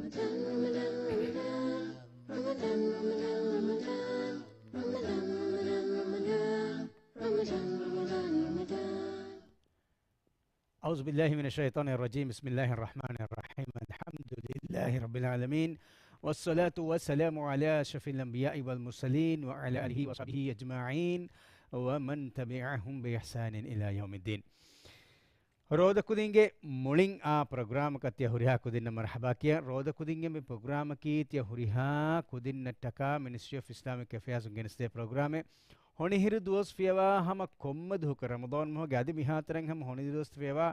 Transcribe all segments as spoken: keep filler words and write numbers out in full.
أعوذ بالله من الشيطان الرجيم. بسم الله الرحمن الرحيم. الحمد لله رب العالمين. والصلاة والسلام على أشرف الأنبياء والمرسلين وعلى آله وصحبه أجمعين ومن تبعهم بإحسان إلى يوم الدين. ރޯދަކުދިންގެ މުޅިން އާ ޕްރޮގްރާމަކަށް ތިޔަ ހުރިހާ ކުދިންނަށް މަރުޙަބާ ކިޔަން. ރޯދަކުދިންގެ މި ޕްރޮގްރާމަކީ ތިޔަ ހުރިހާ ކުދިންނަށްޓަކާ މިނިސްޓްރީ އޮފް އިސްލާމިކް އެފެއާޒުން ގެނެސްދޭ ޕްރޮގްރާމެއް. ހޮނިހިރު ދުވަސް ފިޔަވާ ހަމަ ކޮންމެ ދުހަކު ރަމަޟާން މަހުގެ އަދި މިހާތަނަށް ހަމަ ހޮނިހިރު ދުވަސް ފިޔަވާ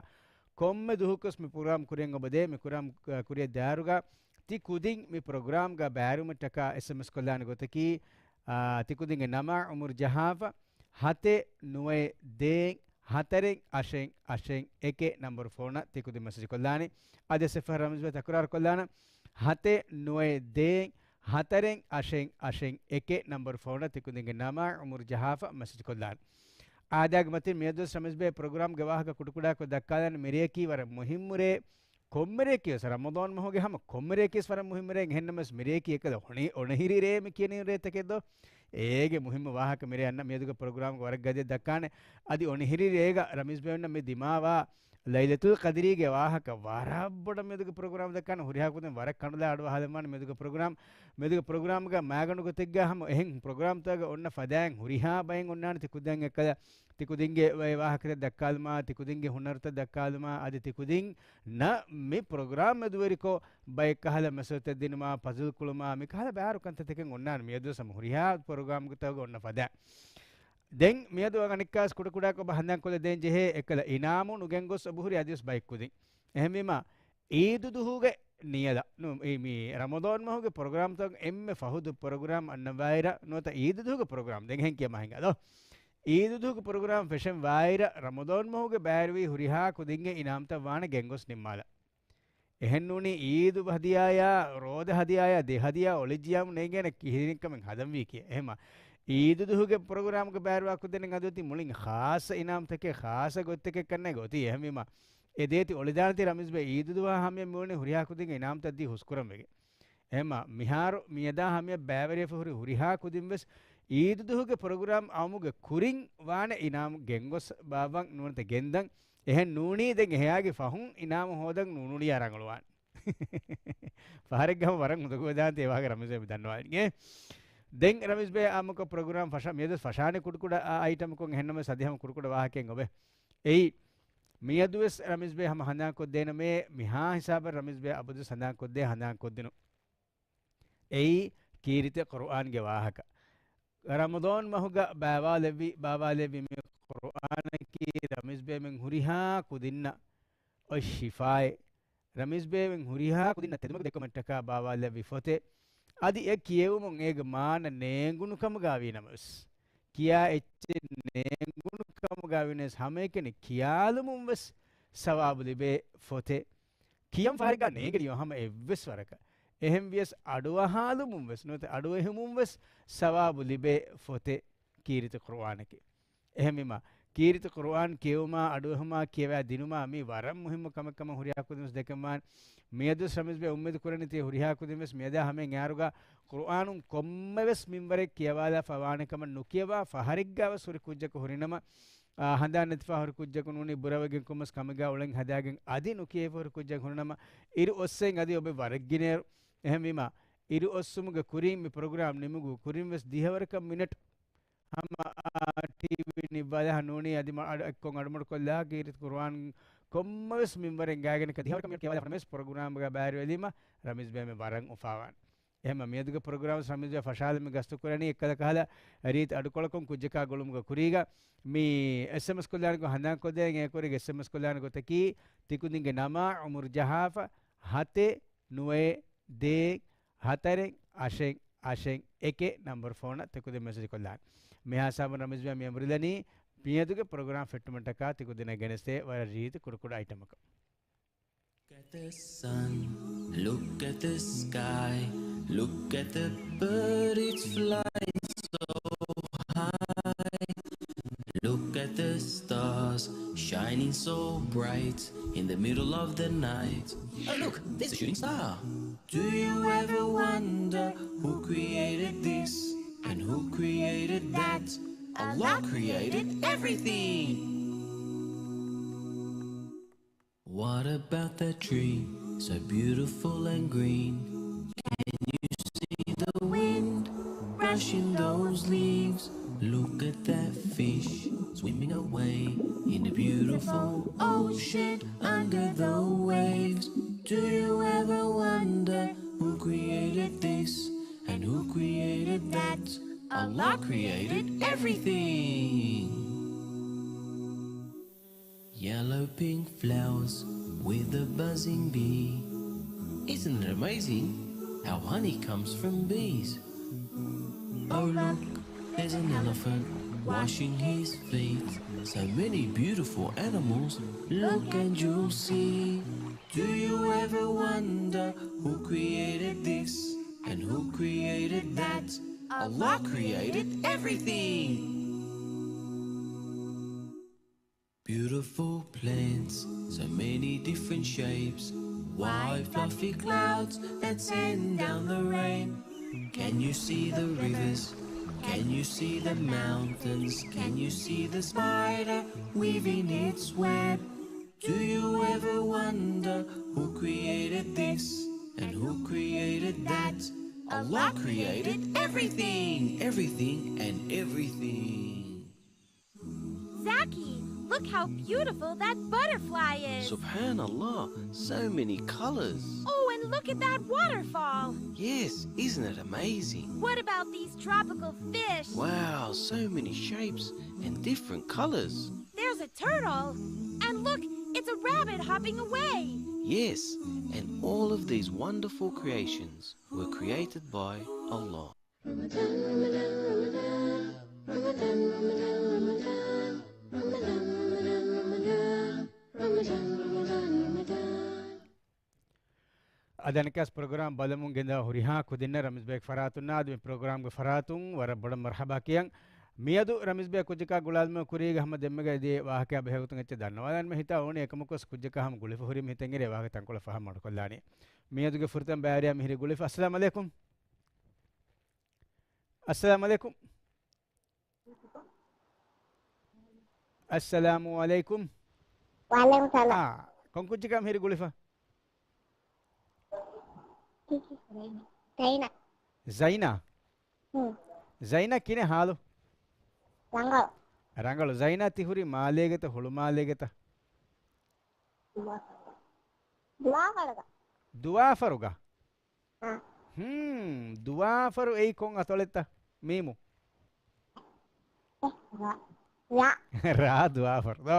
ކޮންމެ ދުހަކުވެސް މި ޕްރޮގްރާމް ކުރިއަށް އޮބަދޭ. މި ކުރާ، ކުރިއަށް ދާއިރުގަ ތި ކުދިން މި ޕްރޮގްރާމްގަ ބައިވެރިވުމަށްޓަކާ އެސްއެމްއެސް ކޮށްލާނެ ގޮތަކީ، އާ، ތި ކުދިންގެ ނަމާ އުމުރު ޖަހާފަ، ހަތެއް ނުވައެއް ދޭއް ހަތަރެއް އަށެއް އަށެއް އެކެއް ނަންބަރު ފޯނަށް ތި ކުދިން މެސެޖް ކޮށްލާނެ. އަދި އެއްފަހަރު ރަމްޒްބެ ތަކުރާރު ކޮށްލާނަން، ހަތެއް ނުވައެއް ދޭއް ހަތަރެއް އަށެއް އަށެއް އެކެއް ނަންބަރު ފޯނަށް ތި ކުދިންގެ ނަމާ އުމުރު ޖަހާފަ މެސެޖް ކޮށްލާނެ. އާދައިގެ މަތިން މިއަދުވެސް ރަމީޒް ބޭ ޕްރޮގްރާމްގެ ވާހަކަ ކުޑަކުޑަކޮށް ދައްކާލަން. މިރެޔަކީ ވަރަށް މުހިއްމު ރޭ. ކޮންމެ ރެޔަކީ ވެސް ރަމަޟާން މަހުގެ ހަމަ ކޮންމެ ރެޔަކީ ވެސް ވަރަށް މުހިއްމު ރޭ. އެހެންނަމަވެސް މިރެޔަކީ އެކަލަ އޮނި-، އޮނިހިރި ރޭ މި ކިޔަނީ ރޭތަކެއް ދޯ؟ އޭގެ މުހިއްމު ވާހަކަ މިރޭ އަންނަ މިއަދުގެ ޕްރޮގްރާމްގަ ވަރަށް ގަދަ ދައްކާނެ. އަދި އޮނިހިރި ރޭގަ ރަމީޒް ބޭ އޮންނަ މި ދިމާވާ ލައިލަތުލް ޤަދްރީގެ ވާހަކަ ވަރަށް ބޮޑަށް މިއަދުގެ ޕްރޮގްރާމް ދައްކާނެ. ހުރިހާ ކުދިން ވަރަށް ކަނުލާ އަޑުއަހާލަމާނެ މިއަދުގެ ޕްރޮގްރާމް. މިއަދުގެ ޕްރޮގްރާމްގަ މައިގަނޑު ގޮތެއްގަ ހަމަ އެހެން ޕްރޮގްރާމްތަކުގަ އޮންނަ ފަދައިން ހުރިހާ ބައެއް އޮންނާނެ ތި ކުދިން އެއްކަލަ ތި ކުދިންގެ ވާހަކަތައް ދައްކާލުމާ، ތި ކުދިންގެ ހުނަރުތައް ދައްކާލުމާ، އަދި ތި ކުދިންނަށް މި ޕްރޮގްރާމް މެދުވެރިކޮށް ބައެއް ކަހަލަ މެސެޖްތައް ދިނުމާ، ޕަޒަލް ކުޅުމާ، މި ކަހަލަ ބާރު ކަންތައްތަކެއް އޮންނާނެ. މިއަދުވެސް ހަމަ ހުރިހާ ޕްރޮގްރާމްތަކުގަ އޮންނަ ފަދަ. ދެން މިއަދު އަނެއްކާސް ކުޑަކުޑަކޮށް ހަނދާންކޮށްލަދޭން ޖެހޭ އެކަލަ އިނާމު ނުގެންގޮސް އޮބުހުރި އަދިވެސް ބައެއް ކުދިން. އެހެންވީމާ، އީދު ދުހުގެ ނިޔަލަށް ނު-، އީ މި ރަމަޟާން މަހުގެ ޕްރޮގްރާމްތައް އެންމެ ފަހު ދު ޕްރޮގްރާމް އަންނަވާއިރަށް ނުވަތަ އީދު ދުހުގެ ޕްރޮގްރާމް ދެން އެހެން ކިޔަމާ ހިނގާ ދޯ؟ އީދު ދުހުގެ ޕްރޮގްރާމް ފެށެން ވާއިރަށް ރަމަޟާން މަހުގެ ބައިވެރިވި ހުރިހާ ކުދިންގެ އިނާމްތައް ވާނެ ގެންގޮސް ނިންމާލަން. އެހެން ނޫނީ އީދު ހަދިޔާޔާ، ރޯދަ ހަދިޔާޔާ، ދެ ހަދިޔާ އޮޅިއްޖިޔާމު ނޭނގޭނެ ކިހިނެއްކަމެއް ހަދަންވީކީ. އެހެމަ އީދު ދުހުގެ ޕްރޮގްރާމްގެ ބައިވެރިވާ ކުދިން އަދި އޮތީ މުޅިން ޚާއްޞަ އިނާމްތަކެއް، ޚާއްޞަ ގޮތްތަކެއް ކަންނޭނގެ އޮތީ. އެހެންވީމަ އެ ދޭތި އޮޅިދާނެތީ ރަމީޒް ބޭ އީދު ދުވާ ހަމަޔަށް މިވަނީ ހުރިހާ ކުދިންގެ އިނާމްތައް ދީ ހުސްކުރަން ވެގެން. އެހެމަ މިހާރު މިއަދާ ހަމަޔަށް ބައިވެރިވެފަ ހުރި ހުރިހާ ކުދިން ވެސް އީދު ދުހުގެ ޕްރޮގްރާމް އައުމުގެ ކުރިން ވާނެ އިނާމް ގެންގޮސް ބާއްވަން ނުވަތަ ގެންދަން. އެހެން ނޫނީ ދެން އެހާގެ ފަހުން އިނާމު ހޯދަން ނޫނުޅިޔާ ރަނގަޅުވާނެ. ފަހަރެއްގަ ހަމަ ވަރަށް އުނދަގޫވެދާނެތީ އެ ވާހަކަ ރަމީޒް ބޭ ދަންނަވާލިން. ދެން ރަމީޒް ބޭ އާއްމުކޮށް ޕްރޮގްރާމް ފަށާ މިއަދު ފަށާނެ ކުޑަކުޑަ އައިޓަމްކޮށް އެހެންނަމަވެސް އަދި ހަމަ ކުޑަކުޑަ ވާހަކައެއް އޮވޭ. އެއީ މިއަދުވެސް ރަމީޒް ބޭ ހަމަ ހަނދާންކޮށްދޭނަމޭ، މިހާ ހިސާބަށް ރަމީޒް ބޭ އަބަދުވެސް ހަނދާންކޮށްދޭ ހަނދާންކޮށްދިނުން. އެއީ ކީރިތި ޤުރުއާންގެ ވާހަކަ. ރަމަޟާން މަހުގަ ބާވާލެއްވި، ބާވާލެއްވި މި ޤުރުއާނަކީ ރަމީޒް ބޭމެން ހުރިހާ ކުދިންނަށް އޮތް ޝިފާއެއް. ރަމީޒް ބޭމެން ހުރިހާ ކުދިންނަށް ތެދުމަގު ދެއްކުމަށްޓަކާ ބާވާލެއްވި ފޮތެއް. އަދި އެ ކިޔެވުމުން އޭގެ މާނަ ނޭނގުނު ކަމުގަ ވީނަމަވެސް، ކިޔާ އެއްޗެއް ނޭނގުނު ކަމުގަ ވީނަމަވެސް ހަމައެކަނި ކިޔާލުމުން ވެސް ސަވާބު ލިބޭ ފޮތެއް. ކިޔަން ފަހަރެއްގަ ނޭނގެނީ ހަމަ އެއްވެސް ވަރަކަށް. އެހެން ވިޔަސް އަޑުއަހާލުމުން ވެސް ނުވަތަ އަޑުއެހުމުން ވެސް ސަވާބު ލިބޭ ފޮތެއް ކީރިތި ޤުރުއާނަކީ. އެހެންވީމަ، ކީރިތި ޤުރުއާން ކިޔެވުމާ، އަޑުއެހުމާ، ކިޔަވާ ދިނުމާ މީ ވަރަށް މުހިއްމު ކަމެއް ކަމަށް ހުރިހާ ކުދިން ވެސް ދެކެންވާނެ. މިއަދު ވެސް ރަމީޒް ބޭ އުއްމީދު ކުރަނީ ތިޔަ ހުރިހާ ކުދިން ވެސް މިއަދާ ހަމައިން އެއާރުގަ ޤުރުއާނުން ކޮންމެވެސް މިންވަރެއް ކިޔަވާލާފަ ވާނެ ކަމަށް ނުކިޔަވާ ފަހަރެއްގަ ވެސް ހުރި ކުއްޖަކު ހުރިނަމަ، އާ، ހަނދާން ނެތިފަ ހުރި ކުއްޖަކު ނޫނީ ބުރަވެގެން ކޮންމެސް ކަމެއްގަ އުޅެން ހަދާގެން އަދި ނުކިޔޭފަ ހުރި ކުއްޖަކު ހުރިނަމަ، އިރު އޮއްސެން އަދި އޮބެ ވަރަށް ގިނައިރު. އެހެންވީމަ، އިރު އޮއްސުމުގެ ކުރިން މި ޕްރޮގްރާމް ނިމުގު ކުރިން ވެސް ދިހަވަރަކަށް މިނެޓް ހަމަ، އާ، ޓީވީ ނިއްވާލާ ނޫނީ އަދި މަ-، އަޑު އެއްކޮށް އަޑުމަޑުކޮށްލާ ކީރިތި ޤުރުއާން ކޮންމެވެސް މިންވަރެއް ގާގެނެ ދިހަވަރަކަށް މިނެޓް ކިޔަވާލާ ފަނަމެސް ޕްރޮގްރާމްގަ ބައިވެރިވެލީމަ ރަމީޒް ބޭމެ ވަރަށް އުފާވާން. އެހެމަ މިއަދުގެ ޕްރޮގްރާމް ރަމީޒް ބޭ ފަށާލަމި ގަސްތު ކުރަނީ އެއްކަލަ ކަހަލަ ރީތި އަޑުކޮޅަކުން ކުއްޖަކާ ގުޅުމުގެ ކުރީގަ މި އެސްއެމްއެސް ކޮށްލާނެ ގޮތް ހަނދާންކޮށްދޭން. އެ ކުރީގެ އެސްއެމްއެސް ކޮށްލާނެ ގޮތަކީ ތިކުދިންގެ ނަމާ އުމުރު ޖަހާފަ ހަތެއް ނުވައެއް ދޭއް ހަތަރެއް އަށެއް އަށެއް އެކެއް ނަންބަރު ފޯނަށް ތިކުދިން މެސެޖް ކޮށްލާނެ. މިހާ ހިސާބުން ރަމީޒް ބޭ މި އަނބުރިލަނީ މިއަދުގެ ޕްރޮގްރާމް ފެއްޓުމަށްޓަކާ ތިކުދިންނަށް ގެނެސްދޭ ވަރަށް ރީތި ކުޑަކުޑަ އައިޓަމަކަށް. Look at the sun, look at the sky, look at the bird, it's flying so high. Look at the stars, shining so bright. in the middle of the night. Oh, look, there's a shooting star. Do you ever wonder who created this and who created that? Allah created everything. What about that tree, so beautiful and green? Can you see the wind brushing those leaves? Look at that fish swimming away in a beautiful ocean under the waves. Do you ever wonder who created this and who created that? Allah created everything. Yellow pink flowers with a buzzing bee. Isn't it amazing how honey comes from bees? Oh, look, there's an elephant washing his feet. So many beautiful animals, look and you'll see. Do you ever wonder who created this and who created that? Allah created everything. Beautiful plants, so many different shapes. White fluffy clouds that send down the rain. Can you see the rivers? Can you see the mountains? Can you see the spider weaving its web? Do you ever wonder who created this and who created that? Allah created everything, everything and everything. Zaki, look how beautiful that butterfly is. Subhanallah, so many colors. Oh, and look at that waterfall. Yes, isn't it amazing? What about these tropical fish? Wow, so many shapes and different colors. There's a turtle. And look, it's a rabbit hopping away. Yes, and all of these wonderful creations were created by Allah. އަދި އަނެއްކާސް ޕްރޮގްރާމް ބަލަމުން ގެންދާ ހުރިހާ ކުދިންނަށް ރަމީޒްބޭގެ ފަރާތުންނާ އަދި މި ޕްރޮގްރާމްގެ ފަރާތުން ވަރަށް ބޮޑަށް މަރްޙަބާ ކިޔަން. މިއަދު ރަމީޒްބޭ ކުއްޖަކާ ގުޅާލުމުގެ ކުރީގަ ހަމަ ދެންމެގަ އެދިޔަ ވާހަކައާ ބެހޭގޮތުން އެއްޗެއް ދަންނަވާލަން މި ހިތާ އުޅުނީ. އެކަމަކުވެސް ކުއްޖަކާ ހަމަ ގުޅިފަ ހުރީ މި ހިތަށް އެރި ވާހަކަ ތަންކޮޅެއް ފަހަށް މަޑުކޮށްލާނީ. މިއަދުގެ ފުރަތަމަ ބައިވެރިޔާ މިހިރީ ގުޅިފަ. އައްސަލާމް ޢަލައިކުމް. އައްސަލާމް ޢަލައިކުމް. އައްސަލާމު ޢަލައިކުމް. ވަޢަލައިކުމް ސަލާމް. އާ، ކޮން ކުއްޖަކާ މިހިރީ ގުޅިފަ؟ ޒައިނާ. ޒައިނާ؟ ހުން. ޒައިނާ ކިހިނެއް ހާލު؟ ރަނގަޅު. ރަނގަޅު. ޒައިނާ ތި ހުރީ މާލޭގަތަ ހުޅުމާލޭގަތަ؟ ދުވާފަރުގަ. ދުވާފަރުގަ؟ އާ. ހުން، ދުވާފަރު އެއީ ކޮން އަތޮޅެއްތަ؟ މީމު. ރ. ރ. ރ ދުވާފަރު. ދޯ.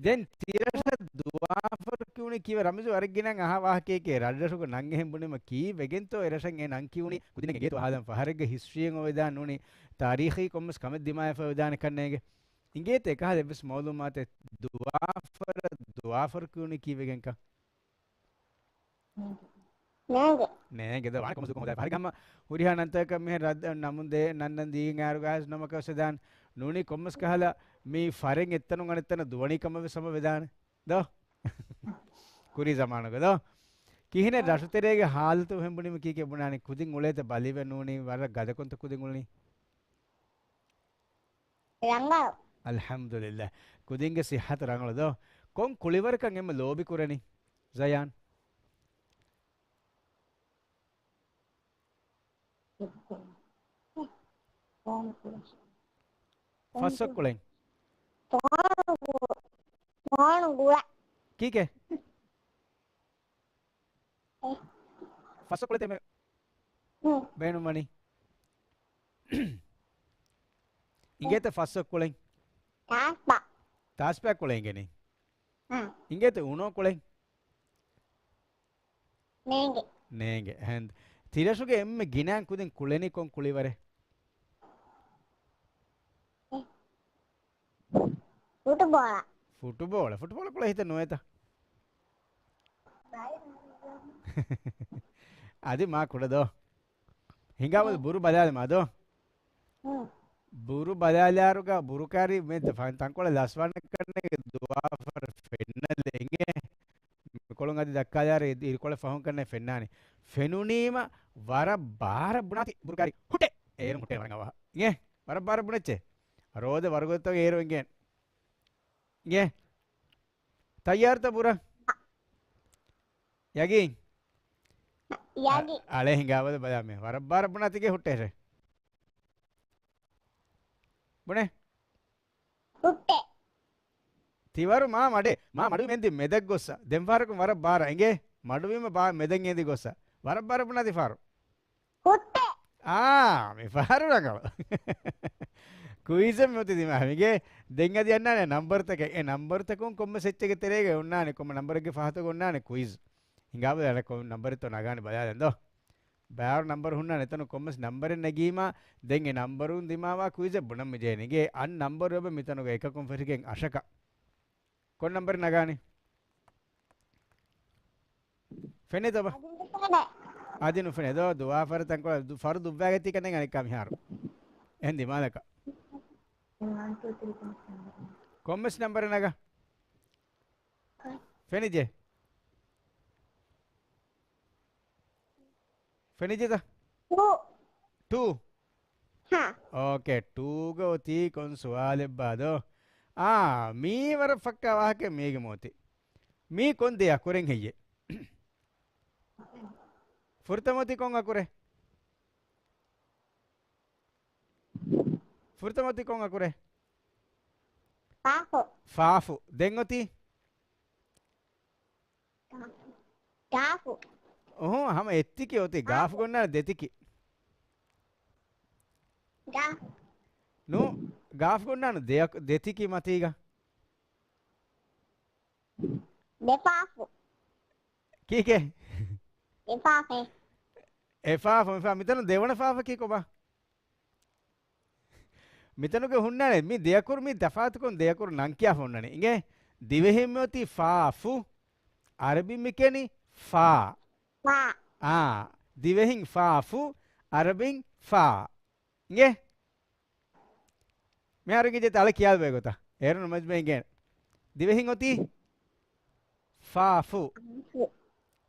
ދެން ތިރަށަށް ދުވާފަރު ކިޔުނީ ކީއްވެ؟ ރަމީޒު ވަރަށް ގިނަ އަހާ ވާހަކައެކޭ. ރަށްރަށުގެ ނަން އެހެން ބުނީމަ ކީއްވެގެންތޯ އެރަށަށް އެ ނަން ކިޔުނީ؟ ކުދިން އެނގޭތޯ އަހާލަން. ފަހަރެއްގަ ހިސްޓްރީއެއް އޮވެދާނެ ނޫނީ، ތާރީޚީ ކޮންމެސް ކަމެއް ދިމާވެފަ ވެދާނެ ކަންނޭނގެ. އިނގޭތަ އެކަހަލަ އެއްވެސް މައުލޫމާތެއް؟ ދުވާފަރަށް ދުވާފަރު ކިޔުނީ ކީއްވެގެންކަން؟ ނޭނގެ. ނޭނގެ. ދޯ، ވާނެ ކޮންމެސް ދުވަހު ހުރިހާ ނަންތަކަކަށް މިހެން ރަށް ނަމުން ދޭ، ނަންނަން ދީގެން އައިރުގަ ނަމަކަށް ވެސް ދާން. ނޫނީ ކޮންމެސް ކަހަލަ މި ފަރެއް އެއްތަނުން އަނެއްތަނަށް ދުވަނީ ކަމަށް ވެސް ހަމަ ވެދާނެ. ދޯ؟ ކުރީ ޒަމާނުގަ ދޯ؟ ކިހިނެއް ރަށުތެރޭގެ ހާލަތު އެހެން ބުނީމަ ކީކޭ ބުނާނީ؟ ކުދިން އުޅޭތަ ބަލިވެ ނޫނީ؟ ވަރަށް ގަދަކޮންތަ ކުދިން އުޅުނީ؟ ރަނގަޅު. އަލްޙަމްދުލިއްލާ. ކުދިންގެ ޞިއްޙަތު ރަނގަޅު ދޯ؟ ކޮން ކުޅިވަރަކަށް އެންމެ ލޯބި ކުރަނީ؟ ޒަޔާން. ފަސްވަކް ކުޅެން. ފޯނު ގުޅަ. ކީކޭ؟ ފަސްވަކް ކުޅެތޭ މެ ހުން. ބޭނުންވަނީ. އިނގޭތަ ފަސްވަކް ކުޅެން؟ ތާސްޕާ. ތާސްޕާ ކުޅެން އިނގެނީ. ހުން. އިނގޭތަ އުނޯ ކުޅެން؟ ނޭނގެ. ނޭނގެ. އެހެން. ތިރަށުގެ އެންމެ ގިނައިން ކުދިން ކުޅެނީ ކޮން ކުޅިވަރެއް؟ ފުޓުބޯޅަ. ފުޓުބޯޅަ. ފުޓުބޯޅަ ކުޅެ ހިތެއް ނުވޭތަ؟ އަދި މާ ކުޑަ ދޯ؟ ހިނގާބަލަ ބުރު ބަލާލަމާ ދޯ؟ ހުން. ބުރު ބަލާލާރުގަ ބުރުކާރި މެ ތަ-، ފަ-، ތަންކޮޅެއް ލަސްވާނެ ކަންނޭނގެ ދުވާފަރު ފެންނަލެ އިނގޭ. ދައްކާލާރި އިރުކޮޅެއް ފަހުން ކަންނޭ ފެންނާނީ. ފެނުނީމަ ވަރަށް ބާރަށް ބުނާތި ބުރުގާރި ހުއްޓޭ. އޭރުން ހުއްޓޭ ވަރަށް އަވަހަށް. އިނގޭ؟ ވަރަށް ބާރަށް ބުނެއްޗޭ. ރޯދަ ވަރުގަދަތަކު އޭރު އިނގޭ. އިނގޭ؟ ތައްޔާރުތަ ބުރަ؟ ޔަގީން؟ ޔަގީން. އަ-، އަޅެ ހިނގާބަލަ ބަލާ މި. ވަރަށް ބާރަށް ބުނާތިގެ ހުއްޓޭށޭ. ބުނޭ. ހުއްޓޭ. ތިވަރު މާ މަޑޭ. މާ މަޑުވި މެންދި މެދަށް ގޮއްސަ. ދެން ފަހަރަކުން ވަރަށް ބާރަށް އިނގޭ. މަޑުވީމަ ބާ މެދަށް އެނދި ގޮއްސަ. ވަރަށް ބާރަށް ބުނާ ތި ފަހަރު. ހުއްޓޭ. އާ، މި ފަހަރު ރަނގަޅު. ކުއިޒެއް މިއޮތީ ދިމާ މިގޭ. ދެން އަދި އަންނާނެ ނަންބަރުތަކެއް. އެ ނަންބަރުތަކުން ކޮންމެސް އެއްޗެއްގެ ތެރޭގަ އޮންނާނެ. ކޮންމެ ނަންބަރެއްގެ ފަހަތަކުން އޮންނާނެ ކުއިޒް. ހިނގާބަލަ އަނެއް ކޮން ނަންބަރެއްތޯ ނަގާނެ ބަލާލަން ދޯ. ބާރު ނަންބަރު ހުންނާނެ އެތަނު ކޮންމެސް ނަންބަރެއް ނެގީމާ، ދެން އެ ނަންބަރުން ދިމާވާ ކުއިޒެއް ބުނަން މި ޖެހޭނެ. އިނގޭ އަން ނަންބަރު އެބަ މިތަނުގަ އެކަކުން ފެށިގެން އަށަކަށް. ކޮން ނަންބަރެއް ނަގާނީ؟ ފެނޭތޯ ބާ؟ އަދި ނުފެނޭ. އަދި ނުފެނޭ ދޯ. ދުވާ ފަރު ތަންކޮޅެއް ދު-، ފަރު ދުއްވާގަތީ ކަންނޭނގެ އަނެއްކާ މިހާރު. އެހެން ދިމާލަކަށް. ކޮންމެސް ނަންބަރެއް ނަގާ. ފެނިއްޖެ؟ ފެނިއްޖެތަ؟ ޓޫ. ޓޫ. ހާ. އޯކޭ، ޓޫގަ އޮތީ ކޮން ސުވާލެއްބާ ދޯ؟ އާ، މީ ވަރަށް ފައްކާ ވާހަކައެއް މީގެ މޯތި. މީ ކޮން ދެ އަކުރެއް ހެއްޔޭ؟ ފުރަތަމަ އޮތީ ކޮން އަކުރެއް؟ ފުރަތަމަ އޮތީ ކޮން އަކުރެއް؟ ފާފު. ފާފު. ދެން އޮތީ؟ ގާފު. އުހު، ހަމަ އެއްތިކި އޮތީ. ގާފު ގާފު. ގޮންނާނެ ދެތިކި. ގާ. ނޫ، ގާފު ގޮންނާނެ ދެ-، ދެތިކި މަތީގަ. ދެފާފު. ކީކޭ؟ ދެފާފެ. އެފާފު، މިފާ، މިތަނު ދެވަނަ ފާފަކީ ކޮބާ؟ މިތަނުގެ ހުންނާނެ މި ދެއަކުރު މި ތަފާތުކޮށް ދެއަކުރު ނަން ކިޔާފަ ހުންނަނީ. އިނގޭ؟ ދިވެހިން މިއޮތީ ފާފު، އަރަބިން މިކިޔަނީ ފާ. ފާ. އާ، ދިވެހިން ފާފު، އަރަބިން ފާ. އިނގޭ؟ މިހާރު އިނގޭ އަޅެ ކިޔާލަބޭ ގޮތަށް. އޭރުން މަޖްމައިން ގޭނެ. ދިވެހިން އޮތީ ފާފު.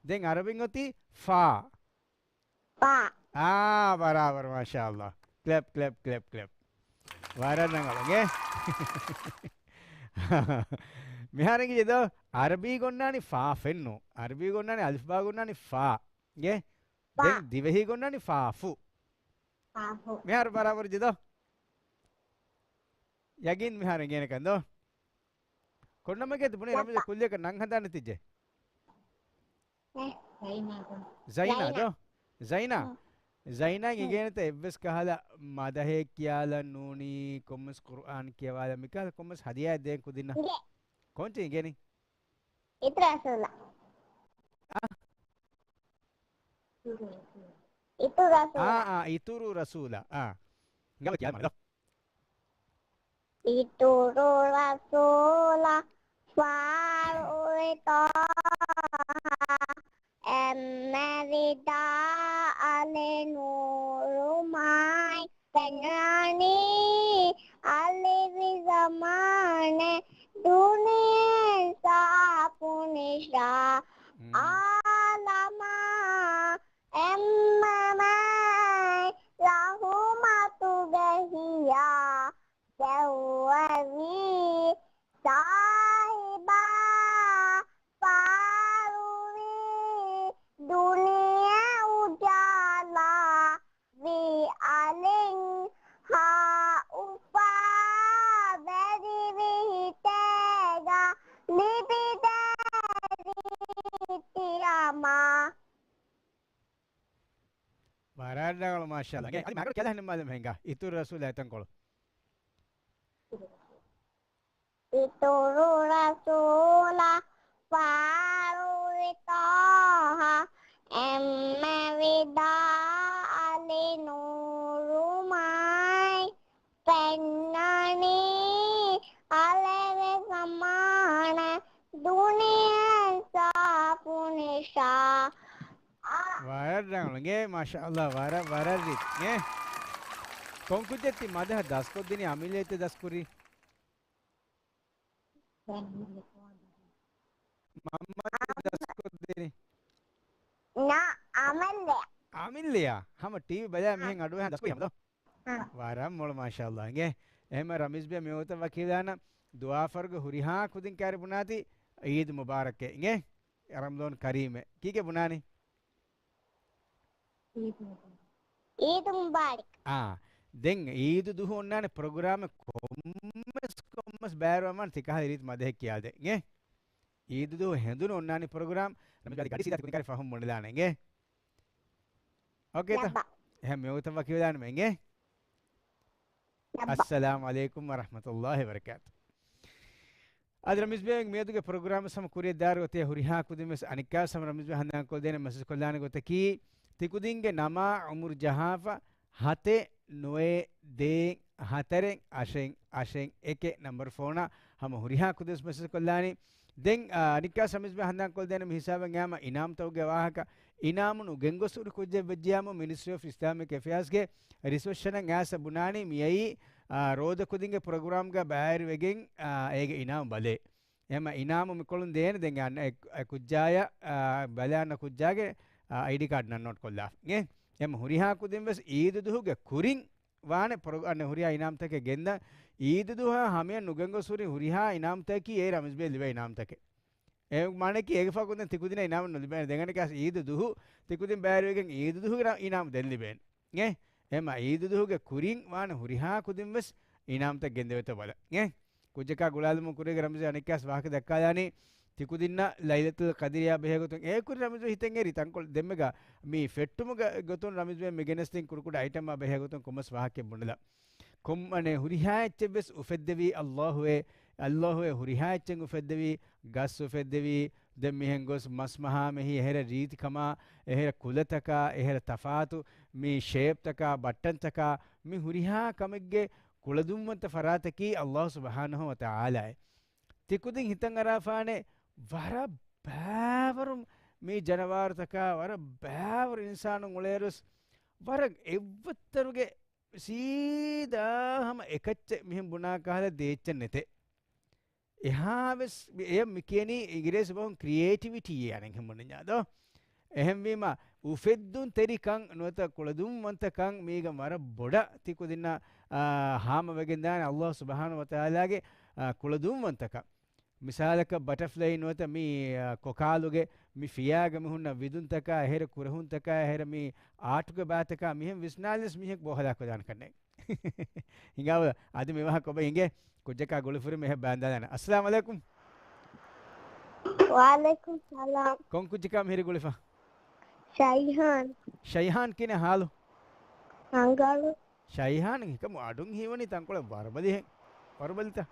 ދެން އަރަބިން އޮތީ ފާ. ފާ. އާ، ބަރާބަރު، މާޝާﷲ. ކްލެޕް، ކްލެޕް، ކްލެޕް، ކްލެޕް. ވަރަށް ރަނގަޅު، އިނގޭ؟ މިހާރު އިނގޭ ދޯ، އަރަބީ ގޮންނާނީ ފާ ފެންނު. އަރަބީ ގޮންނާނީ އަލިފްބާ ގޮންނާނީ ފާ. އިނގޭ؟ ފާ. ދެން ދިވެހި ގޮންނާނީ ފާފު. ފާފު. މިހާރު ބަރާބަރު ޖެ ދޯ. ޔަގީން މިހާރު އިނގޭނެ ކަން ދޯ. ކޮން ނަމެއްގެ ބުނީ ރަމްޒަ ކުއްލިއަކަށް ނަން ހަދާނެތިއްޖެ؟ ޒައިނާ ދޯ؟ ޒައިނާ. ޒައިނާ އިނގޭނެތަ އެއްވެސް ކަހަލަ މަދަހެއް ކިޔާލަން ނޫނީ، ކޮންމެސް ޤުރުއާން ކިޔަވާލަން މިކަހަލަ ކޮންމެސް ހަދިޔާއެއް ދޭން ކުދިންނަށް؟ ކޮންޗި އިނގޭނީ؟ އިތުރު ރަސޫލާ. އާ؟ އިތުރު ރަސޫލާ. އާ، އާ، އިތުރު ރަސޫލާ. އާ. ހިނގާބަލަ ކިޔާލަ މަދަ. އިތުރު ރަސޫލާ ފާރުވި ޠާހާ، އެންމެ ވިދާޢަލެއް ނޫރުމާތް ފެންނާނީ، އަލިވި ޒަމާނެއް ދުނިޔެ ސާފު ނިޝާ. އާލަމާ އެންމެ ރަޙުމަތުގެ ހިޔާ ދެއްވެވީ ސާހިބާ ފާރުވީ ދުނިޔެ އުޖާލާ ވިދާޢަލެއް ހާ އުފާ ވެރިވި ހިތޭގަ ލިބިދޭ ރީތި އަމާ. ވަރަށް ރަނގަޅު މާޝާﷲ. އަދި މާގަނޑު ކިޔާލަ ހެން މާލަމް ހިނގާ. އިތުރު ރަސޫލާ އެތަންކޮޅު. އިތުރު ރަސޫލާ ފާރުވި ޠާހާ، އެންމެ ވިދާޢަލެއް ނޫރުމާތް ފެންނަނީ، އަލިވި ޒަމާނެއް ދުނިޔެ ސާފު ނިޝާ. ވަރަށް ރަނގަޅު. އިނގޭ، މާޝާﷲ، ވަރަށް، ވަރަށް ރީތި. އިނގޭ. ކޮން ކުއްޖެއް ތި މަދަހަ ދަސްކޮށްދިނީ؟ އަމިއްލައަށް ތި ދަސްކުރީ؟ މަންމަ ތި ދަސްކޮށްދި ދިނީ؟ ނާ، އަމިއްލަ. އަމިއްލައާ؟ ހަމަ ޓީވީ ބަލާ މިހެން އަޑުއަހަން ދަސްކޮށް ހަމަ ދޯ؟ އާ. ވަރަށް މޮޅު މާޝާﷲ. އިނގޭ. އެހެންމަ ރަމީޒް ބޭ މި ވަގުތަށް ވަކިވެލާނަން ދުވާފަރުގެ ހުރިހާ ކުދިން ކައިރި ބުނާތި ޢީދު މުބާރަކޭ. އިނގޭ. ރަމަޟާން ކަރީމޭ. ކީކޭ ބުނާނީ؟ ޢީދު މުބާރަކް. އާ. ދެން ޢީދު ދުހު އޮންނާނެ ޕްރޮގްރާމެއް ކޮންމެސް، ކޮންމެސް ބައިވެރިވާން ތިކަހަލަ ރީތި މަދަހެއް ކިޔާދޭ. އިނގޭ. ޢީދު ދުހު ހެނދުނު އޮންނާނީ ޕްރޮގްރާމް. ރަމީޒް ބޭ ގަޑި ސީދާ ތިކުދިން ކައިރި ފަހުން ބުނެލާނެ. އިނގޭ. އޯކޭތަ؟ ލައްބަ. އެހެން މިވަގުތަށް ވަކިވެލާނަމޭ. އިނގޭ. ލައްބަ. އައްސަލާމު ޢަލައިކުމް ވަރަޙްމަތުﷲ ވަބަރަކާތު. އަދި ރަމީޒް ބޭ މިއަދުގެ ޕްރޮގްރާމް ހަމަ ކުރިއަށް ދާއިރު އޮތީ ހުރިހާ ކުދިން ވެސް އަނެއްކާވެސް ހަމަ ރަމީޒް ބޭ ހަނދާންކޮށްދޭނެ މެސެޖް ކޮށްލާނެ ގޮތަކީ، ތިކުދިންގެ ނަމާ ޢުމުރު ޖަހާފަ ހަތެއް ނުވައެއް ދޭއް ހަތަރެއް އަށެއް އަށެއް އެކެއް ނަމްބަރު ފޯނަށް ހަމަ ހުރިހާ ކުދިން ވެސް މެސެޖް ކޮށްލާނީ. ދެން، އާ، އަނެއްކާވެސް ރަމީޒް ބޭ ހަނދާންކޮށްދޭނެ މި ހިސާބަށް އައިމަ އިނާމްތަކުގެ ވާހަކަ. އިނާމު ނުގެންގޮސް ހުރި ކުއްޖެއް ވެއްޖިއްޔާމު މިނިސްޓްރީ އޮފް އިސްލާމިކް އެފެއާސްގެ ރިސެޕްޝަނަށް އައިސް ބުނާނީ މިއައީ، އާ، ރޯދަ ކުދިންގެ ޕްރޮގްރާމްގަ ބައިވެރިވެގެން، އާ، އޭގެ އިނާމު ބަލޭ. އެހެންމަ އިނާމު މިކޮޅުން ދޭނެ ދެން އަންނަ އެ، އެ ކުއްޖާޔަށް، އާ، ބަލާންނަ ކުއްޖާގެ، އާ، އައިޑީ ކާޑް ނަން ނޯޓް ކޮށްލާ. އެ، އެހެންމަ ހުރިހާ ކުދިން ވެސް ޢީދު ދުހުގެ ކުރިން ވާނެ ޕްރޮ-، އަނެއް ހުރިހާ އިނާމްތަކެއް ގެންދަން. ޢީދު ދުހާ ހަމަޔަށް ނުގެންގޮސް ހުރި ހުރިހާ އިނާމްތަކަކީ އޭ ރަމީޒް ބޭ ލިބޭ އިނާމްތަކެއް. އެ މާނައަކީ އޭގެ ފަހު ކުދިން ތިކުދިންނަށް އިނާމެއް ނުލިބޭނެ. ދެން އަނެއްކާވެސް ޢީދު ދުހު ތިކުދިން ބައިވެރިވެގެން ޢީދު ދުހުގެ ރަ-، އިނާމު ދެން ލިބޭނެ. އެ، އެހެންމަ ޢީދު ދުހުގެ ކުރިން ވާނެ ހުރިހާ ކުދިން ވެސް އިނާމްތައް ގެންދެވޭތޯ ބަލަން. އެ، ކުއްޖަކާ ގުޅާލުމުން ކުރީގެ ރަމީޒް ބޭ އަނެއްކާވެސް ވާހަކަ ދައްކާލާނީ، ތިކުދިންނަށް ލައިލަތުލް ޤަދްރިއާ ބެހޭ ގޮތުން އެ ކުރި ރަމީޒް ބޭ ހިތަށް އެރި ތަންކޮޅެއް ދެންމެ މީ ފެއްޓުމުގެ ގޮތުން ރަމީޒް ބޭ މި ގެނެސްދިން ކުޑަކުޑަ އައިޓަމްއާ ބެހޭ ގޮތުން ކޮންމެސް ވާހަކައެއް ބުނެލަ. ކޮން-، އަނެއް ހުރިހާ އެއްޗެއް ވެސް އުފެއްދެވީ ﷲ އޭ، ﷲ އޭ ހުރިހާ އެއްޗެއް އުފެއްދެވީ، ގަސް އުފެއްދެވީ، ދެން މިހެން ގޮސް މަސް މަހާ މެހި އެހެރަ ރީތިކަމާ، އެހެރަ ކުލަތަކާ، އެހެރަ ތަފާތު މި ޝޭޕްތަކާ، ބައްޓަންތަކާ، މި ހުރިހާ ކަމެއްގެ ކުޅަދުންވަންތަ ފަރާތަކީ ﷲ ސުބްޙާނަހޫ ވަތަޢާލާއޭ. ތިކުދިން ހިތަށް އަރާފާނެ ވަރަށް ބައިވަރު މި ޖަނަވާރުތަކާ، ވަރަށް ބައިވަރު އިންސާނުން އުޅޭއިރުވެސް ވަރަށް އެއްވައްތަރުގެ ސީދާ ހަމަ އެކައްޗެއް މިހެން ބުނާ ކަހަލަ ދޭއްޗެއް ނެތޭ. އެހާވެސް މި-، އެޔަށް މި ކިޔަނީ އިނގިރޭސި ބަހުން ކްރިއޭޓިވިޓީ އަނެއް ހެން ބުނަންޏާ ދޯ. އެހެންވީމަ، އުފެއްދުންތެރިކަން ނުވަތަ ކުޅަދުންވަންތަކަން މީގަ ވަރަށް ބޮޑަށް ތިކުދިންނަށް، އާ، ހާމަވެގެންދާނެ ﷲ ސުބްޙާނަހޫ ވަތަޢާލާގެ، އާ، ކުޅަދުންވަންތަކަން. މިސާލަކަށް ބަޓަފްލައި ނުވަތަ މި، އާ، ކޮކާލުގެ މި ފިޔާގަ މި ހުންނަ ވިދުންތަކާ، އެހެރަ ކުރެހުންތަކާ، އެހެރަ މި އާޓުގެ ބާތަކާ މިހެން ވިސްނާލިޔަސް މީހެއް ބޯހަލާކޮށްދާނެ ކަންނޭނގެ. ހިނގާބަލަ، އަދި މި ވާހަކަ ކޮބަ އިނގޭ؟ ކުއްޖަކާ ގުޅިފުރިމަ އެހެން ބާންދާލާނެ. އައްސަލާމު ޢަލައިކުމް. ވަޢަލައިކުމް ސަލާމް. ކޮން ކުއްޖަކާ މިހިރި ގުޅިފަ؟ ޝައިހާން. ޝައިހާން ކިހިނެއް ހާލު؟ ރަނގަޅު. ޝައިހާން ހިކަމު އަޑުން ހީވަނީ ތަންކޮޅެއް ވަރުބަލިހެން. ވަރުބަލިތަ؟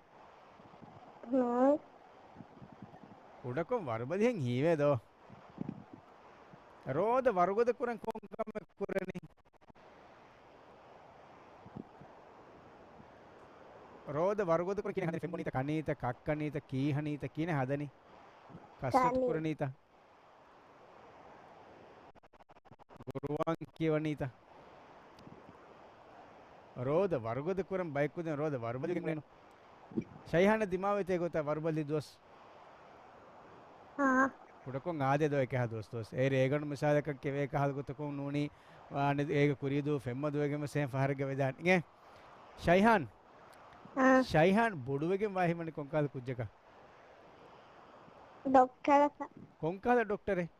ހޫން. ކުޑަކޮށް ވަރުބަލިހެން ހީވޭ ދޯ. ރޯދަ ވަރުގަދަ ކުރަން ކޮން ކަމެއް ކުރަނީ؟ ރޯދަ ވަރުގަދަ ކުރަން ކިހިނެއް ހަދަނީ؟ ފެންބޮނީތަ، ކަނީތަ، ކައްކަނީތަ، ކީހަނީތަ، ކިހިނެއް ހަދަނީ؟ ކަސްރަތު ކަނީ. ކުރަނީތަ؟ ގުރުއާން ކިޔަވަނީތަ؟ ރޯދަ ވަރުގަދަ ކުރަން ބައެއް ކުދިން ރޯދަ ވަރުބަލިގެން އުޅޭނު. ޝައިހާނަށް ދިމާވޭތޭ ގޮތަށް ވަރުބަލި ދުވަސް؟ އާ. ކުޑަކޮށް އާދޭ ދޯ އެކަހަ ދުވަސް ދުވަސް. އޭރު އޭގަނޑު މިސާލަކަށް ކެވޭ ކަހަލަ ގޮތަކުން ނޫނީ، އާ، އޭގެ ކުރީދޫ ފެންމަ ދުވެގެން ވެސް އެހެން ފަހަރެއްގަ ވެދާނެ. އިނގޭ؟ ޝައިހާން. އާ. ޝައިހާން ބޮޑުވެގެން ވާހިވަނީ ކޮންކަހަލަ ކުއްޖަކަށް؟ ޑޮކްޓަރަކަށް. ކޮންކަހަލަ ޑޮކްޓަރެއް؟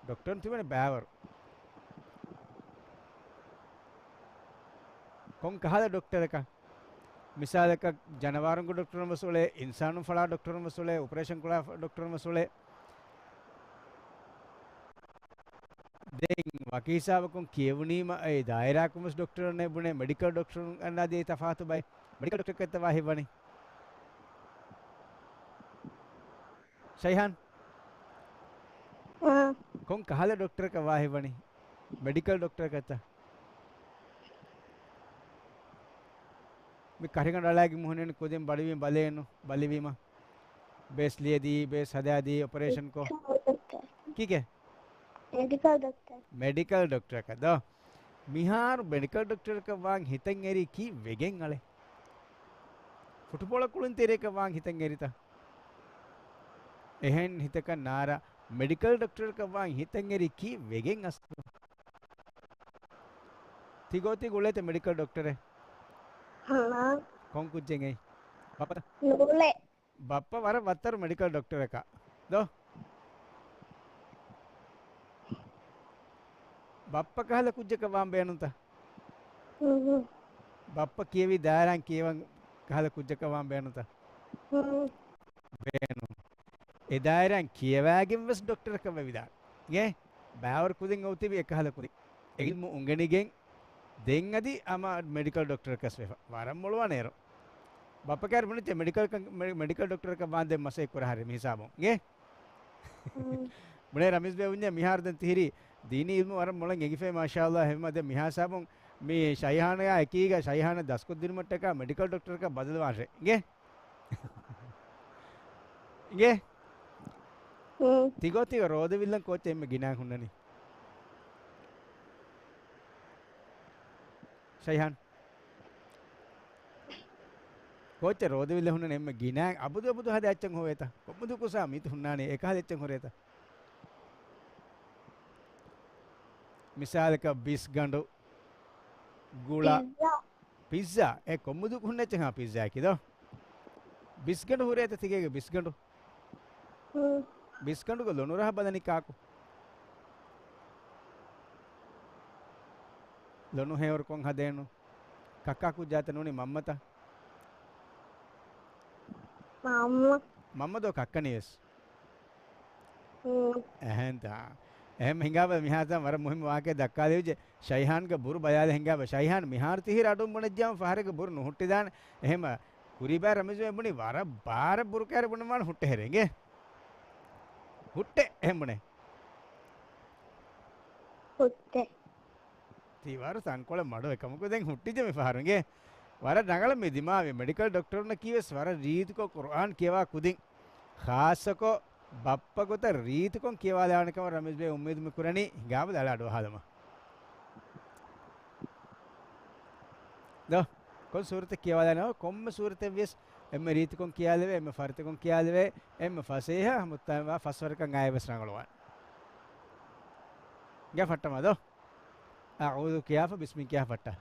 ޑޮކްޓަރުން ތިބެނީ ބައިވަރު. ކޮން ކަހަލަ ޑޮކްޓަރަކަށް؟ މިސާލަކަށް ޖަނަވާރުންގެ ޑޮކްޓަރުން ވެސް އުޅޭ، އިންސާނުން ފަޅާ ޑޮކްޓަރުން ވެސް އުޅޭ، އޮޕަރޭޝަން ކުރާ ޑޮކްޓަރުން ވެސް އުޅޭ. ދެން ވަކި ހިސާބަކުން ކިޔެވުނީމަ އެ ދާއިރާއަކުން ވެސް ޑޮކްޓަރުންނޭ ބުނޭ، މެޑިކަލް ޑޮކްޓަރުން އަންނާދީ ތަފާތު ބައެއް. މެޑިކަލް ޑޮކްޓަރަކަށްތަ ވާހިވަނީ؟ ޝައިހާން. އާ. ކޮން ކަހަލަ ޑޮކްޓަރަކަށް ވާހިވަނީ؟ މެޑިކަލް ޑޮކްޓަރަކަށްތަ؟ މި ކަށިގަނޑު އަޅާގެ މުހުން ކުދިން ބަޑިވިން ބަލޭނު، ބަލިވީމަ. ބޭސް ލިޔެދީ، ބޭސް ހަދާދީ، އޮޕަރޭޝަން ކޮށް. މެޑިކަލް ޑޮކްޓަރ. ކީކޭ؟ މެޑިކަލް ޑޮކްޓަރ. މެޑިކަލް ޑޮކްޓަރަކަށް ދޯ؟ މިހާރު މެޑިކަލް ޑޮކްޓަރަކަށް ވާން ހިތަށް އެރީ ކީއްވެގެން އަޅެ؟ ފުޓުބޯޅަ ކުޅުންތެރިއަކަށް ވާން ހިތަށް އެރިތަ؟ އެހެން ހިތަކަށް ނާރާ. މެޑިކަލް ޑޮކްޓަރަކަށް ވާން ހިތަށް އެރި ކީއްވެގެން އަސްލު؟ ތި ގޯތީ ގުޅޭތަ މެޑިކަލް ޑޮކްޓަރެއް؟ ހަ. ކޮން ކުއްޖެއް އެއީ؟ ބައްޕަތަ؟ ނޫޅެ. ބައްޕަ ވަރަށް ވައްތަރު މެޑިކަލް ޑޮކްޓަރަކަށް ދޯ؟ ބައްޕަ ކަހަލަ ކުއްޖަކަށް ވާން ބޭނުންތަ؟ ހުން. ބައްޕަ ކިޔެވި ދާއިރާއިން ކިޔެވަން ކަހަލަ ކުއްޖަކަށް ވާން ބޭނުންތަ؟ ހުން. ބޭނުން. އެ ދާއިރާއިން ކިޔަވާގެން ވެސް ޑޮކްޓަރަކަށް ވެވިދާނެ. އިނގޭ؟ ބައިވަރު ކުދިން އޮތީ އެކަހަލަ ކުދިން. އެ އިލްމު އުނގެނިގެން ދެން އަދި ހަމަ މެޑިކަލް ޑޮކްޓަރަކަސް ވެފަ. ވަރަށް މޮޅުވާނެ އޭރު. ބައްޕަ ކާރި ބުނިތެ މެޑިކަލް ކަން-، މެ-، މެޑިކަލް ޑޮކްޓަރަކަށް ވާންދެން މަސައްކަތް ކުރާ ހަރެ މި ހިސާބުން. އިނގޭ؟ ހުން. ބުނޭ ރަމީޒް ބޭ އުންޏެ މިހާރު ދެން ތިހިރީ ދީނީ އިލްމު ވަރަށް މޮޅަށް އެނގިފައި މާޝާﷲ. ހެމަ ދެން މިހާ ހިސާބުން މި ޝައިހާނާ އެކީގަ ޝައިހާނާ ދަސްކޮށްދިނުމަށްޓަކާ މެޑިކަލް ޑޮކްޓަރަކަށް ބަދަލުވާން ރޭ. އިނގޭ؟ އިނގޭ؟ ހުން. ތިގޯތީގަ ރޯދަ ވިއްލަން ކޯއްޗެއް އެންމެ ގިނައިން ހުންނަނީ؟ ޝައިހާން. ކޯއްޗެއް ރޯދަ ވިއްލަން ހުންނަނީ އެންމެ ގިނައިން އަބުދު އަބުދު ހަދާ އެއްޗެއް ހޮވޭތަ؟ ކޮންމެ ދުވަހަކު ސާ މީތި ހުންނާނީ އެކަހަލަ އެއްޗެއް ހުރޭތަ؟ މިސާލަކަށް ބިސްގަނޑު، ގުޅަ، ޕިއްޒާ. ޕިއްޒާ. އެ ކޮންމެ ދުވަހަކު ހުންނަ އެއްޗެއް ހާ ޕިއްޒާއަކީ ދޯ؟ ބިސްގަނޑު ހުރޭތަ ތިގޭގަ ބިސްގަނޑު؟ ހުން. ބިސްގަނޑުގަ ލޮނުރަހަ ބަލަނީ ކާކު؟ ލޮނު ހެޔޮރުކޮށް ހަދޭނު. ކައްކާ ކުއްޖާތަ ނޫނީ މަންމަތަ؟ މަންމަ. މަންމަ ދޯ ކައްކަނީ ވެސް؟ ހުން. އެހެންތާ. އެހެން ހިނގާބަލަ މިހާތަން ވަރަށް މުހިއްމު ވާހަކައެއް ދައްކާލެވިއްޖެ. ޝައިހާންގެ ބުރު ބަލާލެ ހިނގާބަ. ޝައިހާން މިހާރު ތިހިރަ އަޑުން ބުނެއްޖާމަ ފަހަރެއްގެ ބުރު ނުހުއްޓިދާނެ. އެހެމަ ކުރީބާ ރަމީޒު ބުނި ވަރަށް ބާރަށް ބުރު ކާރި ބުނެވާން ހުއްޓެހެރެ އިނގޭ. ހުއްޓެ އެހެން ބުނެ. ހުއްޓެ. ތި ވަރު ތަންކޮޅެއް މަޑު އެކަމަކު ދެން ހުއްޓިއްޖެ މި ފަހަރު އިނގޭ. ވަރަށް ރަނގަޅަށް މި ދިމާވި މެޑިކަލް ޑޮކްޓަރުންނަކީ ވެސް ވަރަށް ރީތިކޮށް ޤުރްއާން ކިޔަވާ ކުދިން. ޚާއްޞަކޮށް ބައްޕަ ގޮތަށް ރީތިކޮށް ކިޔަވާލާނެ ކަމަށް ރަމީޒް ބޭ އުއްމީދު މި ކުރަނީ. ހިނގާބަލަ އަޅާ އަޑުއަހާލަމާ. ދޯ، ކޮން ސޫރަތެއް ކިޔަވާލާނެ؟ ކޮންމެ ސޫރަތެއް ވިޔަސް އެންމެ ރީތިކޮށް ކިޔާލެވޭ، އެންމެ ފަރިތަކޮށް ކިޔާލެވޭ، އެންމެ ފަސޭހަ ހަމަ ފަސްވަރަކަށް އައި ވެސް ރަނގަޅުވާނެ. ގެ ފައްޓަމާ ދޯ. އައޫޛު ކިޔާފަ ބިސްމި ކިޔާ ފައްޓާ.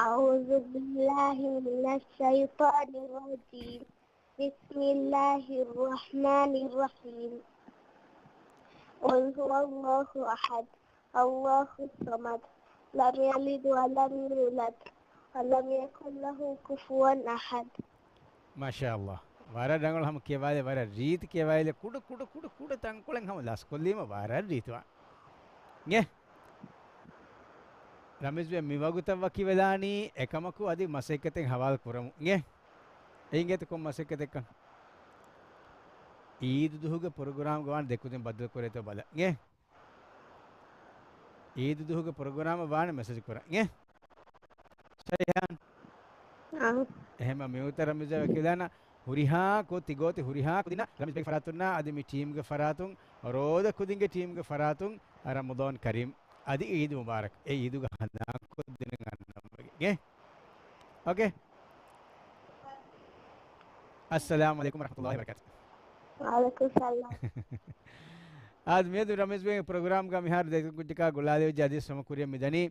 أعوذ بالله من الشيطان الرجيم. بسم الله الرحمن الرحيم. قل هو الله أحد. الله الصمد. لم يلد ولم يولد. ولم يكن له كفوا أحد. މާޝާﷲ. ވަރަށް ރަނގަޅު ހަމަ ކިޔަވާލެ، ވަރަށް ރީތި ކިޔަވާލެ، ކުޑަ، ކުޑަ، ކުޑަ، ކުޑަ ތަންކޮޅެއް ހަމަ ލަސްކޮށްލީމަ ވަރަށް ރީތިވާން. އިނގޭ؟ ރަމީޒް ބޭ މިވަގުތަށް ވަކިވެލާނީ އެކަމަކު އަދި މަސައްކަތެއް ހަވާލު ކުރަމު. އިނގޭ؟ އެއިނގޭތަ ކޮން މަސައްކަތެއްކަން؟ އީދު ދުހުގެ ޕްރޮގްރާމްގަ ވާން ދެކުދިން ބައްދަލު ކުރޭތޯ ބަލަ. އިނގޭ؟ އީދު ދުހުގެ ޕްރޮގްރާމަށް ވާނެ މެސެޖް ކުރަން. އިނގޭ؟ ޝައިހާން. އާ. އެހެމަ މިވަގުތަށް ރަމީޒް ބޭ ކިލާނަ ހުރިހާ ކޮ ތިގޯތި ހުރިހާ ކުދިންނަށް ރަމީޒް ބޭގެ ފަރާތުންނާ އަދި މި ޓީމްގެ ފަރާތުން، ރޯދަ ކުދިންގެ ޓީމްގެ ފަރާތުން ރަމަޟާން ކަރީމް އަދި އީދު މުބާރަކް. އެ އީދުގަ ހަނދާންކޮށްދިނުން އަންނަމުގެ. އިނގޭ؟ އޯކޭ. އައްސަލާމު ޢަލައިކުމް ވަރަޙްމަތުﷲި ވަބަރަކާތު. ވަޢަލައިކުމް ސަލާމް. އާދެ، މިއަދު ރަމީޒް ބޭގެ ޕްރޮގްރާމްގަ މިހާރު ދެކު ކުއްޖަކާ ގުޅާލެވިއްޖެ އަދި ސަމަ ކުރިޔަށް މި ދަނީ.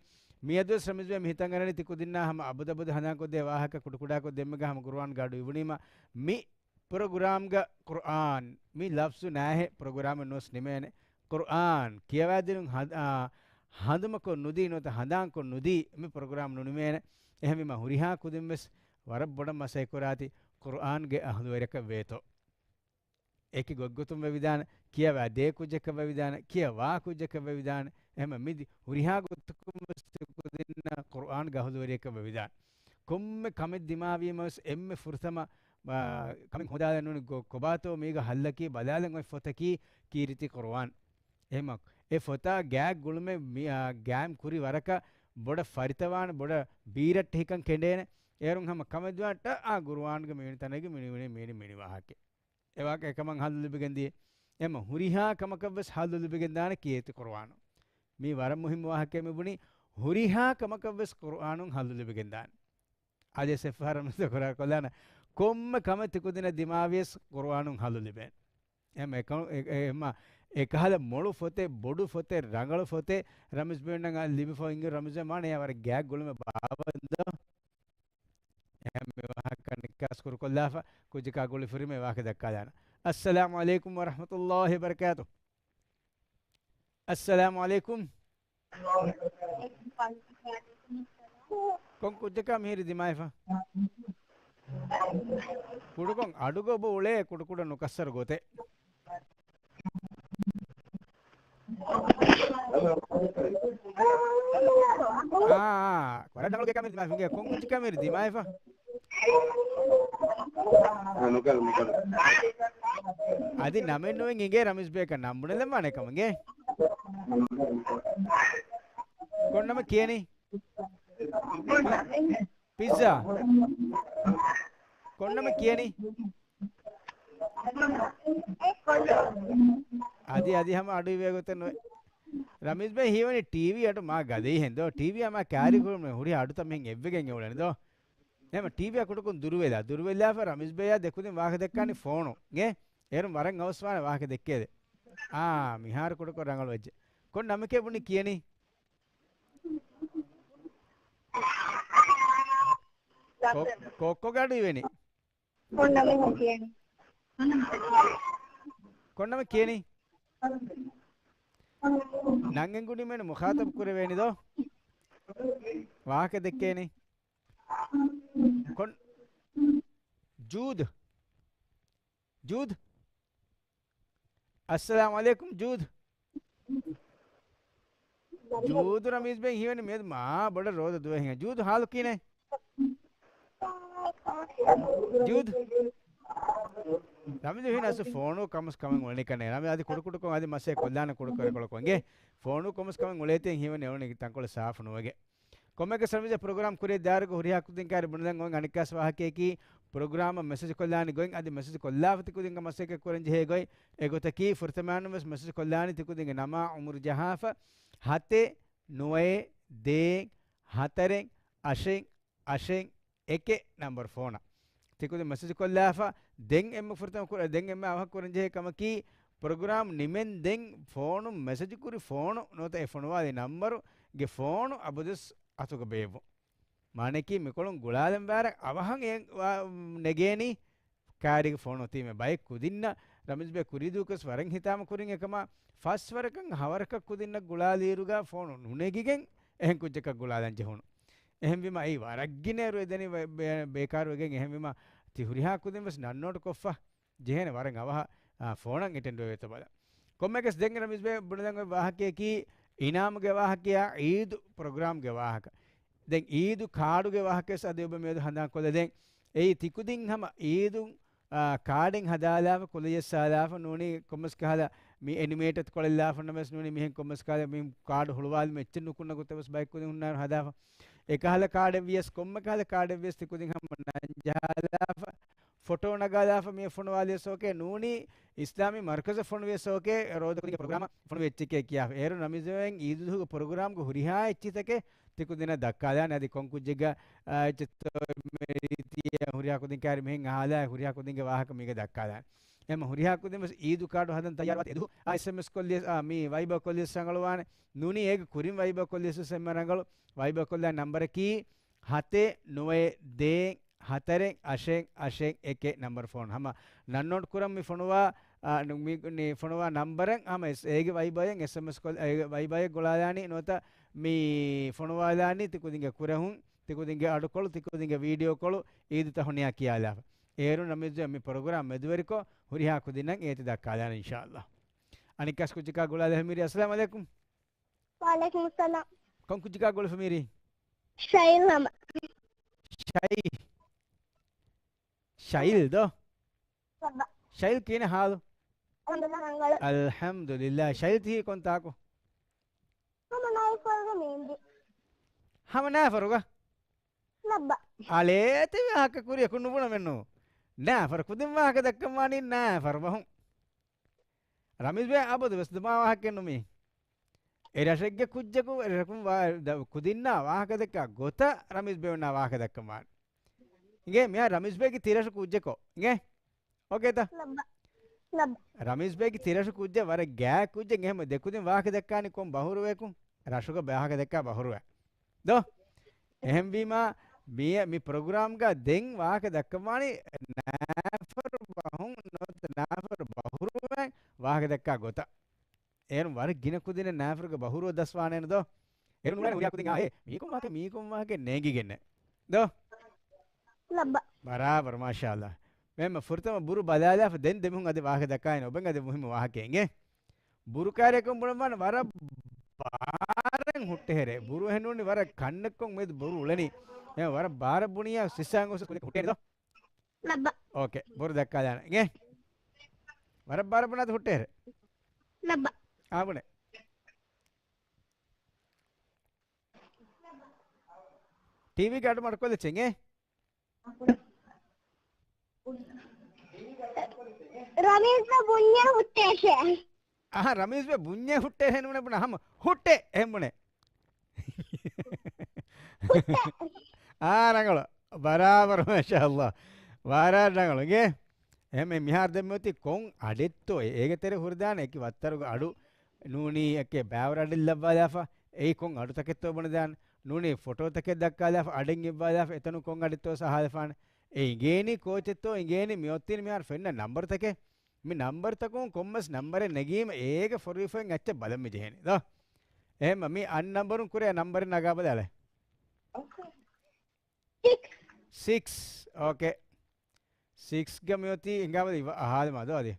މިއަދުވެސް ރަމީޒް ބޭ މި ހިތަށް އަރަނީ ތި ކުދިންނާ ހަމަ އަބަދު އަބަދު ހަނދާންކޮށްދޭ ވާހަކަ ކުޑަކުޑަކޮށް ދެންމެގަ ހަމަ ގުރުއާންގަ އަޑު އިވުނީމަ މި ޕްރޮގްރާމްގަ ޤުރްއާން މި ލަފްޒު ނާހެ ޕްރޮގްރާމެއް ނުވެސް ނިމޭނެ. ޤުރްއާން ކިޔަވާދިނުން ހަ-، އާ، ހަނދުމަކޮށް ނުދީ ނުވަތަ ހަނދާންކޮށް ނުދީ މި ޕްރޮގްރާމް ނުނިމޭނެ. އެހެންވީމަ ހުރިހާ ކުދިން ވެސް ވަރަށް ބޮޑަށް މަސައްކަތް ކުރާތި ޤުރްއާންގެ އަހުލުވެރިޔަކަށް ވޭތޯ. އެކި ގޮތްގޮތުން ވެވިދާނެ، ކިޔަވާ ދޭ ކުއްޖަކަށް ވެވިދާނެ، ކިޔަވާ ކުއްޖަކަށް ވެވިދާނެ. އެހެން މި ދި-، ހުރިހާ ގޮތަކުން ވެސް ކުދިންނަށް ޤުރްއާންގެ އަހުލުވެރިޔަކަށް ވެވިދާނެ. ކޮންމެ ކަމެއް ދިމާވީމަ ވެސް އެންމެ ފުރަތަމަ، އާ، ކަމެއް ހޯދާލަން ނޫނީ ކޮ-، ކޮބާތޯ މީގަ ހައްލަކީ ބަލާލަން އޮތް ފޮތަކީ ކީރިތި ޤުރްއާން. އެހެމަ އެ ފޮތާ ގާތް ގުޅުމެއް މި-، އާ، ގާތް ކުރި ވަރަކަށް ބޮޑަށް ފަރިތަވާނެ، ބޮޑަށް ބީރައްޓެހިކަން ކެނޑޭނެ. އޭރުން ހަމަ ކަމެއް ދުވާނެ ޓަ އާ ގުރުއާންގެ މިވެނި ތަނެއްގެ މިނިވެނި މީނި މިނި ވާހަކަ. އެވާހަކަ އެކަމަށް ހައްލު ލިބިގެން ދިޔަ. އެމަ ހުރިހާ ކަމަކަށް ވެސް ހައްލު ލިބިގެން ދާނެ ކީރިތި ޤުރުއާނު. މީ ވަރަށް މުހިއްމު ވާހަކައެއް މި ބުނީ. ހުރިހާ ކަމަކަށް ވެސް ޤުރުއާނުން ހައްލު ލިބިގެން ދާނެ. އަދި ސެފް ހަރަމް ތަކުރާރު ކޮށްލާނަ ކޮންމެ ކަމެއް ތި ކުދިންނަށް ދިމާވިޔަސް ޤުރުއާނުން ހައްލު ލިބޭނެ. އެމަ އެކަ-، އެ-، އެ-، އެމަ އެކަހަލަ މޮޅު ފޮތެއް، ބޮޑު ފޮތެއް، ރަނގަޅު ފޮތެއް ރަމީޒް ބެންނަށް ލިބިފަ އިނގި ރަމީޒް މާނަޔާ ވަރަށް ގާތް ގުޅުމެއް ބާވަންދޯ. އެހެން މި ވާހަކަ ނިކާސް ކުރުކޮށްލާފަ ކުއްޖަކާ ގުޅި ފުރިމެ ވާހަކަ ދައްކާލާނަ. އައްސަލާމު ޢަލައިކުމް ވަރަޙްމަތުﷲ ވަބަރަކާތު. އައްސަލާމު ޢަލައިކުމް. ކޮން ކުއްޖަކާ މިހިރި ދިމާވެފަ؟ ކުޑަކޮށް އަޑުގަ އޮބަ އުޅޭ ކުޑަކުޑަ ނުކައްސަރު ގޮތެއް. އާ، އާ، ވަރަށް ރަނގަޅު ގެ ކަމެއް ދިމާވެފަ. ކޮން ކުއްޖަކާ މިހިރި ދިމާވެފަ؟ އަދި ނަމެއް ނުވެ އިނގޭ ރަމީޒް ބޭކަށް ނަން ބުނެލަން ވާނެ ކަމަށް އިނގޭ. ކޮން ނަމެއް ކިޔަނީ؟ ޕިއްޒާ. ކޮން ނަމެއް ކިޔަނީ؟ އަދި، އަދި ހަމަ އަޑު އިވޭ ގޮތެއް ނުވޭ. ރަމީޒް ބޭ ހީވަނީ ޓީވީ އަޑު މާ ގަދައި ހެން ދޯ. ޓީވީ އާ މާ ކާރި ކުރުމުން ހުރި އަޑުތައް މިހެން އެއްވެގެން އެ އުޅެނި ދޯ. އެހެން ޓީވީއާ ކުޑަކޮށް ދުރުވެލާ، ދުރުވެލާފަ ރަމީޒް ބޭޔާ ދެކުދިން ވާހަކަ ދެއްކާނީ ފޯނު. އޭ، އޭރުން ވަރަށް އަވަސްވާނެ ވާހަކަ ދެއްކޭދެ. އާ، މިހާރު ކުޑަކޮށް ރަނގަޅު ވެއްޖެ. ކޮން ނަމެކޭ ބުނި ކިޔަނީ؟ ކޯ-، ކޯއްކޮގެ އަޑު އިވެނީ. ކޮން ނަމެއް ކިޔަނީ؟ ކޮން ނަމެއް ކިޔަނީ؟ ނަން އެނގުނީމެން މުޚާތަބް ކުރެވޭނި ދޯ؟ ވާހަކަ ދެއްކޭނީ. ކޮން؟ ޖޫދު. ޖޫދު. އައްސަލާމު ޢަލައިކުމް ޖޫދު. ޖޫދު ރަމީޒް ބެން ހީވަނީ މިއަދު މާ ބޮޑަށް ރޯދަ ދުވަހެއް. ޖޫދު ހާލު ކިހިނެއް؟ ޖޫދު. ރަމީޒް ހީވަނީ އަސް ފޯނު ކަމަސް ކަމެއް އުޅެނީ ކަންނޭ. ރަމީޒް އަދި ކުޑަކުޑަކޮށް އަދި މަސޭ ކޮށްލާނެ ކުޑަކުޑަކޮށް އިނގޭ. ފޯނު ކަމަސް ކަމެއް އުޅޭތީ ހީވަނީ އެވަނީ ތަންކޮޅެއް ސާފު ނުވެގެން. ކޮންމެއަކަސް ރަމީޒް ޕްރޮގްރާމް ކުރިއަށް ދާއިރުގަ ހުރިހާ ކުދިން ކާރި ބުނެލަން އޮތް އަނެއްކާސް ވާހަކަޔަކީ ޕްރޮގްރާމަށް މެސެޖް ކޮށްލާނެ ގޮތް އަދި މެސެޖް ކޮށްލާފަ ތިކުދިންގެ މަސައްކަތް ކުރަން ޖެހޭ ގޮތް އެގޮތަކީ ފުރަތަމައިން ވެސް މެސެޖް ކޮށްލާނީ ތިކުދިންގެ ނަމާ އުމުރު ޖަހާފަ ހަތެއް ނުވައެއް ދޭއް ހަތަރެއް އަށެއް އަށެއް އެކެއް ނަންބަރު ފޯނަށް. ތިކުދިން މެސެޖް ކޮށްލާފަ ދެން އެންމެ ފުރަތަމަ ކުރ-، ދެން އެންމެ އަވަހަށް ކުރަން ޖެހޭ ކަމަކީ ޕްރޮގްރާމް ނިމެން ދެން ފޯނު މެސެޖް ކުރި ފޯނު ނުވަތަ އެ ފޮނުވާލި ނަންބަރުގެ ފޯނު އަބަދުވެސް އަތުގަ ބޭއްވުން. މާނައަކީ މިކޮޅުން ގުޅާލަން ވާރަށް އަވަހަށް އެ ވާ-، ނެގޭނީ ކާރީގެ ފޯނު އޮތީމެ. ބައެއް ކުދިންނަށް ރަމީޒް ބޭ ކުރީ ދުވަހު ވެސް ވަރަށް ހިތާމަ ކުރިން އެކަމާ ފަސް ވަރަކަށް ހަވަރަކަށް ކުދިންނަށް ގުޅާލިއިރުގަ ފޯނު ނުނެގިގެން އެހެން ކުއްޖަކަށް ގުޅާލަން ޖެހުނު. އެހެންވީމަ އެއީ ވަރަށް ގިނައިރު އެދެނީ ބޭ-، ބޭ-، ބޭކާރުވެގެން. އެހެންވީމަ ތި ހުރިހާ ކުދިން ވެސް ނަން ނޯޓް ކޮށްފަ ޖެހޭނެ ވަރަށް އަވަހަށް، އާ، ފޯނަށް އެޓެންޑް ވެވޭތޯ ބަލަން. ކޮންމެއަކަސް ދެން ރަމީޒް ބޭ ބުނެލަން އޮތް ވާހަކަޔަކީ އިނާމުގެ ވާހަކަޔާ އީދު ޕްރޮގްރާމްގެ ވާހަކަ. ދެން އީދު ކާޑުގެ ވާހަކަވެސް އަދި އޮބަ މިއަދު ހަނދާން ކޮށްލަދޭން. އެއީ ތިކުދިން ހަމަ އީދު، އާ، ކާޑެއް ހަދާލާފަ، ކުލަޔަށް ސާލާފަ ނޫނީ ކޮންމެސް ކަހަލަ މި އެނިމޭޓަށް ކޮޅެއް ލާފަ ނަމަވެސް ނޫނީ މިހެން ކޮންމެސް ކަހަލަ މި ކާޑު ހުޅުވާލުމަށް އެއްޗެއް ނުކުންނަ ގޮތަށް ވެސް ބައެއް ކުދިން ހުންނާނެ ހަދާފަ. އެކަހަލަ ކާޑެއް ވިޔަސް، ކޮންމެ ކަހަލަ ކާޑެއް ވިޔަސް ތިކުދިން ހަމަ ނަން ޖަހާލާފަ، ފޮޓޯ ނަގާލާފަ މި ފޮނުވާލިޔަސް އޯކޭ. ނޫނީ އިސްލާމީ މަރުކަޒަށް ފޮނުވިޔަސް އޯކޭ، ރޯދަ ކުދިންގެ ޕްރޮގްރާމަށް ފޮނުވި އެއްޗެކޭ ކިޔާފަ. އޭރު ރަމީޒް ބެން އީދު ދުވަހުގެ ޕްރޮގްރާމްގެ ހުރިހާ އެއްޗިތަކެއް ތިކުދިންނަށް ދައްކާލާނެ. އަދި ކޮން ކުއްޖެއްގަ، އާ، އެއްޗެއްތޯ މި ރީތިއެއް ހުރިހާ ކުދިން ކާރި މިހެން އަހާލާ ހުރިހާ ކުދިންގެ ވާހަކަ މީގަ ދައްކާލާނެ. އެހެން ހުރިހާ ކުދިން ވެސް އީދު ކާޑު ހަދަން ތައްޔާރުވާތީ އެދުހު، އާ، އެސްއެމްއެސް ކޮށްލިޔަސް، އާ، މި ވައިބަރ ކޮށްލިޔަސް ރަނގަޅުވާނެ. ނޫނީ އޭގެ ކުރިން ވައިބަރ ކޮށްލިޔަސް ވެސް އެންމެ ރަނގަޅު. ވައިބަރ ކޮށްލާ ނަންބަރަކީ ހަތެއް ނުވައެއް ދޭއް ހަތަރެއް އަށެއް އަށެއް އެކެއް ނަންބަރު ފޯނު. ހަމަ ނަން ނޯޓް ކުރަން މި ފޮނުވާ، އާ، ނު-، މި، ނި-، ފޮނުވާ ނަންބަރެއް ހަމަ އެސް-، އޭގެ ވައިބަޔަށް އެސްއެމްއެސް ކޮލް، އޭގެ ވައިބަޔަށް ގުޅާލާނީ ނުވަތަ މި ފޮނުވާލާނީ ތިކުދިންގެ ކުރެހުން، ތިކުދިންގެ އަޑުކޮޅު، ތިކުދިންގެ ވީޑިއޯކޮޅު އީދު ތަހުނިޔާ ކިޔާލާފަ. އޭރުން ރަމީޒް މި ޕްރޮގްރާމް މެދުވެރިކޮށް ހުރިހާ ކުދިންނަށް އޭތި ދައްކާލާނެ އިންޝާﷲ. އަނެއްކާސް ކުއްޖަކާ ގުޅާލެ ހަމީރީ. އައްސަލާމު ޢަލައިކުމް. ވަޢަލައިކުމުއްސަލާމް. ކޮން ކުއްޖަކާ ގުޅިފަ މީރީ؟ ޝައިލް ނަމަ. ޝައި-، ޝައިލް ދޯ؟ ބައްބަ. ޝައިލް ކިހިނެއް ހާލު؟ އަލްޙަމްދުލިއްލާހް. ޝައިލް ތިހި ކޮންތާކު؟ ހަމަ ނާއިފަރުގަ މޭންދި. ހަމަ ނާއިފަރުގަ؟ ނައްބަ. އަޅޭ ތި ވާހަކަ ކުރިއަކު ނުބުނަމެއްނު. ނާއިފަރު ކުދިން ވާހަކަ ދައްކަން ވާނީ ނާއިފަރު ބަހުން. ރަމީޒް ބޭ އަބަދު ވެސް ދުމާ ވާހަކައެއްނު މީ. އެ ރަށެއްގެ ކުއްޖަކު އެ ރަށަކުން ވާ-، ދަ-، ކުދިންނާ ވާހަކަ ދައްކާ ގޮތަށް ރަމީޒް ބޭ އޮންނާ ވާހަކަ ދައްކަން ވާނެ. އިނގޭ މިހާ ރަމީޒް ބޭގެ ތި ރަށު ކުއްޖަކޯ. އިނގޭ؟ އޯކޭތަ؟ ލައްބަ. ރަމީޒް ބޭގެ ތިރަށު ކުއްޖެއް ވަރަށް ގާތް ކުއްޖެއް. އެހެން ދެކުދިން ވާހަކަ ދައްކާނީ ކޮން ބަހުރުވަޔަކު؟ ރަށުގަ ވާހަކަ ދައްކާ ބަހުރުވަ. ދޯ؟ އެހެންވީމާ، މި، މި ޕްރޮގްރާމްގަ ދެން ވާހަކަ ދައްކަވާނީ ނައިފަރު ބަހުން ނުވަތަ ނައިފަރު ބަހުރުވައިން ވާހަކަ ދައްކާ ގޮތަށް. އޭރުން ވަރަށް ގިނަ ކުދިންނަށް ނައިފަރުގެ ބަހުރުވަ ދަސްވާނޭނެ ދޯ؟ އޭރުން ނުވާނެ ހުރިހާ ކުދިން އާ އޭ މީކޮން ވާހަކަ، މީކޮން ވާހަކަ ނޭނގިގެންނެއް. ދޯ؟ ލައްބަ. ބަރާބަރު، މާޝާﷲ. މެންމަ ފުރަތަމަ ބުރު ބަލާލާފަ ދެން ދެމީހުން އަދި ވާހަކަ ދައްކާއިން އޮބެން އަދި މުހިއްމު ވާހަކައެއް އިނގޭ. ބުރު ކާރިއަކުން ބުނަންވާނެ ވަރަށް ބާރެއް ހުއްޓެހެރޭ. ބުރު އެހެންނޫނީ ވަރަށް ކަންނެއްކޮށް މިއަދު ބުރު އުޅެނީ. އެ ވަރަށް ބާރަށް ބުނިޔާ ސިއްސާން ގޮސް ކުލަ ހުއްޓޭނެ ދޯ. ލައްބަ. އޯކޭ. ބުރު ދައްކާލާނެ. އިނގޭ. ވަރަށް ބާރަށް ބުނާތަ ހުއްޓެހެރޭ. ލައްބަ. އާ ބުނޭ. ޓީވީގެ އަޑު މަޑުކޮށްލަ އެއްޗެއް އިނގޭ. ރަމީޒް ބުންޏެއް ހުއްޓޭށޭ. އަހަ، ރަމީޒް ބުންޏެއް ހުއްޓޭ އެހެން ބުނެ ބުނާ ހަމަ ހުއްޓޭ އެހެން ބުނޭ. ހުއްޓޭ. އާ، ރަނގަޅު. ބަރާބަރު، މާޝާﷲ. ވަރަށް ރަނގަޅު އިނގޭ. އެހެން މިހާރު ދެން މިއޮތީ ކޮން އަޑެއްތޯ އޭގެ ތެރެ ހުރިދާނެ އެކި ވައްތަރުގެ އަޑު ނޫނީ އެކޭ ބައިވަރު އަޑެއް ލައްވާލާފަ، އެއީ ކޮން އަޑުތަކެއްތޯ ބުނެދާނެ. ނޫނީ ފޮޓޯތަކެއް ދައްކާލާފަ އަޑެއް އިއްވާލާފަ އެތަނުން ކޮން އަޑެއްތޯ އަހާލަފާނެ. އެ އިނގޭނީ ކޯޗެއްތޯ އިނގޭނީ މި އޮތީން މިހާރު ފެންނަ ނަންބަރުތަކެއް. މި ނަންބަރުތަކުން ކޮންމެސް ނަންބަރެއް ނެގީމަ އޭގެ ފޮރުވިފައިން އެއްޗެއް ބަލަން މި ޖެހޭނީ ދޯ. އެހެންމަ މި އަން ނަންބަރުން ކުރެ ނަންބަރެއް ނަގާ ބަލާލަ. ސިކްސް. ސިކްސް. އޯކޭ. ސިކްސް ގަ މިއޮތީ ހިނގާބަލަ އަހާލަމާ ދޯ އަދި.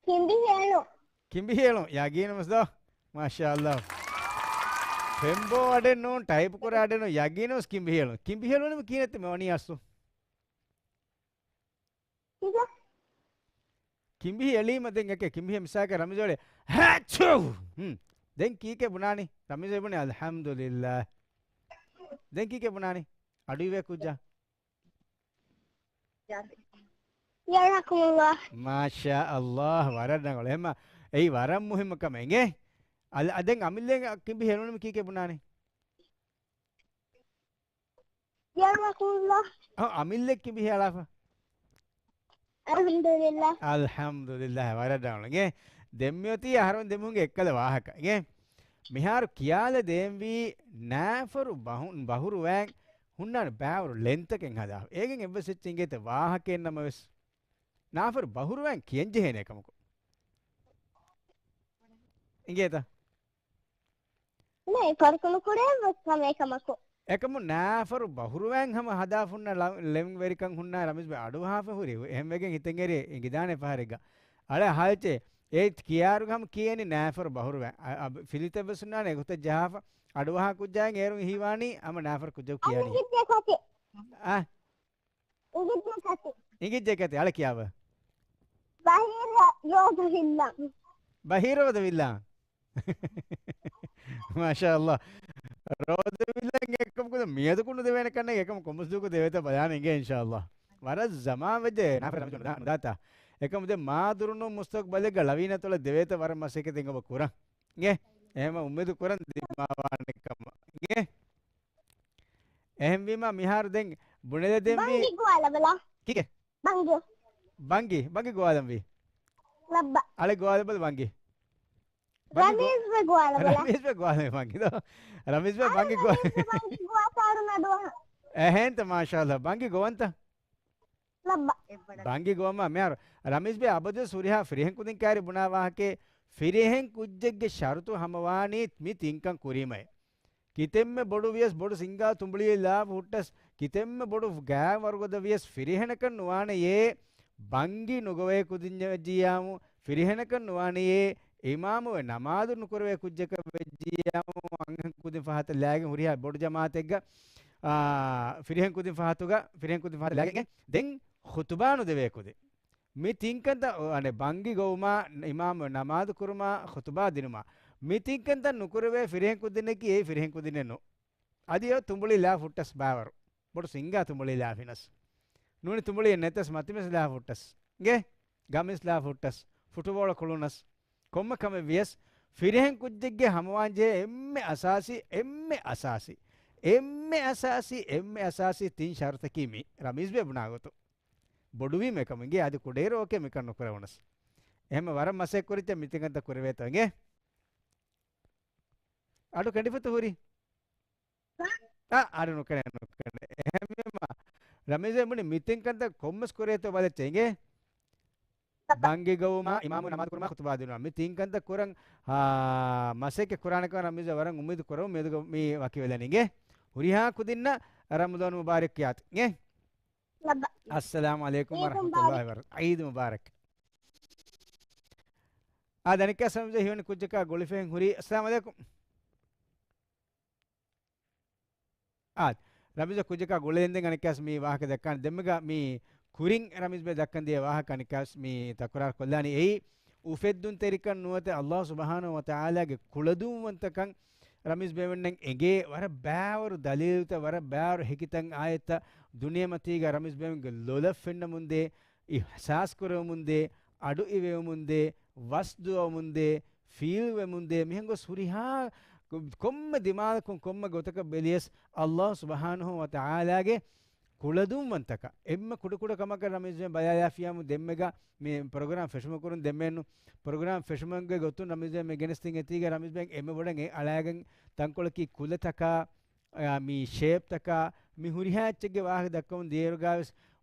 ކިނބިހިއެޅު. ކިނބިހިއެޅު. ޔަގީނުވެސް ދޯ. މާޝާﷲ. ފެންބޯ އަޑެއް ނޫން، ޓައިޕް ކުރާ އަޑެއް ނޫން، ޔަގީނުވެސް ކިނބިހިއެޅު. ކިނބިހިއެޅުނީ ކިހިނެއްތަ މި ވަނީ އަސްލު؟ ކިނބިހި އެޅީމަ ދެން އެކެ ކިނބިހި މިސާކަށް ރަމީޒް އެޅޭ. ހެޗު! ހުން. ދެން ކީކޭ ބުނާނީ؟ ރަމީޒް ބުނީ އަލްޙަމްދުލިއްލާ. ދެން ކީކޭ ބުނާނީ؟ އަޑުއިވޭ ކުއްޖާ. ޔަރްޙަމުކައްމުﷲ. މާޝާ ﷲ، ވަރަށް ރަނގަޅު. އެހެންމަ އެއީ ވަރަށް މުހިއްމު ކަމެއް އިނގޭ. އަލް-، އަ، ދެން އަމިއްލަ ކިނބިހި އެޅުނީމަ ކީކޭ ބުނާނީ؟ ޔަރްޙަމުކައްމުﷲ. އަ، އަމިއްލަ ކިނބިހި އަޅާފަ. އަލްޙަމްދުލިއްލާހް. އަލްޙަމްދުލިއްލާހް، ވަރަށް ރަނގަޅު. އިނގޭ، ދެން މިއޮތީ އަހަރުމެން ދެމީހުންގެ އެއްކަލަ ވާހަކަ. އިނގޭ، މިހާރު ކިޔާލަ ދޭންވީ ނައިފަރު ބަހު-، ބަހުރުވައިން ހުންނާނެ ބައިވަރު ޅެންތަކެއް ހަދާ. އޭގެން އެއްވެސް އެއްޗެއް އިނގޭތަ ވާހަކައެއް ނަމަވެސް. ނައިފަރު ބަހުރުވައިން ކިޔަންޖެހޭނެ ކަމަކު. އިނގޭތަ؟ ނައިފަރު ނުކުރެވޭ ވެސް ހަމަ އެކަމަކު. އެކަމު ނައިފަރު ބަހުރުވައިން ހަމަ ހަދާފަ ހުންނަ ޅަ-، ޅެންވެރިކަން ހުންނަ ރަމީޒް ބެ އަޑުއަހާފަ ހުރި. އެހެންވެގެން ހިތަށް އެރި އެނގިދާނެ ފަހަރެއްގަ. އަޅެ އަހާލައްޗޭ، އޭ ކިޔާރުގަ ހަމަ ކިޔޭނީ ނައިފަރު ބަހުރުވައިން. އަ، އަ، ފިލިތައްވެސް ހުންނާނެ އެގޮތަށް ޖަހާފަ. އަޑުއަހާ ކުއްޖާއިން އޭރުން ހީވާނީ ހަމަ ނައިފަރު ކުއްޖަކު ކިޔާނީ. އަނެއް ކަތި. އާ. އިނގިއްޖެ ކަތި. އިނގިއްޖެ ކަތި. އަޅެ ކިޔާބަ. ބަހީރު ރޯދަ ވިއްލާ. ބަހީރު ރޯދަ ވިއްލާ. މާޝާ ﷲ. ރޯދަ ވިއްލާ އެކަމަކު މިއަދަކު ނުދެވޭނެ ކަންނޭނގެ އެކަމަކު ކޮންމެސް ދުވަހަކު ދެވޭތަ ބަލާނެ އިނގޭ އިންޝާ ﷲ. ވަރަށް ޒަމާން ވެއްޖެ ނާފެ ރަމްޒާން ނުދާ-، ނުދާތާ. އެކަމު ދެން މާ ދުރުނު މުސްތަޤްބަލެއްގަ ޅަވީނަތޮޅަށް ދެވޭތަ ވަރަށް މަސައްކަތެއް އެނގޭ އެހެމަ އުއްމީދު ކުރަން ދިމާވާނެ ކަމަށް. އިނގޭ؟ އެހެންވީމާ މިހާރު ދެން ބުނެލެދެންވީ. ބަންގި ގޮވާލަބަލަ. ކީކޭ؟ ބަންގި. ބަންގި، ބަންގި ގޮވާލަންވީ. ލައްބަ. އަޅެ ގޮވާލަބަލަ ބަންގި. ބަންގި ގޮ-، ރަމީޒް ވެ ގޮވާލަބަލަ. ރަމީޒް ވެ ގޮވާލަން ބަންގި ދޯ. ރަމީޒް ވެ އަޅެ ބަންގި ގޮވާ-، ރަމީޒް ވެ ބަންގި ގޮވާ ފާރު ނަޑުއަހަ. އެހެންތަ މާޝާﷲ. ބަންގި ގޮވަންތަ؟ ލައްބަ. ބަންގި ގޮވަމާ މިހާރު ރަމީޒް ބޭ އަބަދުވެސް ހުރިހާ ފިރިހެން ކުދިން ކައިރި ބުނާ ވާހަކައެއް، ފިރިހެން ކުއްޖެއްގެ ޝަރުތު ހަމަވާނީ މި ތިންކަން ކުރީމައޭ. ކިތަންމެ ބޮޑު ވިޔަސް، ބޮޑު ސިނގާ ތުނބުޅިއެއް ލާފަ ހުއްޓަސް، ކިތަންމެ ބޮޑު ގާތް ވަރުގަދަ ވިޔަސް، ފިރިހެނަކަށް ނުވާނެޔޭ ބަންގި ނުގޮވޭ ކުދިން ވެއްޖިއްޔާމު، ފިރިހެނަކަށް ނުވާނެޔޭ އިމާމުވެ ނަމާދު ނުކުރެވޭ ކުއްޖަކަށް ވެއްޖިއްޔާމު، އަންހެން ކުދިން ފަހަތަށް ލާގެން ހުރިހާ ބޮޑު ޖަމާއަތެއްގަ، އާ، ފިރިހެން ކުދިން ފަހަތުގަ، ފިރިހެން ކުދިން ފަހަތަށް ލާގެން ދެން ޚުތުބާ ނުދެވޭ ކުދިން. މި ތިންކަންތައް، އަނެއް، ބަންގި ގޮވުމާ، އިމާމު ނަމާދު ކުރުމާ، ޚުތުބާ ދިނުމާ، މި ތިންކަންތައް ނުކުރެވޭ ފިރިހެން ކުދިންނަކީ އެއީ ފިރިހެން ކުދިންނެއް ނޫން. އަދި އެ ތުނބުޅި ލާ ފުއްޓަސް ބާވަރު. ބޮޑު ސިނގާ ތުނބުޅި ލާފިނަސް. ނޫނީ ތުނބުޅިއެއް ނެތަސް މަތިމެސް ލާ ފުއްޓަސް. އިނގޭ؟ ގަމިސް ލާ ފުއްޓަސް. ފުޓުބޯޅަ ކުޅުނަސް. ކޮންމެ ކަމެއް ވިޔަސް، ފިރިހެން ކުއްޖެއްގެ ހަމަވާންޖެހޭ އެންމެ އަސާސީ، އެންމެ އަސާސީ، އެންމެ އަސާސީ، އެންމެ އަސާސީ ތިން ޝަރުތަކީ މި ރަމީޒްބެ ބުނާ ގޮތުން. ބޮޑުވީމަ އެކަމުގެ އަދި ކުޑައިރު އޯކޭ މިކަން ނުކުރެވުނަސް. އެހެންމެ ވަރަށް މަސައްކަތް ކުރިއްޖެ މިތިން ކަންތައް ކުރެވޭތޯ އިނގޭ؟ އަޑު ކެނޑިފަތު ހުރި. އަ، އަޑު ނުކެނޑޭ، ނުކެނޑޭ. އެހެންވީމަ، ރަމީޒް ބުނި މިތިން ކަންތައް ކޮންމެސް ކުރޭތޯ ބަލައްޗޭ އިނގޭ؟ ބަންގި ގައުމާ، އިމާމު ނަމާދު ކުރުމާ، ޚުތުބާ ދިނުމާ. މި ތިން ކަންތައް ކުރަން، އާ، މަސައްކަތް ކުރާނެކަން ރަމީޒް ވަރަށް އުއްމީދު ކުރަމު މި އިނގޭ. ހުރިހާ ކުދިންނަށް ރަމަޟާން މުބާރަކް ކިޔާތި އިނގޭ. އައްސަލާމު ޢަލައިކުމް ވަރަޙްމަތުﷲި ވަބަރަކާތުހު. ޢީދު މުބާރަކް. އާ، ދަނިކަސް ރަމީޒް ހިވަނި ކުއްޖަކާ ގުޅިފައި ހުރީ. އައްސަލާމު ޢަލައިކުމް. އާ، ރަމީޒް ކުއްޖަކާ ގުޅެލިންދެން އަނެއްކާސް މި ވާހަކަ ދައްކާނެ. ދެންމެގަ މި ކުރިން ރަމީޒް ބޭ ދައްކަން ދިޔަ ވާހަކަ އަނެއްކާސް މި ތަކުރާރު ކޮށްލާނީ. އެއީ އުފެއްދުންތެރިކަން ނުވަތަ ﷲ ސުބްޙާނަހޫ ވަތަޢާލާގެ ކުޅަދުންވަންތަކަން ރަމީޒް ބޭވެންނަށް އެނގޭ ވަރަށް ބާވަރު ދަލީލުތައް، ވަރަށް ބާވަރު ހެކިތައް އާޔަތްތައް ދުނިޔެމަތީގަ ރަމީޒް ބޭވެންގެ ލޮލަށް ފެންނަމުންދޭ، އިޙްސާސް ކުރެވެމުންދޭ، އަޑު އިވެވެމުންދޭ، ވަސް ދުވަވެމުންދޭ، ފީލް ވެމުންދޭ، މިހެން ގޮސް ހުރިހާ ކޮ-، ކޮންމެ ދިމާލަކުން ކޮންމެ ގޮތަކަށް ބެލިޔަސް، ﷲ ސުބްޙާނަހޫ ވަތަޢާލާގެ ކުޅަދުންވަންތަކަށް އެންމެ ކުޑަކުޑަ ކަމަކަށް ރަމީޒް ބޭ ބަލާލާފިޔާމު ދެންމެގަ މި ޕްރޮގްރާމް ފެށުމަކުރުން ދެންމެއްނު. ޕްރޮގްރާމް ފެށުމުގެ ގޮތުން ރަމީޒް ބޭ މި ގެނެސްދިން އެތީގަ ރަމީޒް ބޭ އެންމެ ބޮޑަށް އެ އަޅާގެން ތަންކޮޅަކީ ކުލަތަކާ، އާ، މި ޝޭޕްތަކާ، މި ހުރިހާ އެއްޗެއްގެ ވާހަކަ ދައްކަމުން ދިޔައިރުގަވެސް،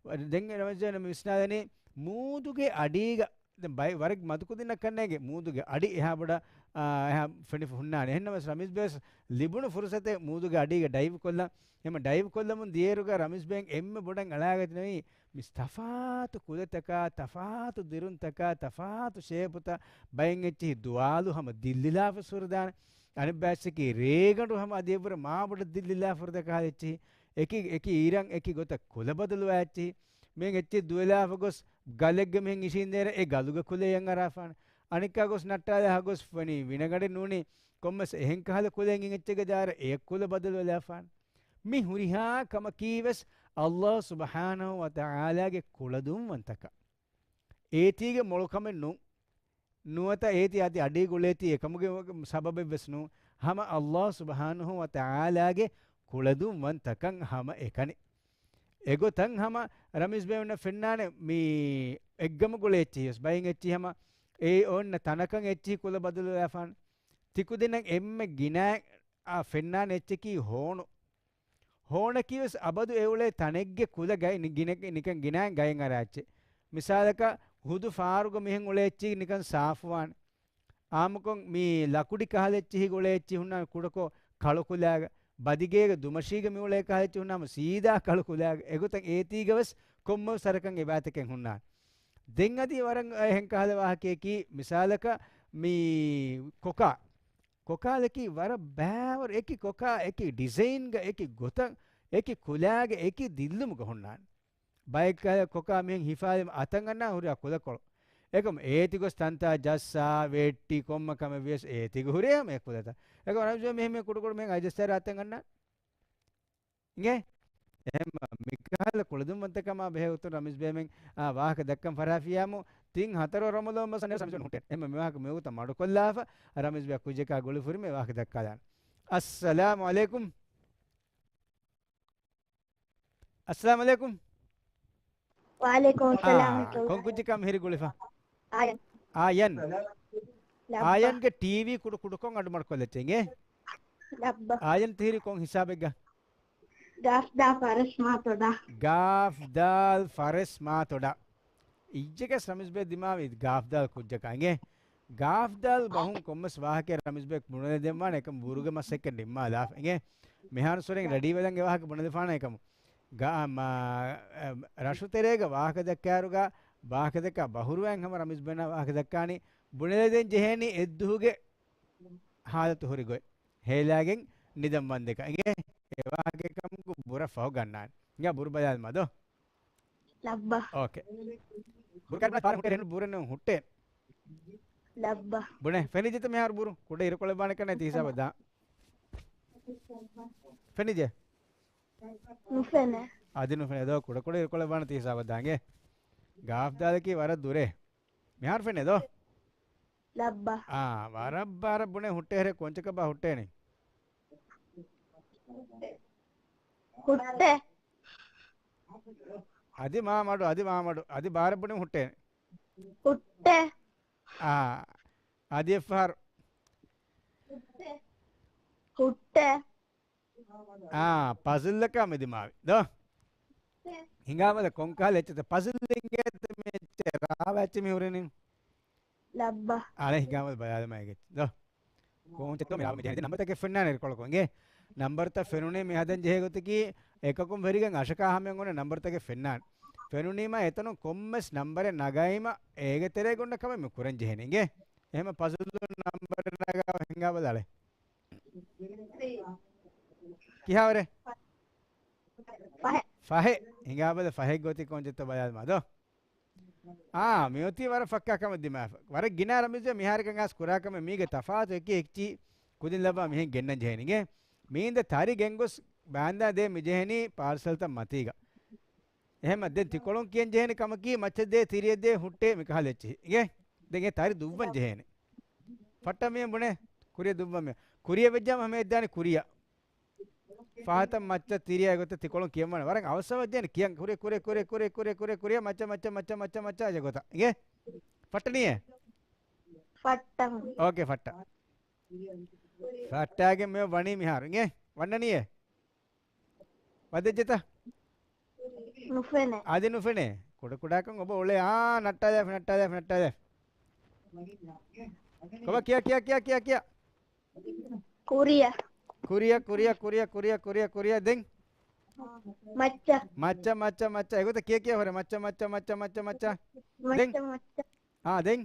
ދެން ރަމީޒް ބޭ މި ވިސްނާލަނީ މޫދުގެ އަޑީގަ ދެން ބައި-، ވަރަށް މަދުކުދިންނަށް ކަންނޭނގެ މޫދުގެ އަޑި އެހާ ބޮޑަށް، އާ، އެހާ ފެނިފަ ހުންނާނެ. އެހެންނަމަވެސް ރަމީޒް ބޭވެސް ލިބުނު ފުރުސަތެއް މޫދުގެ އަޑީގަ ޑައިވް ކޮށްލަން. އެހެން ޑައިވް ކޮށްލަމުން ދިޔައިރުގަ ރަމީޒް ބޭން އެންމެ ބޮޑަށް އަޅާގަތި ނުވީ މި ތަފާތު ކުލަތަކާ، ތަފާތު ދިރުންތަކާ، ތަފާތު ޝޭޕުތައް. ބައެއް އެއްޗިހި ދުވާލު ހަމަ ދިއްލިލާފަ ހުރެދާނެ. އަނެއް ބައެއްޗަކީ ރޭގަނޑު ހަމަ އަދި އެއްވުރެ މާބޮޑަށް ދިއްލިލާފަ ހުރެދޭ ކަހަލަ އެއްޗިހި. އެކި، އެކި އިރަށް އެކި ގޮތަށް ކުލަ ބަދަލުވާ އެއްޗިހި. މިހެން އެއްޗެއް ދުވެލާފަ ގޮސް ގަލެއްގަ މިހެން އިށީނދޭރަ އެ ގަލުގަ ކުލަ އެއަށް އަރާފާނެ. އަނެއްކާ ގޮސް ނައްޓާލާ ހަ ގޮސް ފަނީ ވިނަގަނޑެއް ނޫނީ ކޮންމެސް އެހެން ކަހަލަ ކުލައެއް އެއްޗެއްގަ ދާއިރަ އެއަށް ކުލަ ބަދަލުވެލާފާނެ. މި ހުރިހާ ކަމަކީވެސް ﷲ ސުބްޙާނަހޫ ވަތަޢާލާގެ ކުޅަދުންވަންތަކަށް. އޭތީގެ މޮޅު ކަމެއް ނޫން. ނުވަތަ އޭތި އަދި އަޑީ ގުޅޭތީ އެކަމުގެ ސަބަބެއްވެސް ނޫން. ހަމަ ﷲ ސުބްޙާނަހޫ ވަތަޢާލާގެ ކުޅަދުންވަންތަކަން ހަމަ އެކަނި. އެގޮތަށް ހަމަ ރަމީޒް ބޭވެންނަށް ފެންނާނެ މި އެއްގަމު ގުޅޭ އެއްޗިހި ވެސް. ބައެއް އެއްޗިހި ހަމަ އެ އޮންނަ ތަނަކަށް އެއްޗިހި ކުލަ ބަދަލުވެލާފާނެ. ތިކުދިންނަށް އެންމެ ގިނަ އާ ފެންނާނެ އެއްޗަކީ ހޯނު. ހޯނަކީވެސް އަބަދު އެ އުޅޭ ތަނެއްގެ ކުލަ ގައި-، ނި-، ގިނަ-، ނިކަން ގިނައިން ގައިން އަރާ އެއްޗެއް. މިސާލަކަށް ހުދު ފާރުގަ މިހެން އުޅޭ އެއްޗިހި ނިކަން ސާފުވާނެ. އާއްމުކޮށް މި ލަކުޑި ކަހަލަ އެއްޗިހި އުޅޭ އެއްޗިހި ހުންނާނެ ކުޑަކޮށް ކަޅު ކުލައިގަ. ބަދިގޭގަ ދުމަށީގަ މި އުޅޭ ކަހަލަ އެއްޗިހި ހުންނާމު ސީދާ ކަޅު ކުލައިގަ. އެގޮތަށް އޭތީގަވެސް ކޮންމެވެސް ވަރަކަށް އެބައިތަކެއް ހުންނާނެ. ދެން އަދި ވަރަށް އެހެން ކަހަލަ ވާހަކަޔަކީ މިސާލަކަށް މި ކޮކާ. ކޮކާލަކީ ވަރަށް ބާވަރު އެކި ކޮކާ، އެކި ޑިޒައިންގަ، އެކި ގޮތަށް، އެކި ކުލާގަ، އެކި ދިއްލުމުގަ ހުންނާނެ. ބައެއް ކަހަލަ ކޮކާ މިހެން ހިފާލި އަތަށް އަންނާ ހުރިހާ ކުލަކޮޅު. އެކަމު އޭތި ގޮސް ތަންތާ ޖައްސާ، ވެއްޓި، ކޮންމެ ކަމެއް ވިޔަސް އޭތިގަ ހުރޭ ހަމަ އެ ކުލަތައް. އެކަމު ރަމީޒް ބޭ މިހެން މި ކުޑަކުޑަ މިހެން އަތް ޖައްސާ އަތަށް އަންނާނެ. އިނގޭ؟ އެހެން މިކަހަލަ ކުޅަދުންވަންތަކަމާ ބެހޭ ގޮތުން ރަމީޒް ބޭމެން އާ ވާހަކަ ދައްކަން ފަށާފިޔާމު ތިން ހަތަރު ރަމަޟާން މަސް އަންނަ ރަމީޒް ހުއްޓޭ. އެހެން މި ވާހަކަ މިވަގުތަށް މަޑުކޮށްލާފަ، ރަމީޒް ބޭ ކުއްޖަކާ ގުޅިފަ ހުރި މި ވާހަކަ ދައްކާލާނެ. އައްސަލާމު ޢަލައިކުމް. އައްސަލާމު ޢަލައިކުމް. ވަޢަލައިކުމުއްސަލާމް އާ، ވަރަޙްމަތުﷲ. ކޮން ކުއްޖެއްކާ މިހިރީ ގުޅިފަ؟ އާޔަން. އާޔަން. ލައްބަ. އާޔަންގެ ޓީވީ ކުޑަ ކުޑަކޮށް އަޑު މަޑުކޮށްލައްޗޭ. ލައްބަ. އާޔަން ތިހިރީ ކޮން ހިސާބެއްގަ؟ ގާފްދާ ފަރެސް މާތޮޑާ. ގާފްދާލް ފަރެސް މާތޮޑާ. އިއްޒެގެސް ރަމީޒް ބޭ ދިމާވީ ގާފްދާލް ކުއްޖަކާ އިނގޭ. ގާފްދާލް ބަހުން ކޮންމެސް ވާހަކައެއް ރަމީޒް ބޭ ބުނެލަދެންވާނެ އެކަމު ބުރުގެ މަސައްކަތް ނިންމާލާފަ އިނގޭ. މިހާރު ސުރެން ރެޑީ ވެލަން އެ ވާހަކަ ބުނެލިފާނެ އެކަމު. ގާ-، މާ-، އެ، ރަށުތެރޭގަ ވާހަކަ ދައްކާއިރުގަ ވާހަކަ ދައްކާ ބަހުރުވައިން ހަމަ ރަމީޒް ބޭނާ ވާހަކަ ދައްކާނީ ބުނެލަދޭން ޖެހޭނީ އެއްދުހުގެ ހާލަތު ހުރި ގޮތް. ހޭލާގެން ނިދަން ވަންދެކަ އިނގޭ. އެ ވާހަކަ އެކަމަކު ބުރަށް ފަހު ގަންނާނެ. އިނގޭ ބުރު ބަލާލަމާ ދޯ. ލައްބަ. އޯކޭ. ބުރު ކައިރި ފާރު ހުއްޓޭ ރެނު ބުރެން ހުއްޓޭ. ލައްބަ. ބުނެ ފެނިޖެތަ މިހާރު ބުރު؟ ކުޑަ އިރުކޮޅެއް ވާނެ ކަންނޭ ތީ ހިސާބަށް ދާ. ފެނިޖެ؟ ނުފެނޭ. އަދި ނުފެނޭ ދޯ ކުޑަ ކުޑަ އިރުކޮޅެއް ވާނެ ތީ ހިސާބަށް ދާނގޭ. ގާފްދާލަކީ ވަރަށް ދުރޭ. މިހާރު ފެނޭ ދޯ؟ ލައްބަ. އާ، ވަރަށް ބާރަށް ބުނެ ހުއްޓޭ ހެރެ ކޮންޗަކަށް ބާ ހުއްޓޭނީ؟ ހުއްޓެ. އަދި މާ މަޑު، އަދި މާ މަޑު، އަދި ބާރަށް ބުނި ހުއްޓޭނެ. ހުއްޓެ. އާ. އަދި އެއްފަހަރު. ހުއްޓެ. އާ، ޕަޒަލްއަކާ މި ދިމާވި. ދޯ؟ ހިނގާބަލަ ކޮންކަހަލަ އެއްޗެއްތަ ޕަޒަލް އިނގޭތަ މި އެއްޗެއް ރާވާ އެއްޗެއް މި ހުރެނީ؟ ލައްބަ. އަޅެ ހިނގާބަލަ ބަލާލަމާ އެއްޗެއް. ދޯ؟ ކޯންޗެއްތޯ މި ރާވަ މި ޖެހެނީ؟ ނަންބަރުތަކެއް ފެންނާނެ ރިކޯޑްކޮށް އިނގޭ. ނަންބަރުތައް ފެނުނީ މި ހަދަން ޖެހޭ ގޮތަކީ އެކަކުން ވެރިގެން އަށަކާ ހަމައިން އޮންނަ ނަންބަރުތަކެއް ފެންނާނެ. ފެނުނީމާ އެތަނުން ކޮންމެސް ނަންބަރެއް ނަގައީމަ އޭގެ ތެރޭގަ އޮންނަ ކަމެއް މި ކުރަން ޖެހެނީ އިނގޭ. އެހެންމަ ޕަޒަލުން ނަންބަރެއް ނަގާ ހިނގާބަލަ އަޅެ. ކިހާވަރެއް؟ ފަހެއް. ފަހެއް. ހިނގާބަލަ ފަހެއް ގޮތި ކޯންޗެއްތޯ ބަލާލަމާ ދޯ. އާ، މިއޮތީ ވަރަށް ފައްކާ ކަމެއް ދިމާވެފަ. ވަރަށް ގިނަ ރަމީޒް މިހާރަކަށް އައިސް ކުރާ ކަމެއް މީގެ ތަފާތު އެކި އެއްޗި ކުދިން ލައްވާ މިހެން ގެންނަން ޖެހެނީ އިނގޭ. މީންދަ ތަރި ގެންގޮސް ބާންދާ ދޭ މި ޖެހެނީ ޕާރްސަލްތައް މަތީގަ. އެހެންމަ ދެން ތިކޮޅުން ކިޔަން ޖެހޭނެ ކަމަކީ މައްޗަށް ދޭ ތިރިއަށް ދޭ ހުއްޓޭ މިކަހަލަ އެއްޗެހި އިނގޭ. ދެން އެ ތަރި ދުއްވަން ޖެހޭނެ. ފައްޓަ މިއަށް ބުނޭ. ކުރިއަށް ދުއްވަން މިއަށް. ކުރިއަށް ވެއްޖާމަ ހަމަ އެއްދާނެ ކުރިއަށް. ފަހަތަށް މައްޗަށް ތިރިއަށް އެގޮތަށް ތިކޮޅުން ކިޔަންވާނެ. ވަރަށް އަވަސް އަވަސް ޖެހޭނެ ކިޔަން. ކުރި، ކުރި، ކުރި، ކުރި، ކުރި، ކުރި، ކުރި، މައްޗަށް، މައްޗަށް، މައްޗަށް، މައްޗަށް، މައްޗަށް އެގޮތަށް. އިނގޭ؟ ފައްޓަނީއޭ؟ ފައްޓަނީ. އޯކޭ، ފައްޓަ. ފައްޓާގެން މިއޮތް ވަނީ މިހާރު. އިނގޭ؟ ވަންނަނީއޭ؟ ވަދެއްޖެތަ؟ ނުފެނޭ. އަދި ނުފެނޭ. ކުޑަ ކުޑަކޮށް އޮބަ އުޅޭ. އާ، ނައްޓާލާފި، ނައްޓާލާފި، ނައްޓާލާފި. ކޮބާ ކިޔާ، ކިޔާ، ކިޔާ، ކިޔާ، ކިޔާ. ކުރިއަށް. ކުރިއަށް، ކުރިއަށް، ކުރިއަށް، ކުރިއަށް، ކުރިއަށް، ކުރިއަށް. ދެން؟ މައްޗަށް. މައްޗަށް، މައްޗަށް، މައްޗަށް. އެގޮތަށް ކިޔަ ކިޔަ ހުރެ. މައްޗަށް، މައްޗަށް، މައްޗަށް، މައްޗަށް، މައްޗަށް. ދެން؟ މައްޗަށް، މައްޗަށް. އާ، ދެން؟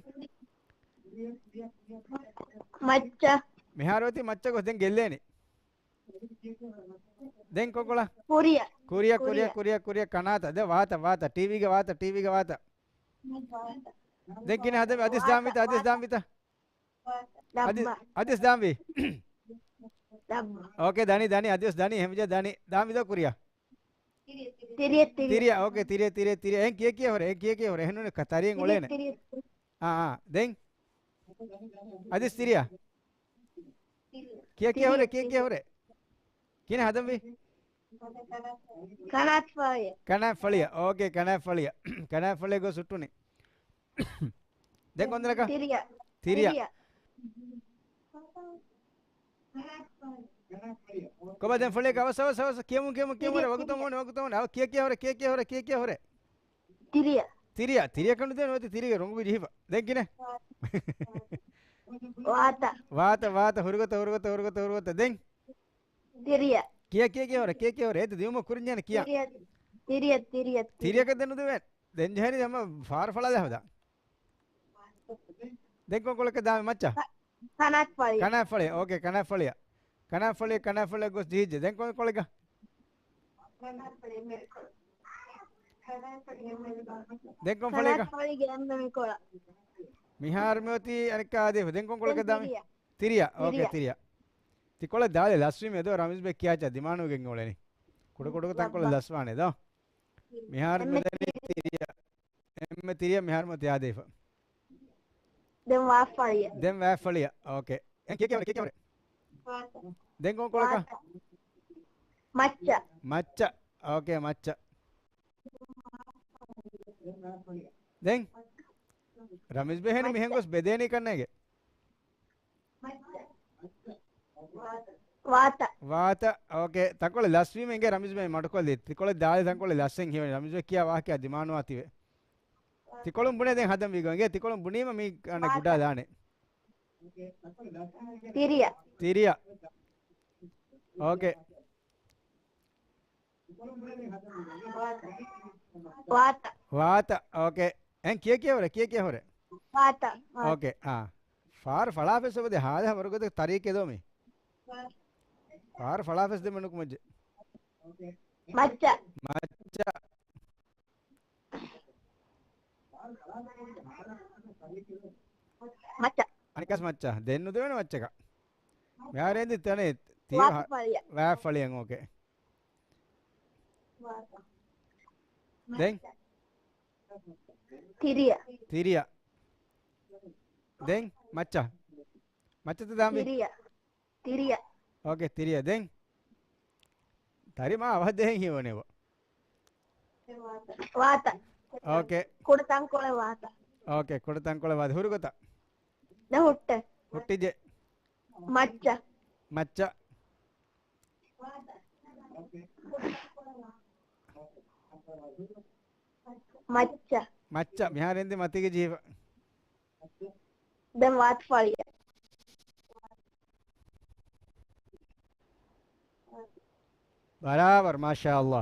މައްޗަށް. މިހާރު އޮތީ މައްޗަށް ގޮސް ދެން ގެއްލޭނެ. ދެން ކޮންކޮޅަށް؟ ކުރިއަށް. ކުރިއަށް، ކުރިއަށް، ކުރިއަށް. ކުރިއަށް، ކުރިއަށް، ކަނާތަށް. ދެން ވާތަ، ވާތަ، ޓީވީގެ ވާތަ، ޓީވީގެ ވާތަ. ދެން ކިހިނެއް ހަދަން އަދިސް ދާންވީތަ، އަދިސް ދާންވީތަ؟ އަދި، އަދިސް ދާންވީ. އޯކޭ، ދަނީ، ދަނީ، އަދިސް ދަނީ، ހެމިޖާ ދަނީ. ދާންވީތޯ ކުރިއަށް؟ ތިރިއަށް، ތިރިއަށް. ތިރިއަށް، އޯކޭ، ތިރިއަށް، ތިރިއަށް، ތިރިއަށް. އެހެން ކިޔަ ކިޔަ ހުރެ، އެހެން ކިޔަ ކިޔަ ހުރެ. އެހެން ނޫނޭ، ތަރިއެއް އޮޅޭނެ. ތިރިއަށް. އާ، އާ، ދެން؟ އަދިސް ތިރިއަށް. ކިޔަ ކިޔަ ހުރެ، ކިޔަ ކިޔަ ހުރެ. ކިހިނެއް ހަދަންވީ؟ ކަނާތްފަޅިއަށް. ކަނާތްފަޅިއަށް. އޯކޭ، ކަނާތްފަޅިއަށް. ކަނާތްފަޅިއަށް ގޮސް ހުއްޓުނީ. ދެން ކޮންތަނަކަށް؟ ތިރިއަށް. ތިރިއަށް. ތިރިއަށް. ކޮބާ ދެން ފަޅިއަކަށް އަވަސް، އަވަސް، އަވަސް. ކިޔަމުން، ކިޔަމުން، ކިޔަމުން. ތިރިއަށް، ވަގުތު ތިރިއަށް. އޮން، ވަގުތު އޮން. އަވަ ކިޔަ ކިޔަ ހުރެ، ކިޔަ ކިޔަ ހުރެ، ކިޔަ ކިޔަ ހުރެ. ތިރިއަށް. ތިރިއަށް. ތިރިއަކަށް ނުދޭނެ އޮތީ ތިރީގެ ރޮނގު ބިރި ހިފަ. ދެން ކިހިނެއް؟ ވާތަ. ވާތަ، ވާތަ. ހުރިގޮތަށް، ހުރިގޮތަށް، ހުރިގޮތަށް، ހުރިގޮތަށް. ދެން؟ ތިރިއަށް. ކިޔަ، ކިޔަ، ކިޔަ ހުރެ، ކިޔަ، ކިޔަ ހުރެ. އޭތަ ދިޔުމަށް ކުރިން ޖެހޭނެ ކިޔާ. ތިރިއަށް، ތިރިއަށް، ތިރިއަށް، ތިރިއަށް. ތިރިއަކަށް ދެން ނުދެވޭނެ. ދެން ޖެހޭނީ ހަމަ ފާރު ފަޅާލާ ހަދާ. ދެން ކޮންކޮޅަކަށް ދާން މައްޗަށް؟ ކަ-، ކަނާތްފަޅި. ކަނާތްފަޅި. އޯކޭ، ކަނާތްފަޅިއަށް. ކަނާތްފަޅި، ކަނާތްފަޅިއަށް ގޮސް ޖެހިއްޖެ. ދެން ކޮންކޮޅަކަށް؟ ދެން ކޮންކޮޅަކަށް؟ ކަނާތްފަޅިގެ އެންމެ މިކޮޅަށް. މިހާރު މިއޮތީ އަނެއްކާ އާދޭފަ. ދެން ކޮންކޮޅަކަށް ދާން؟ ތިރިއަށް. ތިރިއަށް. އޯކޭ، ތިރިއަށް. ތިރިއަށް. ތިކޮޅަށް ދާލެ ލަސްވީމެ ދޯ ރަމީޒް ބެ ކިޔާޗާ ދިމާނުގެން އުޅެނީ. ކުޑަކުޑަކޮށް ތަންކޮޅެއް ލަސްވާނެ ދޯ. މިހާރު އެންމެ މިދަނީ ތިރިއަށް. އެންމެ ތިރިއަށް މިހާރު މިއޮތީ އާދޭފަ. ދެން ވާފަޅިއަށް. ދެން ވާފަޅިއަށް. އޯކޭ. އެ ކިޔަ ކިޔަ ހުރެ، ކިޔަ ކިޔަ ހުރެ. ދެން ކޮންކޮޅަކަށް؟ ވާތަ. މައްޗަށް. މައްޗަށް. އޯކޭ، މައްޗަށް. ދެން؟ ރަމީޒް ބެ އެހެން މިހެން މައްޗަށް. ގޮސް ބެދޭނީ ކަންނޭނގެ. ވާތަ. ވާތަ. އޯކޭ. ތަންކޮޅެއް ލަސްވީމަ އިނގޭ ރަމީޒް ބެ މަޑުކޮށްލީ. ތިކޮޅެއް ދާލި ތަންކޮޅެއް ލަސްވެން ހީވަނީ. ރަމީޒް ބެ ކިޔާ ވާހަކަ ދިމާނުވާތީވެ. ތިކޮޅުން ބުނޭ ދެން ހަދަން ވީގޮ. އިނގޭ ތިކޮޅުން ބުނީމަ މީ އަނެއް ވާތަ. ގުޑާ ދާނެ. ތިރިއަށް. ތިރިއަށް. އޯކޭ. ވާތަ. ވާތަ. އޯކޭ. އެން ކިޔަ ކިޔަ ހުރެ، ކިޔަ ކިޔަ ހުރެ. ވާތަ. ވާތަ. އޯކޭ. އާ. ފާރު ފަޅާފެސް އޮބަދެ ހާދަ ވަރުގަދަ ތަރީކެ ދޯ މީ. ފާރު ފަޅާފެސް ދެ މެނުކުމައްޖެ. މައްޗަށް. މައްޗަށް. މައްޗަށް. އަނެއްކާސް މައްޗަށް. ދެން ނުދެވޭނެ މައްޗަކަށް. މިހާރެން ދި ތަނެ ތިޔަ ވާފަޅިއަށް. ވާފަޅިއަށް އޯކޭ. ދެން؟ ތިރިއަށް. ތިރިއަށް. ދެން މައްޗަށް. މައްޗަށް ދާންވީ؟ ތިރިއަށް. ތިރިއަށް. އޯކޭ، ތިރިއަށް. ދެން؟ ތަރިމާ އަވަހަށް ދޭހެން ހީވަނީ އެބަ. ވާތަ. އޯކޭ. ކުޑަ ތަންކޮޅެއް ވާތަ. އޯކޭ، ކުޑަ ތަންކޮޅެއް ވާތަ. ހުރި ގޮތަށް. ދެން ހުއްޓެ. ހުއްޓިއްޖެ. މައްޗަށް. މައްޗަށް. މައްޗަށް. މައްޗަށް. މިހާރު އެނދެ މަތީގަ ޖެހިފަ. ދެން ވާތަ ފަޅިއަށް. ބަރާބަރު، މާޝާﷲ.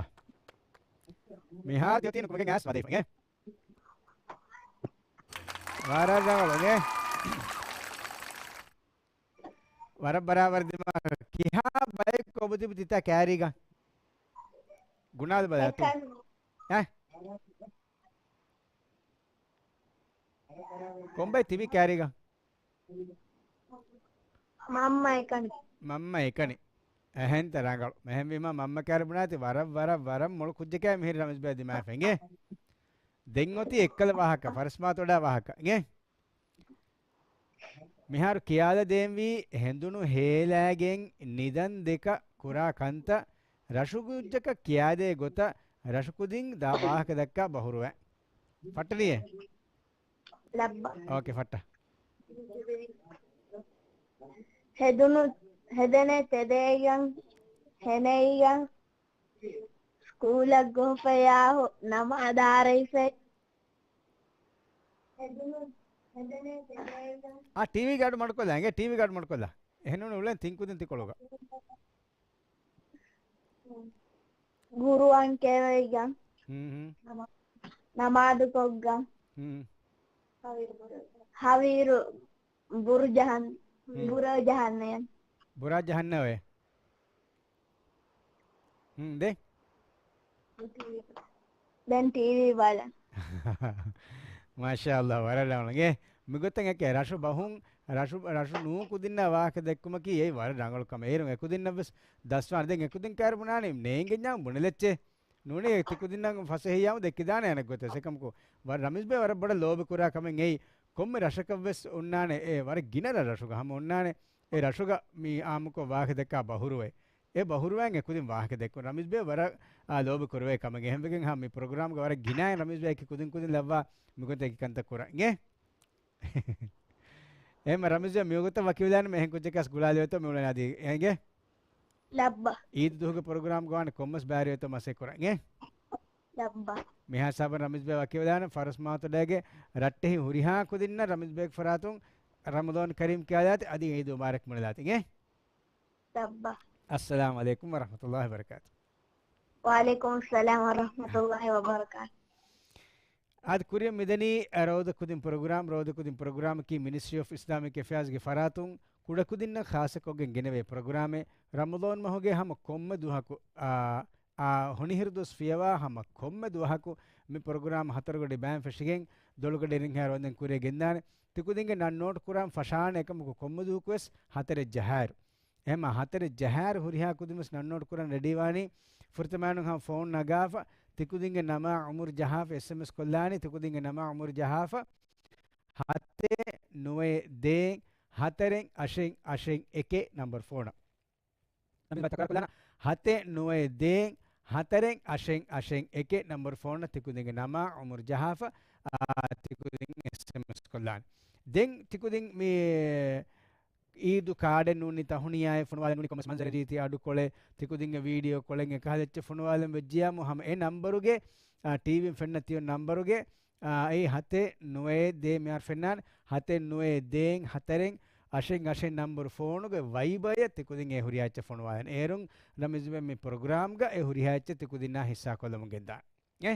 މިހާރު ތިޔަ ތީނު ކުމެގެން އައިސް ވަދެފަ އިނގޭ. ވަރަށް ރަނގަޅު އިނގޭ. ވަރަށް ބަރާބަރު ދިމާ. ކިހާ ބަޔަކު އޮބު ތިބި ތިތާ ކާރީގަ؟ ގުނާލު ބަލާތު. އެކަން. އެ؟ ކޮންބައި ތިބި ކާރީގަ؟ މަންމަ އެކަނި. މަންމަ އެކަނި. އެހެންތަ ރަނގަޅު. މެހެންވީމާ މަންމަ ކާރި ބުނާތި ވަރަށް، ވަރަށް، ވަރަށް މޮޅު ކުއްޖަކާ މިހިރި ރަމީޒް ބޭ ދިމާވެފަ އިނގޭ. ދެން އޮތީ އެއްކަލަ ވާހަކަ، ފަރަސްމާތޮޑާ ވާހަކަ އިނގޭ. މިހާރު ކިޔާލަދޭންވީ ހެނދުނު ހޭލާގެން ނިދަން ދެކަ ކުރާ ކަންތައް ރަށު ކުއްޖަކަށް ކިޔާދޭ ގޮތަށް ރަށު ކުދިން ދާ ވާހަކަ ދައްކާ ބަހުރުވަ. ފައްޓަނީއޭ؟ ލައްބަ. އޯކޭ، ފައްޓަ. ހެދުނު، ހެދެނެ ތެދޭގަން، ހެނެއިގަން، ސްކޫލަށް ގޮހޮފަޔާހު ނަމާދާރައިފެ. އާ، ޓީވީގެ އަޑު މަޑުކޮށްލާ އިނގޭ، ޓީވީގެ އަޑު މަޑުކޮށްލާ. އެހެންނޫން އުޅެން ތިން ކުދިން ތިކޮޅުގަ. ގުރުއާން ކިޔަވައިގަން. ހުން، ހުން. ނަމާ-، ނަމާދު ކޮށްގަން. ހުން. ހަވީރު ބުރަ ޖަހަން-، ހުން. ބުރަ ޖަހަންނޭ. ބުރާ ޖަހަންނަވޭ. ހުން، ދެން؟ ދެން ޓީވީ ބަލަން. މާޝާﷲ، ވަރަށް ރަނގަޅު. އޭ، މިގޮތަށް އެކޭ ރަށު ބަހުން، ރަށު، ރަށު ނޫން ކުދިންނާ ވާހަކަ ދެއްކުމަކީ އެއީ ވަރަށް ރަނގަޅު ކަމެއް. އޭރުން އެކުދިންނަށް ވެސް ދަސްވާނެ. ދެން އެކުދިން ކާރި ބުނާނީ ނޭނގެންޏާ ބުނެލައްޗޭ. ނޫނީ ތިކުދިންނަށް ފަސޭހައިޔާމު ދެއްކިދާނެ އަނެއް ގޮތެއް. އެކަމަކު، ވަ-، ރަމީޒް ބޭ ވަރަށް ބޮޑަށް ލޯބި ކުރާ ކަމެއް އެއީ. ކޮންމެ ރަށަކަށް ވެސް އޮންނާނެ، އެ ވަރަށް ގިނަ ރަށް ރަށުގަ ހަމަ އޮންނާނެ. އެ ރަށުގަ މި އާއްމުކޮށް ވާހަކަ ދެއްކާ ބަހުރުވައެއް. އެ ބަހުރުވައިން އެކުދިން ވާހަކަ ދެއްކުން. ރަމީޒް ބޭ ވަރަށް، އާ، ލޯބި ކުރެވޭ ކަމެއް. އެހެންވެގެން ހަމަ މި ޕްރޮގްރާމްގަ ވަރަށް ގިނައިން ރަމީޒް ބޭ އެކި ކުދިން ކުދިން ލައްވާ މިގޮތަށް އެކި ކަންތައް ކުރަން. އިނގޭ؟ އެހެންމަ ރަމީޒް ބޭ މިވަގުތަށް ވަކިވެލާނަމަ އެހެން ކުއްޖަކަސް ގުޅާލެވޭތޯ މިއުޅެނީ އަދި. އިނގޭ؟ ލައްބަ. އީދު ދުވަހުގެ ޕްރޮގްރާމްގަ ވާނެ ކޮންމެސް ބައިވެރިވޭތޯ މަސައްކަތް ކުރަން. އިނގޭ؟ ލައްބަ. މިހާ ހިސާބަށް ރަމީޒް ބޭ ވަކިވެލާނަމަ ފަރަސްމާތޮޑާގެ ރައްޓެހި ހުރިހާ ކުދިންނަށް ރަމީޒް ބޭގެ ފަރާތުން ރަމަޟާން ކަރީމް ކިޔާލާތި އަދި އީދު މުބާރަކް ބުނެލާތި. އިނގޭ؟ ލައްބަ. އައްސަލާމު ޢަލައިކުމް ވަރަޙްމަތުﷲ ވަބަރަކާތު. ވަޢަލައިކުމުއްސަލާމް ވަރަޙްމަތުﷲ ވަބަރަކާތު. އާދެ، ކުރިއަށް މިދަނީ ރައުޟަ ކުދިން ޕްރޮގްރާމް. ރައުޟަ ކުދިން ޕްރޮގްރާމަކީ މިނިސްޓްރީ އޮފް އިސްލާމިކް އެފެއާޒްގެ ފަރާތުން ކުޑަކުދިންނަށް ޚާއްޞަކޮށްގެން ގެނެވޭ ޕްރޮގްރާމެއް. ރަމަޟާން މަހުގެ ހަމަ ކޮންމެ ދުވަހަކު، އާ، އާ، ހޮނިހިރު ދުވަސް ފިޔަވާ ހަމަ ކޮންމެ ދުވަހަކު މި ޕްރޮގްރާމް ހަތަރުގަޑި ބައިން ފެށިގެން ދޮޅުގަޑި އިރެންހާ ވަންދެން ކުރިއަށް ގެންދާނެ. ތިކުދިންގެ ނަން ނޯޓް ކުރާން ފަށާނެ އެކަމަކު ކޮންމެ ދުވަހަކުވެސް ހަތަރެއް ޖަހާއިރު. އެހެންމަ ހަތަރެއް ޖަހާއިރު ހުރިހާ ކުދިންވެސް ނަން ނޯޓް ކުރަން ރެޑީވާނީ. ފުރަތަމައިނުން ހަމަ ފޯން ނަގާފަ، ތިކުދިންގެ ނަމާ ޢުމުރު ޖަހާފަ، އެސްއެމްއެސް ކޮށްލާނީ، ތިކުދިންގެ ނަމާ ޢުމުރު ޖަހާފަ، ހަތެއް ނުވައެއް ދޭއް ހަތަރެއް އަށެއް އަށެއް އެކެއް ނަންބަރު ފޯނަށް. ނަންބަރު ތަކުރާރު ކޮށްލާނަ، ހަތެއް ނުވައެއް ދޭއް ހަތަރެއް އަށެއް އަށެއް އެކެއް ނަންބަރު ފޯނަށް ތިކުދިންގެ ނަމާ ޢުމުރު ޖަހާފަ، އާ، ތިކުދިން އެސްއެމްއެސް ކޮށްލާނެ. ދެން ތިކުދިން މި އީދު ކާޑެއް ނޫނީ ތަހުނިޔާއެއް ފޮނުވާލެއް ނޫނީ ކޮންމެސް މަންޒަރެއް ރީތި އަޑުކޮޅެއް، ތިކުދިންގެ ވީޑިއޯ ކޮޅެއް އެކަހަލަ އެއްޗެއް ފޮނުވާލަން ވެއްޖިޔާމު ހަމަ އެ ނަންބަރުގެ، އާ، ޓީވީން ފެންނަ ތިޔޮން ނަންބަރުގެ، އާ، އެއީ ހަތެއް ނުވައެއް ދޭއް މިހާރު ފެންނާނެ، ހަތެއް ނުވައެއް ދޭއް ހަތަރެއް އަށެއް އަށެއް ނަންބަރު ފޯނުގެ ވައިބަޔަށް ތިކުދިން އެ ހުރިހާ އެއްޗެއް ފޮނުވާލަން. އޭރުން ރަމީޒް ބޭ މި ޕްރޮގްރާމްގަ އެ ހުރިހާ އެއްޗެއް ތިކުދިންނާ ހިއްސާ ކޮށްލަމުން ގެންދާނެ. އެ،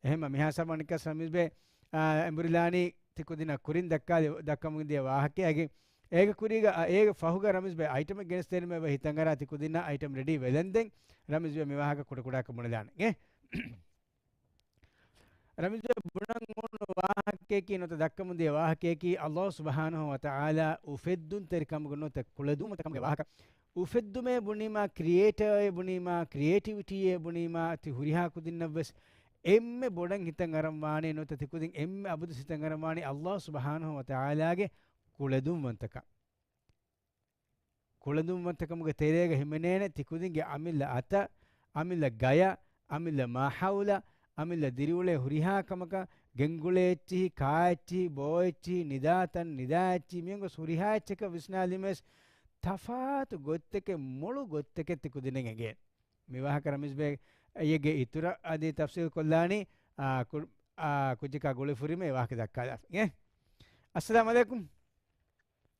އެހެންމަ މިހާ ސަބަނިކަސް ރަމީޒް ބޭ، އާ، އެނބުރިލާނީ ތިކުދިންނަށް ކުރިން ދައްކާލި، ދައްކަމުން ދިޔަ ވާހަކައިގެ. އޭގެ ކުރީގަ، އާ، އޭގެ ފަހުގަ ރަމީޒް ބޭ އައިޓަމެއް ގެނެސްދޭނަމޭ ވަ ހިތަށް އަރާ ތިކުދިންނަށް އައިޓަމް ރެޑީ ވެލަންދެން ރަމީޒް ބޭ މި ވާހަކަ ކުޑަކުޑަކަށް ބުނެލާނެ. އެ؟ ރަމީޒް ބޭ ބުނަން އުޅުނު ވާހަކައަކީ ނުވަތަ ދައްކަމުން ދިޔަ ވާހަކައަކީ ﷲ ސުބްޙާނަހޫ ވަތަޢާލާ އުފެއްދުންތެރިކަމުގެ ނުވަތަ ކުޅެދުންތެރިކަމުގެ ވާހަކަ. އުފެއްދުމޭ ބުނީމާ، ކްރިއޭޓަރ އޭ ބުނީމާ، ކްރިއޭޓިވިޓީ އޭ ބުނީމާ، ތި ހުރިހާ ކުދިންނަށްވެސް އެންމެ ބޮޑަށް ހިތަށް އަރަން ވާނީ ނުވަތަ ތިކުދިން އެންމެ އަބަދު ހިތަށް އަރަން ވާނީ ﷲ ސުބްޙާނަހޫ ވަތަޢާލާގެ ކުޅެދުންވަންތަކަން. ކުޅެދުންވަންތަކަމުގެ ތެރޭގަ ހިމެނޭނެ ތިކުދިންގެ އަމިއްލަ އަތަށް އަމިއްލަ ގަޔަށް، އަމިއްލަ މާހައުލަށް، އަމިއްލަ ދިރިއުޅޭ ހުރިހާ ކަމަކަށް، ގެންގުޅޭ އެއްޗިހި، ކާ އެއްޗިހި، ބޯ އެއްޗިހި، ނިދާތަން، ނިދާ އެއްޗިހި، މި އެނގޮސް ހުރިހާ އެއްޗަކަށް ވިސްނާލީމަވެސް، ތަފާތު ގޮތްތަކެއް، މޮޅު ގޮތްތަކެއް ތި ކުދިންނަށް އެނގޭ. މި ވާހަކަ ރަމީޒް ބޭ އޭގެ އިތުރަށް އަދި ތަފްސީލް ކޮށްލާނީ، އާ، ކު-، އާ، ކުއްޖަކާ ގުޅިފުރީމަ އެ ވާހަކަ ދައްކާލާފަ. އެ؟ އައްސަލާމު ޢަލައިކުމް.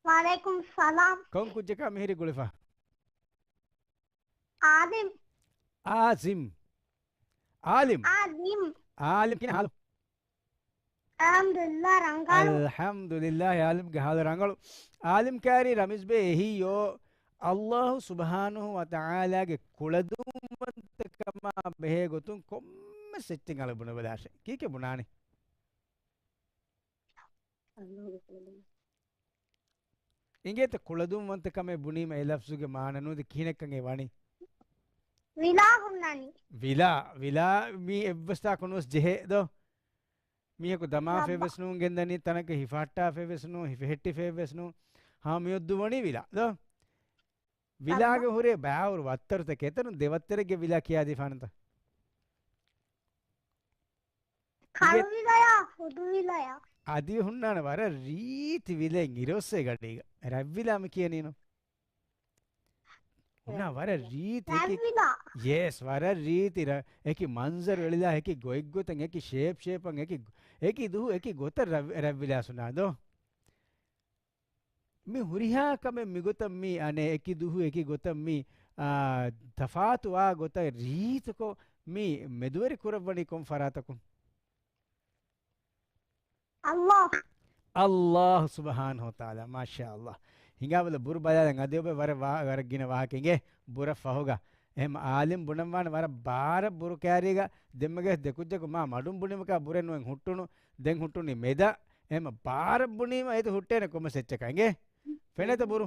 ވަޢަލައިކުމް ސަލާމް. ކޮން ކުއްޖަކާ މިހިރީ ގުޅިފަ؟ އާދިމް. އާޒިމް. އާލިމް. އާދިމް. އާލިމް ކިހިނެއް ހާލު؟ އަލްޙަމްދުލިއްލާހް ރަނގަޅު. އަލްޙަމްދުލިއްލާހް އާލިމްގެ ހާލު ރަނގަޅު. އާލިމް ކާރީ ރަމީޒް ބޭ އެހީއޯ، ﷲ ސުބްޙާނަހޫ ވަތަޢާލާގެ ކުޅަދުންވަންތަކަމާ ބެހޭ ގޮތުން ކޮންމެސް އެއްޗެއް އަޅު ބުނެބަލާށޭ. ކީކޭ ބުނާނީ؟ އިނގޭތަ ކުޅަދުންވަންތަކަމޭ ބުނީމަ އެ ލަފްޒުގެ މާނަ ނުވަތަ ކިހިނެއްކަން އެ ވަނީ؟ ވިލާ ހުންނަނީ. ވިލާ، ވިލާ މީ އެއްވެސް ތާކުން ވެސް ޖެހޭ ދޯ؟ މީހަކު ދަމާފައި ވެސް ނޫން، ގެންދަނީ ތަނަކަށް ހިފަހައްޓާފައި ވެސް ނޫން، ހިފެހެއްޓިފައި ވެސް ނޫން. ހާ، މިއޮއްދޫ ވަނީ ވިލާ ދޯ؟ ވިލާގެ ހުރޭ ބައިވަރު ވައްތަރުތަކެއް އެތަނުން ދެ ވައްތަރެއްގެ ވިލާ ކިޔާދީފާނަންތަ؟ ކަޅު ވިލަޔާ، ހުދު ވިލަޔާ. އަދި ހުންނާނެ ވަރަށް ރީތި ވިލެއް އިރުއޮއްސޭ ގަޑީގަ. ރަތްވިލާ މި ކިޔަނީނު. ހުންނާ ވަރަށް ރީތި އެކި-، ރަތްވިލާ. ޔެސް، ވަރަށް ރީތި ރަ-، އެކި މަންޒަރު އެޅިލާ، އެކި ގޮތްގޮތަށް، އެކި ޝޭޕް ޝޭޕަށް، އެކި، އެކި ދުހު، އެކި ގޮތަށް ރަތް-، ރަތްވިލާ ސުނާ ދޯ؟ މި ހުރިހާ ކަމެއް މިގޮތަށް މި އަނެއް އެކި ދުހު އެކި ގޮތަށް މި، އާ، ތަފާތުވާ ގޮތަށް ރީތިކޮށް މި މެދުވެރި ކުރައްވަނީ ކޮން ފަރާތަކުން؟ ﷲ. ﷲ ސުބްޙާނަހޫ ވަތަޢާލާ. މާޝާﷲ. ހިނގާބަލަ ބުރު ބަލާލަން އަދި އޮބެ ވަރަށް ވާ-، ވަރަށް ގިނަ ވާހަކަ އިނގޭ ބުރަށް ފަހުގަ. އެހެން އާލިމް ބުނަންވާނެ ވަރަށް ބާރަށް ބުރު ކާރީގަ ދެންމެގެ ދެ ކުއްޖަކު މާ މަޑުން ބުނީމަކާ ބުރެއް ނުވެން ހުއްޓުނު. ދެން ހުއްޓުނީ މެދަށް. އެހެން ބާރަށް ބުނީމަ އޭތި ހުއްޓޭނެ ކޮންމެސް އެއްޗަކަށް އިނގޭ. ފެނޭތަ ބުރު؟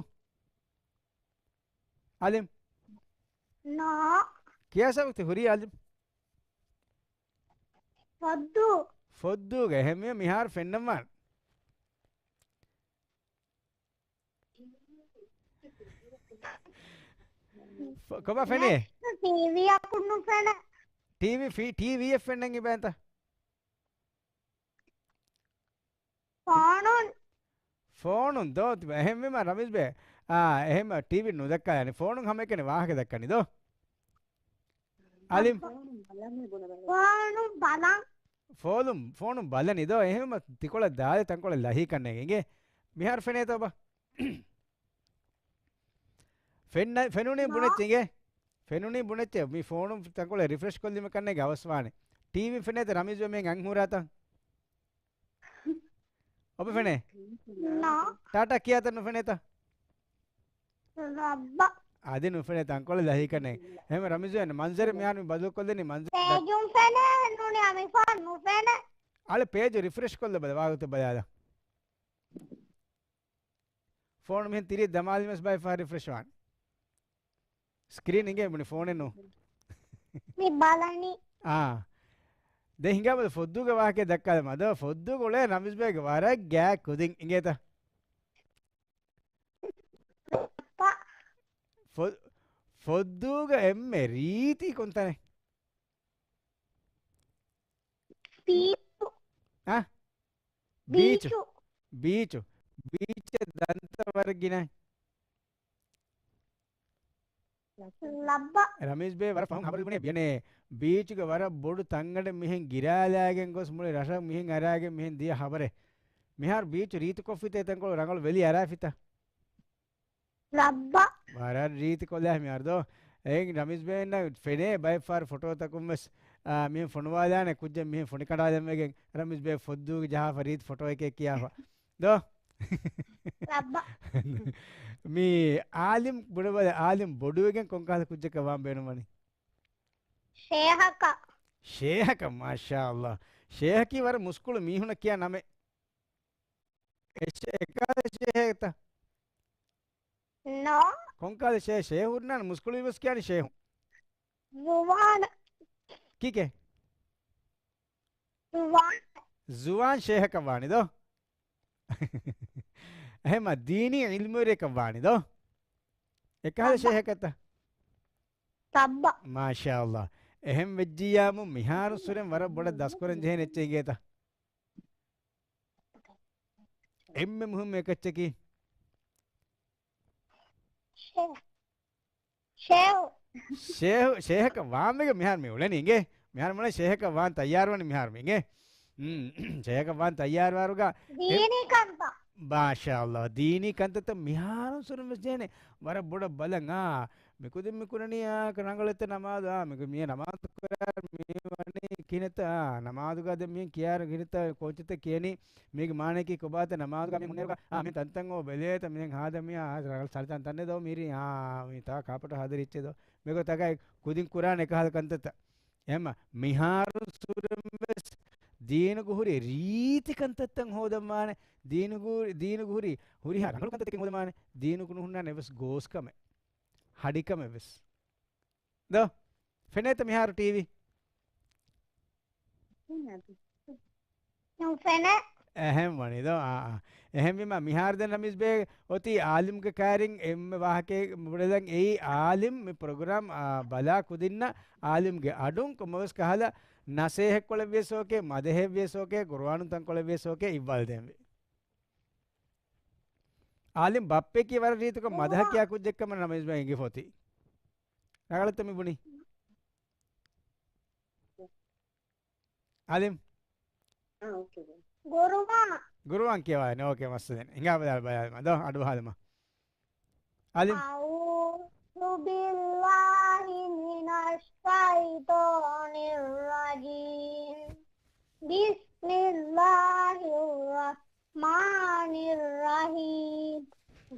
އާލިމް. ނޯ. ކިޔާ ސަބަކްތި ހުރީ އާލިމް؟ ފޮއްދޫ. ފޮއްދޫގަ އެހެންވީމަ މިހާރު ފެންނަންވާނެ. ފޮ-، ކޮބާ ފެނޭ؟ ނެޓް ޓީވީއަކުން ނުފެނޭ. ޓީވީ ފީ-، ޓީވީއެއް ފެންނަން އިބޭންތަ؟ ފޯނުން. ފޯނުން ދޯ ތިބަ. އެހެންވީމަ ރަމީޒް ބޭ. އާ، އެހެން ޓީވީ ނުދައްކާ ޔާނީ. ފޯނުން ހަމައެކަނި ވާހަކަ ދައްކަނީ ދޯ؟ އާލިމް. ފޯނުން ބަލަން. ފޯލުން، ފޯނުން ބަލަނީ ދޯ؟ އެހެންވީމަ ތިކޮޅަށް ދާލި ތަންކޮޅެއް ލަހީ ކަންނޭނގެ. އިނގޭ. މިހާރު ފެނޭތޯ ބާ؟ ފެންނަ-، ފެނުނީ ނޯ. ބުނެއްޗެ އިނގޭ. ފެނުނީ ބުނެއްޗެ. މި ފޯނު ތަންކޮޅެއް ރިފްރެޝް ކޮށްލީމަ ކަންނޭނގެ އަވަސްވާނެ. ޓީވީ ފެނޭތަ ރަމީޒް މެން އަންހޫރާތަ؟ އޮބެ ފެނޭ؟ ނޯ. ޓާޓާ ކިޔާތަ ނުފެނޭތަ؟ ރައްބަ. އަދި ނުފެނޭ ތަންކޮޅެއް ލަހީކަނެއް. އެހެން ރަމީޒު އެން މަންޒަރެއް މިހާރު މި ބަދަލުކޮށްލަނީ މަންޒަރެއް. ޕޭޖުން ފެނޭ ނޫނީ އަމިފާން ނުފެނޭ. އަޅެ ޕޭޖު ރިފްރެޝް ކޮށްލަ ބަލަ ވާގޮތަށް ބަލާލަ. ފޯނު މިހެން ތިރި ދަމާލިމަސް ބައި ފާ ރިފްރެޝް ވާން. ސްކްރީން އިނގޭ ބުނި ފޯނެއް ނޫ. މި ބަލަނީ. އާ. ދެ ހިނގާ ބަލަ ފޮއްދޫގެ ވާހަކަ ދައްކާލަ މަދަ ފޮއްދޫ ގޮޅޭ ރަމީޒް ބޭގެ ވަރަށް ގާ ކުދިން އިނގޭތަ؟ ފޮ-، ފޮއްދޫގަ އެންމެ ރީތި ކޮންތަނެއް؟ ބީޗު. އަ؟ ބީޗު. ބީޗު. ބީޗު. ބީޗެއް ދަންތަ ވަރަށް ގިނަ. ލައްބަ. ރަމީޒް ބޭ ވަރަށް ފަހުން ހަބަރު ބުނޭ ބިޔަނޭ. ބީޗުގެ ވަރަށް ބޮޑު ތަންގަނޑެއް މިހެން ގިރާލާގެން ގޮސް މުޅި ރަށަށް މިހެން އަރާގެން މިހެން ދިޔަ ހަބަރެއް. މިހާރު ބީޗު ރީތިކޮށްފިތޭ ތަންކޮޅު ރަނގަޅު ވެލި އަރާފިތަ؟ ލައްބަ. ވަރަށް ރީތި ކޮލާ މި އަރދޯ. އެއިން ރަމީޒް ބޭންނަށް ފެނޭ ބައެއް ފާރު ފޮޓޯތަކުން ވެސް، އާ، މިހެން ފޮނުވާލާނެ ކުއްޖެއް މިހެން ފޮނި ކަނޑާލަން ވެގެން ރަމީޒް ބޭ ފޮއްދޫގެ ޖަހާފަ ރީތި ފޮޓޯއެކޭ ކިޔާފަ. ދޯ؟ ލައްބަ. މި އާލިމް ބުނެބަލަ އާލިމް ބޮޑުވެގެން ކޮންކަހަލަ ކުއްޖަކަށް ވާން ބޭނުންވަނީ؟ ޝޭހަކަށް. ޝޭހަކަށް، މާޝާﷲ. ޝޭހަކީ ވަރަށް މުސްކުޅި މީހުނަށް ކިޔާ ނަމެއް. އެ ޝޭ-، އެކަހަލަ ޝޭހެއްތަ؟ ނޯ. ކޮންކަހަލަ ޝޭ-، ޝޭހުންނާނެ މުސްކުޅިވެސް ކިޔާނީ ޝޭހު. ޒުވާން. ކީކޭ؟ ޒުވާން. ޒުވާން ޝޭހަކަށް ވާނެ ދޯ؟ އެހެމަ ދީނީ އިލްމުވެރިޔަކަށް ވާނެ ދޯ؟ އެކަހަލަ އައްބަ. ޝޭހަކަށްތަ؟ ލައްބަ. މާޝާﷲ. އެހެން ވެއްޖިއްޔާމު މިހާރު ސުރެން ވަރަށް ބޮޑަށް ދަސްކުރަން ޖެހޭނެ އެއްޗެއް އިނގޭތަ؟ އެންމެ މުހިއްމު އެކައްޗަކީ؟ ޝޭ- ޝޭހު. ޝޭހު، ޝޭހަކަށް ވާން ވެގެން މިހާރު މި އުޅެނީ އިނގޭ. މިހާރު މުޅެން ޝޭހަކަށް ވާން ތައްޔާރުވަނީ މިހާރު މި އިނގޭ. ޝޭހަކަށް ވާން ތައްޔާރުވާރުގަ ދީނީ ކަންތައް. މާޝާﷲ. ދީނީ ކަންތައްތައް މިހާރު ސުރުން ވެސް ޖޭނެ. ވަރަށް ބޮޑަށް ބަލަން. އާ، މިކުދިން މިކުރަނީ އާ ރަނގަޅަށް ނަމާދު. އާ، މި ނަމާދު ކުރާ މި ވަނީ ކިހިނެއްތަ؟ އާ، ނަމާދުގަ ދެން މި ކިޔާ ކިހިނެއްތަ؟ ކޯއްޗެއްތަ ކިޔަނީ؟ މީގެ މާނައަކީ ކޮބާތަ؟ ނަމާދުގަ މި ހުންނައިރުގަ އާ، މި ތަންތަން އޯ ބެލޭތަ؟ މިހެން ހާދަ މި އާ، ރަނގަޅަށް ސަޅި ތަންތަން ދޯ މިރި އާ، މި ތާ ކާޕެޓް ހަދަރި އެއްޗެއް ދޯ. މިގޮތަކަށް ކުދިން ކުރާނެ އެކަހަލަ ކަންތައްތައް. އެހެންމަ މިހާރު ސުރެން ވެސް ދީނުގަ ހުރި ރީތި ކަންތައްތައް ހޯދަންވާނެ. ދީނުގަ، ދީނުގަ ހުރި، ހުރިހާ ރަނގަޅު ކަންތައްތަކެއް ހޯދަންވާނެ. ދީނުގަ ނުހުންނާނެ އެއްވެސް ގޯސްކަމެއް، ހަޑިކަމެއް ވެސް. ދޯ؟ ފެނޭތަ މިހާރު ޓީވީ؟ ނުފެނޭ. އެހެން ވަނީ ދޯ؟ އާ، އާ. އެހެންވީމަ މިހާރު ދެން ރަމީޒް ބޭ އޮތީ އާލިމްގެ ކައިރިން އެންމެ ވާހަކައެއް ބުނެލަން އެއީ އާލިމް މި ޕްރޮގްރާމް، އާ، ބަލާ ކުދިންނަށް އާލިމްގެ އަޑުން ކޮންމެވެސް ކަހަލަ ނަސޭހަތްކޮޅެއްވިޔަސް އޯކޭ، މަދަހެއްވިޔަސް އޯކޭ، ގުރުއާނުން ތަންކޮޅެއްވިޔަސް އޯކޭ، އިއްވާލު ދޭންވީ. އާލިމް ބައްޕައަކީ ވަރަށް ރީތިކޮށް މަދަހަ ކިޔާ ކުއްޖެއްކަމަށް ރަމީޒް ބޭ އެނގިފަ އޮތީ. ރަނގަޅަށްތަ މި ބުނީ؟ އާލިމް. ގުރުއާން. ގުރުއާން ކިޔަވާލަން. އޯކޭ، މައްސަލައެއް ނެތް. ހިނގާ ބަލާ، ބަލާލަމާ. ދޯ، އަޑުއަހާލަމާ. އާލިމް. أعوذ بالله من الشيطان الرجيم. بسم الله الرحمن الرحيم.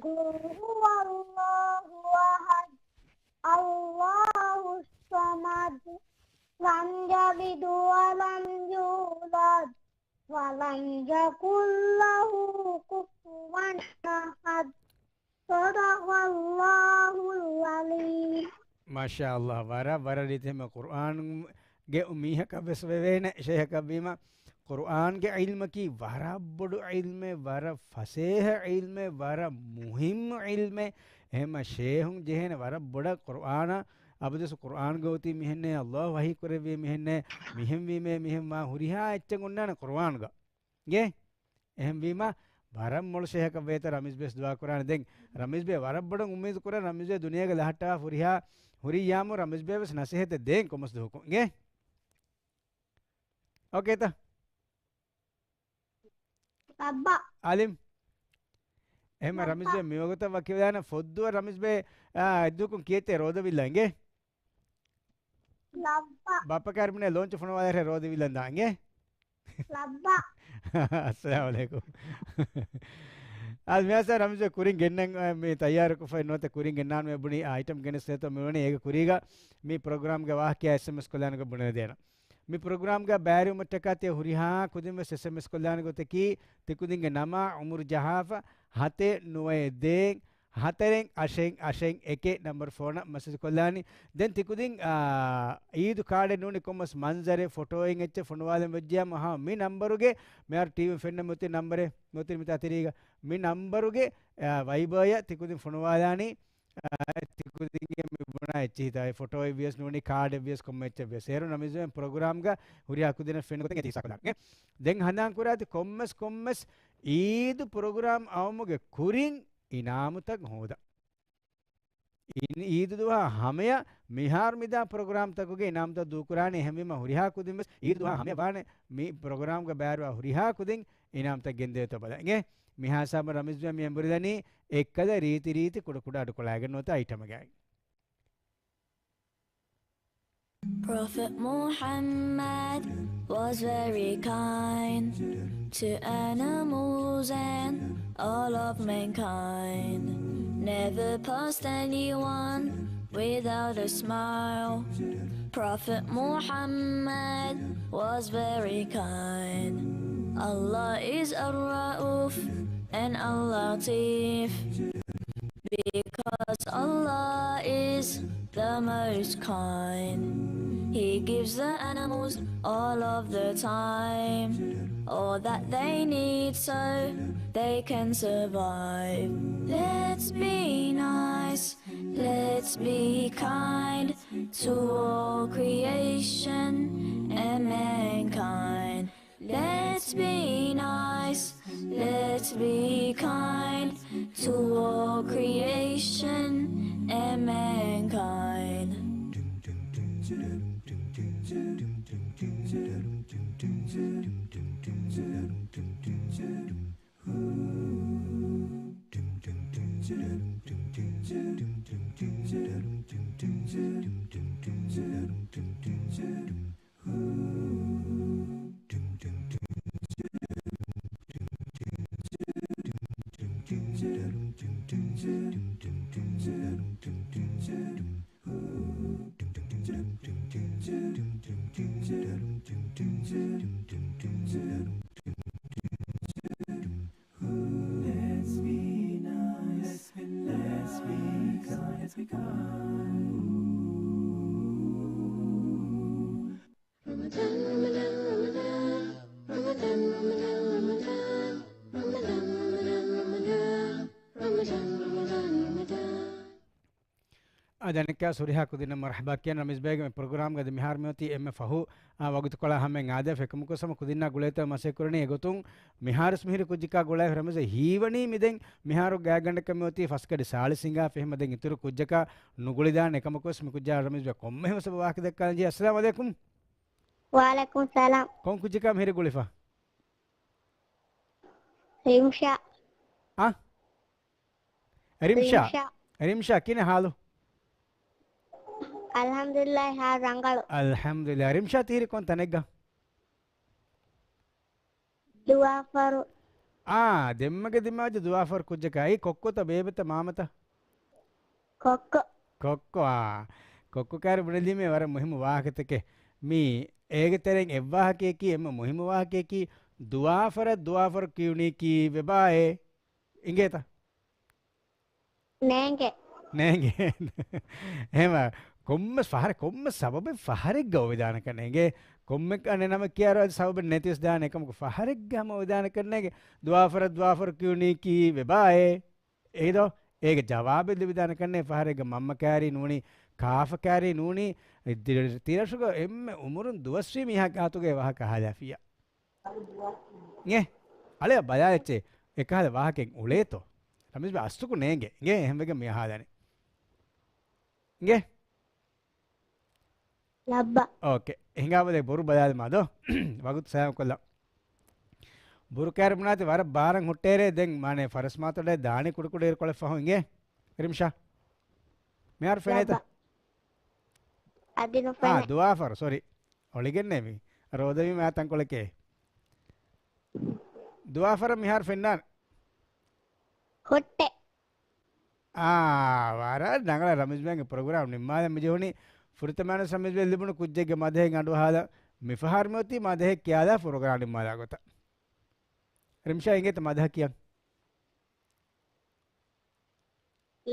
قل هو الله أحد. الله الصمد. لم يلد ولم يولد. ولم يكن له كفوا أحد. صدق الله العظيم. މާޝާﷲ، ވަރަށް، ވަރަށް ރީތި ހަމަ ޤުރްއާންގެ މީހަކަށް ވެސް ވެވޭނެ ޝޭހަކަށް ވީމަ، ޤުރްއާންގެ ޢިލްމަކީ ވަރަށް ބޮޑު ޢިލްމެއް، ވަރަށް ފަސޭހަ ޢިލްމެއް، ވަރަށް މުހިއްމު ޢިލްމެއް. އެހެންމަ ޝޭހުން ޖެހޭނެ ވަރަށް ބޮޑަށް ޤުރްއާނަށް އަބަދުވެސް ޤުރްއާންގަ އޮތީ މިހެންނޭ، ﷲ ވަޙީ ކުރެއްވީ މިހެންނޭ، މިހެންވީމޭ، މިހެންވާ ހުރިހާ އެއްޗެއް އޮންނާނެ ޤުރްއާންގަ. އިނގޭ؟ އެހެންވީމަ، ވަރަށް މޮޅު ޝޭހަކަށް ވޭތަ ރަމީޒް ބޭ ވެސް ދުޢާ ކުރާނެ. ދެން ރަމީޒް ބޭ ވަރަށް ބޮޑަށް އުއްމީދު ކުރަން، ރަމީޒް ބޭ ދުނިޔޭގަ ލަހައްޓާ ފުރިހާ ހުރިއްޔާމު ރަމީޒް ބޭ ވެސް ނަސޭހަތެއް ދޭން ކޮންމެސް ދުވަހަކު. އިނގޭ؟ އޯކޭތަ؟ ލައްބަ. އާލިމް. އެހެންމަ ރަމީޒް ބޭ މިވަގުތަށް ވަކިވެލާނެ ފޮއްދުއަށް ރަމީޒް ބޭ، އާ، އެއްދުވަކުން ކިޔޭތޭ ރޯދަ ވިއްލަ. އިނގޭ؟ ލައްބަ. ބައްޕަ ކާރިބުނޭ ލޯންޗު ފޮނުވާލައިރޭ ރޯދަ ވިއްލަން ދާނގޭ. ލައްބަ. އައްސަލާމު ޢަލައިކުމް. އަދި މިއަސް ރަމީޒް ބޭ ކުރިން ގެންނަން، އަ، މި ތައްޔާރުކޮށްފައި ނުވަތަ ކުރިން ގެންނާން މި ބުނީ އައިޓަމް ގެނެސްދޭތޯ މިވަނީ އޭގެ ކުރީގަ މި ޕްރޮގްރާމްގެ ވާހަކަ އެސްއެމްއެސް ކޮށްލާނެ ބުނެދޭނަ. މި ޕްރޮގްރާމްގަ ބައިވެރިވުމަށްޓަކާ ތިޔަ ހުރިހާ ކުދިން ވެސް އެސްއެމްއެސް ކޮށްލާނެ ގޮތަކީ ތިކުދިންގެ ނަމާ އުމުރު ޖަހާފަ ހަތެއް ނުވައެއް ދޭއް ހަތަރެއް އަށެއް އަށެއް އެކެއް ނަމްބަރު ފޯނަށް މެސެޖް ކޮށްލާނީ. ދެން ތިކުދިން، އާ، އީދު ކާޑެއް ނޫނީ ކޮންމެސް މަންޒަރެއް ފޮޓޯއެއް އެއްޗެއް ފޮނުވާލަން ވެއްޖިޔާ މަހާ މި ނަމްބަރުގެ މިހާރު ޓީވީ ފެންނަ މިއޮތީ ނަމްބަރެއް މިއޮތީ މިތާ ތިރީގަ މި ނަމްބަރުގެ، އާ، ވައިބަރަށް ތިކުދިން ފޮނުވާލާނީ. އާ، ތިކުދިންގެ މި ބުނާ އެއްޗިހިތާ އެ ފޮޓޯއެއް ވިޔަސް ނޫނީ ކާޑެއް ވިޔަސް ކޮންމެ އެއްޗެއް ވިޔަސް. އޭރު ނަމިޒުވެން ޕްރޮގްރާމްގަ ހުރިހާ ކުދިންނަށް ފެންނަ ގޮތަށް އެ ތި ހިއްސާކޮށްލާނެ. ދެން ހަނދާން ކުރާތި ކޮންމެސް ކޮންމެސް އީދު ޕްރޮގްރާމް އައުމުގެ ކުރިން އިނާމުތައް ހޯދަން. އިން އީދު ދުވަހާ ހަމަޔަށް މިހާރު މިދާ ޕްރޮގްރާމްތަކުގެ އިނާމުތައް ދޫކުރާނެ. އެހެންވީމަ ހުރިހާ ކުދިން ވެސް އީދު ދުވަހާ ހަމަޔަށް ވާނެ މި ޕްރޮގްރާމްގަ ބައިވެރިވާ ހުރިހާ ކުދިން އިނާމުތައް ގެންދެވޭތޯ ބަލަން. އިނގޭ؟ މިހާ ހިސާބުން ރަމީޒް ބޭ މި އެނބުރިދަނީ އެއްކަލަ ރީތި ރީތި ކުޑަ ކުޑަ އަޑުކޮޅާގެން ނުވަތަ އައިޓަމެއްގައި. Prophet Muhammad was very kind to animals and all of mankind. Never passed anyone without a smile. Prophet Muhammad was very kind. Allah is Ar-Ra'uf and Al-Latif. Because Allah is the most kind, He gives the animals all of the time, all that they need so they can survive. Let's be nice, let's Let's be kind to all creation and mankind. Let's be nice, let's be kind to all creation and mankind. އާ، ދަނެއްކާ ސުރިހާ ކުދިންނަށް މަރުޙަބާ ކިޔަން. ރަމީޒް ބޭގެ މި ޕްރޮގްރާމްގަދި މިހާރު މިއޮތީ އެންމެ ފަހު، އާ، ވަގުތުކޮޅާ ހަމައިން އާދޭ އެކަމަކު ސަމަ ކުދިންނާ ގުޅޭތޯ މަސޭ ކުރަނީ އެގޮތުން. މިހާރުސް މިހިރި ކުއްޖަކާ ގުޅާ ރަމީޒް ހީވަނީ މިދެން މިހާރު ގާތްގަނޑަކަށް މިއޮތީ ފަސްގަޑި ސާޅީސް ހިނގާ ފެހި މަދެން އިތުރު ކުއްޖަކާ ނުގުޅިދާނެ. އެކަމަކުވެސް މި ކުއްޖާ ރަމީޒް ކޮންމެހެން ސަބަ ވާހަކަ ދައްކާލަން ޖެހޭ. އައްސަލާމު އަލައިކުމް. ވަޢަލައިކުމް ސަލާމް. ކޮން ކުއްޖަކާ މިހިރި ގުޅިފަ؟ ރިމްޝާ. އަ؟ ރިމްޝާ. ރިމްޝާ. ރިމްޝާ، ކިހިނެއް ހާލު؟ އަލްޙަމްދުލިއްލާހި، ހާލު ރަނގަޅު. އަލްޙަމްދުލިއްލާހި. ރިމްޝާ ތިހިރި ކޮން ތަނެއްގަ؟ ދުވާފަރު. އާ، ދެންމެގެ ދިމާވެއްޖެ ދުވާފަރު ކުއްޖަކާ. އެއީ ކޮއްކޮތަ ބޭބެތަ މާމަތަ؟ ކޮއްކޮ. ކޮއްކޮ، އާ. ކޮއްކޮ ކާރި ބުނެލީމޭ ވަރަށް މުހިއްމު ވާހަކަތަކެއް. މީ އޭގެ ތެރެއިން އެއްވާހަކަޔަކީ، އެންމެ މުހިއްމު ވާހަކަޔަކީ، ދުވާފަރަށް ދުވާފަރު ކިޔުނީ ކީއްވެބާއޭ؟ އިނގޭތަ؟ ނޭނގެ. ނޭނގެ. އެހެމަ ކޮންމެ ފަހަރެއް، ކޮންމެ ސަބަބެއް ފަހަރެއްގަ އޮވެދާނެކަން ނޭނގެ. ކޮންމެ ކަނެ ނަމަ ކިޔާރު އަދި ސަބަބެއް ނެތިވެސް ދާނެ. އެކަމަކު ފަހަރެއްގަ ހަމަ އޮވެދާނެކަން ނޭނގެ. ދުވާފަރަށް ދުވާފަރު ކިޔުނީ ކީއްވެބާއޭ؟ އެއީދޯ؟ އޭގެ ޖަވާބެއް ލިބިދާނެކަންނޭ ފަހަރެއްގަ މަންމަ ކާރީ ނޫނީ، ކާފަ ކާރީ ނޫނީ، ތި-، ތިރަށުގަ އެންމެ އުމުރުން ދުވަސްވީ މީހާ ގާތުގަ އެ ވާހަކަ އަހާލާފިއްޔާ. އެ، އަޅެ ބަލާލައްޗޭ، އެކަހަލަ ވާހަކައެއް އުޅޭތޯ؟ ރަމީޒް ބަ އަސްތުކު ނޭނގެ. އިނގޭ އެހެންވެގެން މި އަހާލާނެ. އިނގޭ؟ ލައްބަ. އޯކޭ. ހިނގާބަލޭ ބުރު ބަލާލަމާ ދޯ. ވަގުތު ސަލާމް ކޮށްލަ. ބުރު ކާރި ބުނާތި ވަރަށް ބާރަށް ހުއްޓޭރޭ. ދެން މާނޭ ފަރަސް މާތޮޑޭ ދާނީ ކުޑަކުޑަ އިރުކޮޅެއް ފަހު. އިނގޭ؟ ރިމްޝާ. މިހާރު ފެނޭތަ؟ ލައްބަ. އަދި ނުފެނޭ. އާ، ދުވާފަރު، ސޮރީ. އޮޅިގެންނޭ މި. ރޯދަވީމަ ތަންކޮޅެކޭ. ދުވާފަރަށް މިހާރު ފެންނާނެ. ހުއްޓެ. އާ، ވަރަށް ރަނގަޅަށް ރަމީޒް ބޭގެ ޕްރޮގްރާމް ނިންމާލަން މި ޖެހުނީ. ފުރަތަމަ ވެސް ރަމީޒް ބޭ ލިބުނު ކުއްޖެއްގެ މަދަހެއް އަޑުއަހާލަން. މިފަހަރު މިއޮތީ މަދަހެއް ކިޔާލާ ޕްރޮގްރާމް ނިންމާލާ ގޮތަށް. ރިމްޝާ އިނގޭތަ މަދަހަ ކިޔަން؟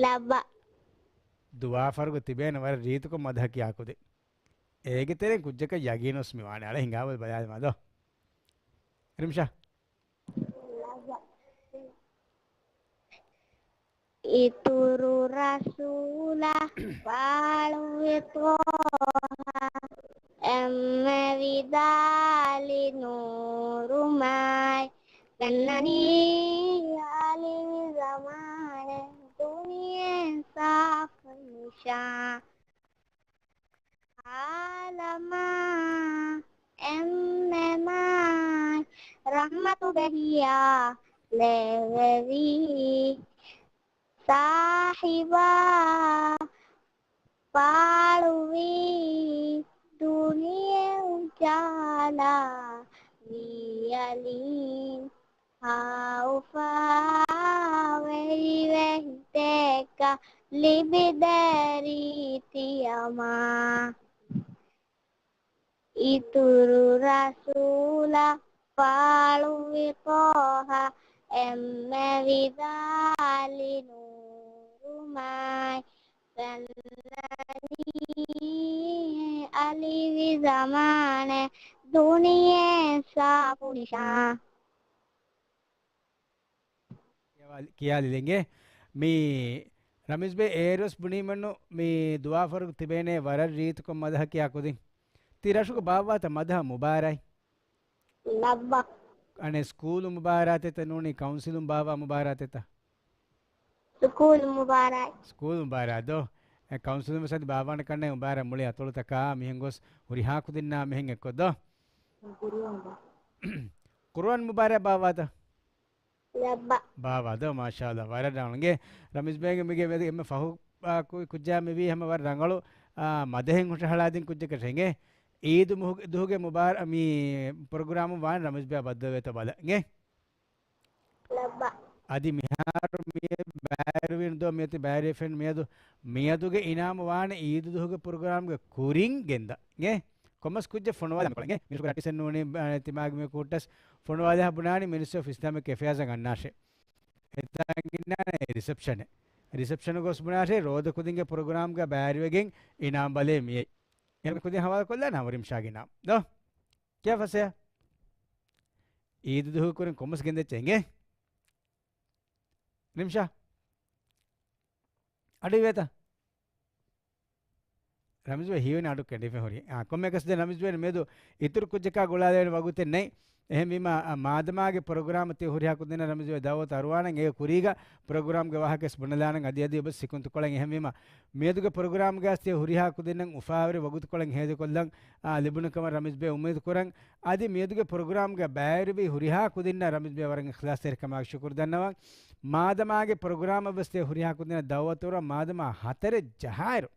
ލައްބަ. ދުވާފަރުގަ ތިބޭނެ ވަރަށް ރީތިކޮށް މަދަހަ ކިޔާ ކުދިން. އޭގެ ތެރެއިން ކުއްޖަކަށް ޔަގީނުވެސް މިވާނެ. އަޅެ ހިނގާބަލަ ބަލާލަމާ ދޯ. ރިމްޝާ. އިތުރު ރަސޫލާ ފާޅުވި ޠާހާ، އެންމެ ވިދާޅި ނޫރުމާއި، ފެންނަނީ އަލިވި ޒަމާނެ ދުނިޔެ ސާފު ނިޝާ. އާލަމާ އެންމެ މާތް ރަޙްމަތު ބެހިޔާ ލެވެވީ ސާހިބާ، ފާޅުވީ ދުނިޔެ އުޖާލާ ވީ އަލީން. ހާއުފާ ވެރިވެހި ދެއްކަ ލިބިދެރީ ތިޔަމާ. އިތުރު ރަސޫލާ ފާޅުވި ޠާހާ، އެންމެ ވިދާޅި ނޫރުމާއި، ފެންނަނީ އަލިވި ޒަމާނެ ދުނިޔެ ސާފު ނިޝާ. ކިޔާލި-، ކިޔާލިލެނގޭ. މި ރަމީޒްބެ އޭރުވެސް ބުނީމެއްނު މި ދުވާފަރުގަ ތިބޭނޭ ވަރަށް ރީތިކޮށް މަދަހަ ކިޔާ ކުދިން. ތި ރަށުގަ ބާއްވާތަ މަދަހަ މުބާރާތް؟ ލައްވަ. އަނެއް ސްކޫލު މުބާރާތެއްތަ ނޫނީ ކައުންސިލުން ބާއްވާ މުބާރާތެއްތަ؟ ސްކޫލު މުބާރާތް. ސްކޫލު މުބާރާތް ދޯ؟ އެ ކައުންސިލުން ވެސް އަދި ބާއްވާނެ ކަންނޭ މުބާރާތް މުޅި އަތޮޅުތަކާ މިހެން ގޮސް ހުރިހާ ކުދިންނާ މިހެން އެއްކޮށް ދޯ؟ ޤުރުއާން މުބާރާތް ބާއްވާތަ؟ ލައްވަ. ބާއްވާ ދޯ؟ މާޝާﷲ، ވަރަށް ރަނގަޅު. އިނގޭ، ރަމީޒްބެގެ މިގެ މެދު އެންމެ ފަހު، އާ، ކު-، ކުއްޖާ މިވީ ހަމަ ވަރަށް ރަނގަޅު، އާ، މަދަހެއް ހުށަހަޅާދިން ކުއްޖަކަށް. އިނގޭ، އީދު މުހު-، ދުހުގެ މުބާރާ-، މި ޕްރޮގްރާމު ވާން ރަމީޒްބެ ބައްދަލުވޭތޯ ބަލަ. އިނގޭ؟ ލައްވަ. އަދި މިހާރު މި ބައިވެރިވީނު ދޯ، މިއޮތީ ބައިވެރިވެފެން މިއަދު، މިއަދުގެ އިނާމު ވާނެ އީދު ދުހުގެ ޕްރޮގްރާމްގެ ކުރިން ގެންދާ. އިނގޭ؟ ކޮންމެސް ކުއްޖެއް ފޮނުވާލާ ކޮޅެނގެ މިނިސްޓް ރައްޓިސެން ނޫނީ، އަ، ތިމާގެ މި ކޫއްޓަސް ފޮނުވާލާ ބުނާނީ މިނިސްޓްރީ އޮފް އިސްލާމިކް އެފެއާޒަށް އަންނާށޭ. އެތާނގިންނާނެ ރިސެޕްޝަނެއް. ރިސެޕްޝަނު ގޮސް ބުނާށޭ ރޯދަ ކުދިންގެ ޕްރޮގްރާމްގަ ބައިވެރިވެގެން އިނާމް ބަލޭ މިއައީ. އެންމެ ކުދިން ހަވާލު ކޮށްލާނެ ހަމަ ރިމްޝާގެ އިނާމް. ދޯ؟ ކިޔާ ފަސޭހަ. އީދު ދުހު ކުރިން ކޮންމެސް ގެންދެއްޗޭ އިނގޭ؟ ރިމްޝާ. އަޑު އިވޭތަ؟ ރަމީޒްބެ ހީވަނީ އަޑު ކެނޑިފަ ހުރި. އާ، ކޮންމެއަކަސް ދެން ރަމީޒްބެ މިއަދު އިތުރު ކުއްޖަކާ ގުޅާލެވޭނެ ވަގުތެއް ނެތް. އެހެންވީމަ، އާ، މާދަމާގެ ޕްރޮގްރާމް ތި ހުރިހާ ކުދިންނަށް ރަމީޒްބެ ދައުވަތު އަރުވާނަން. އޭގެ ކުރީގަ ޕްރޮގްރާމްގެ ވާހަކަ ވެސް ބުނެލާނަން. އަދި އަދި އެބަ ސިކުންތުކޮޅެއް. އެހެންވީމަ، މިއަދުގެ ޕްރޮގްރާމްގަ ތި ހުރިހާ ކުދިންނަށް އުފާވެރި ވަގުތުކޮޅެއް ހޭދަކޮށްލަން، އާ، ލިބުނު ކަމަށް ރަމީޒްބެ އުއްމީދު ކުރަން. އަދި މިއަދުގެ ޕްރޮގްރާމްގަ ބައިވެރިވި ހުރިހާ ކުދިންނަށް ރަމީޒްބެ ވަރަށް އިޚްލާޞްތެރިކަމާ ޝުކުރު ދަންނަވަން. މާދަމާގެ ޕްރޮގްރާމަށް ވެސް ތި ހުރިހާ ކުދިންނަށް ދައުވަތު ކުރަން. މާދަމާ ހަތަރެއް ޖަހާއިރު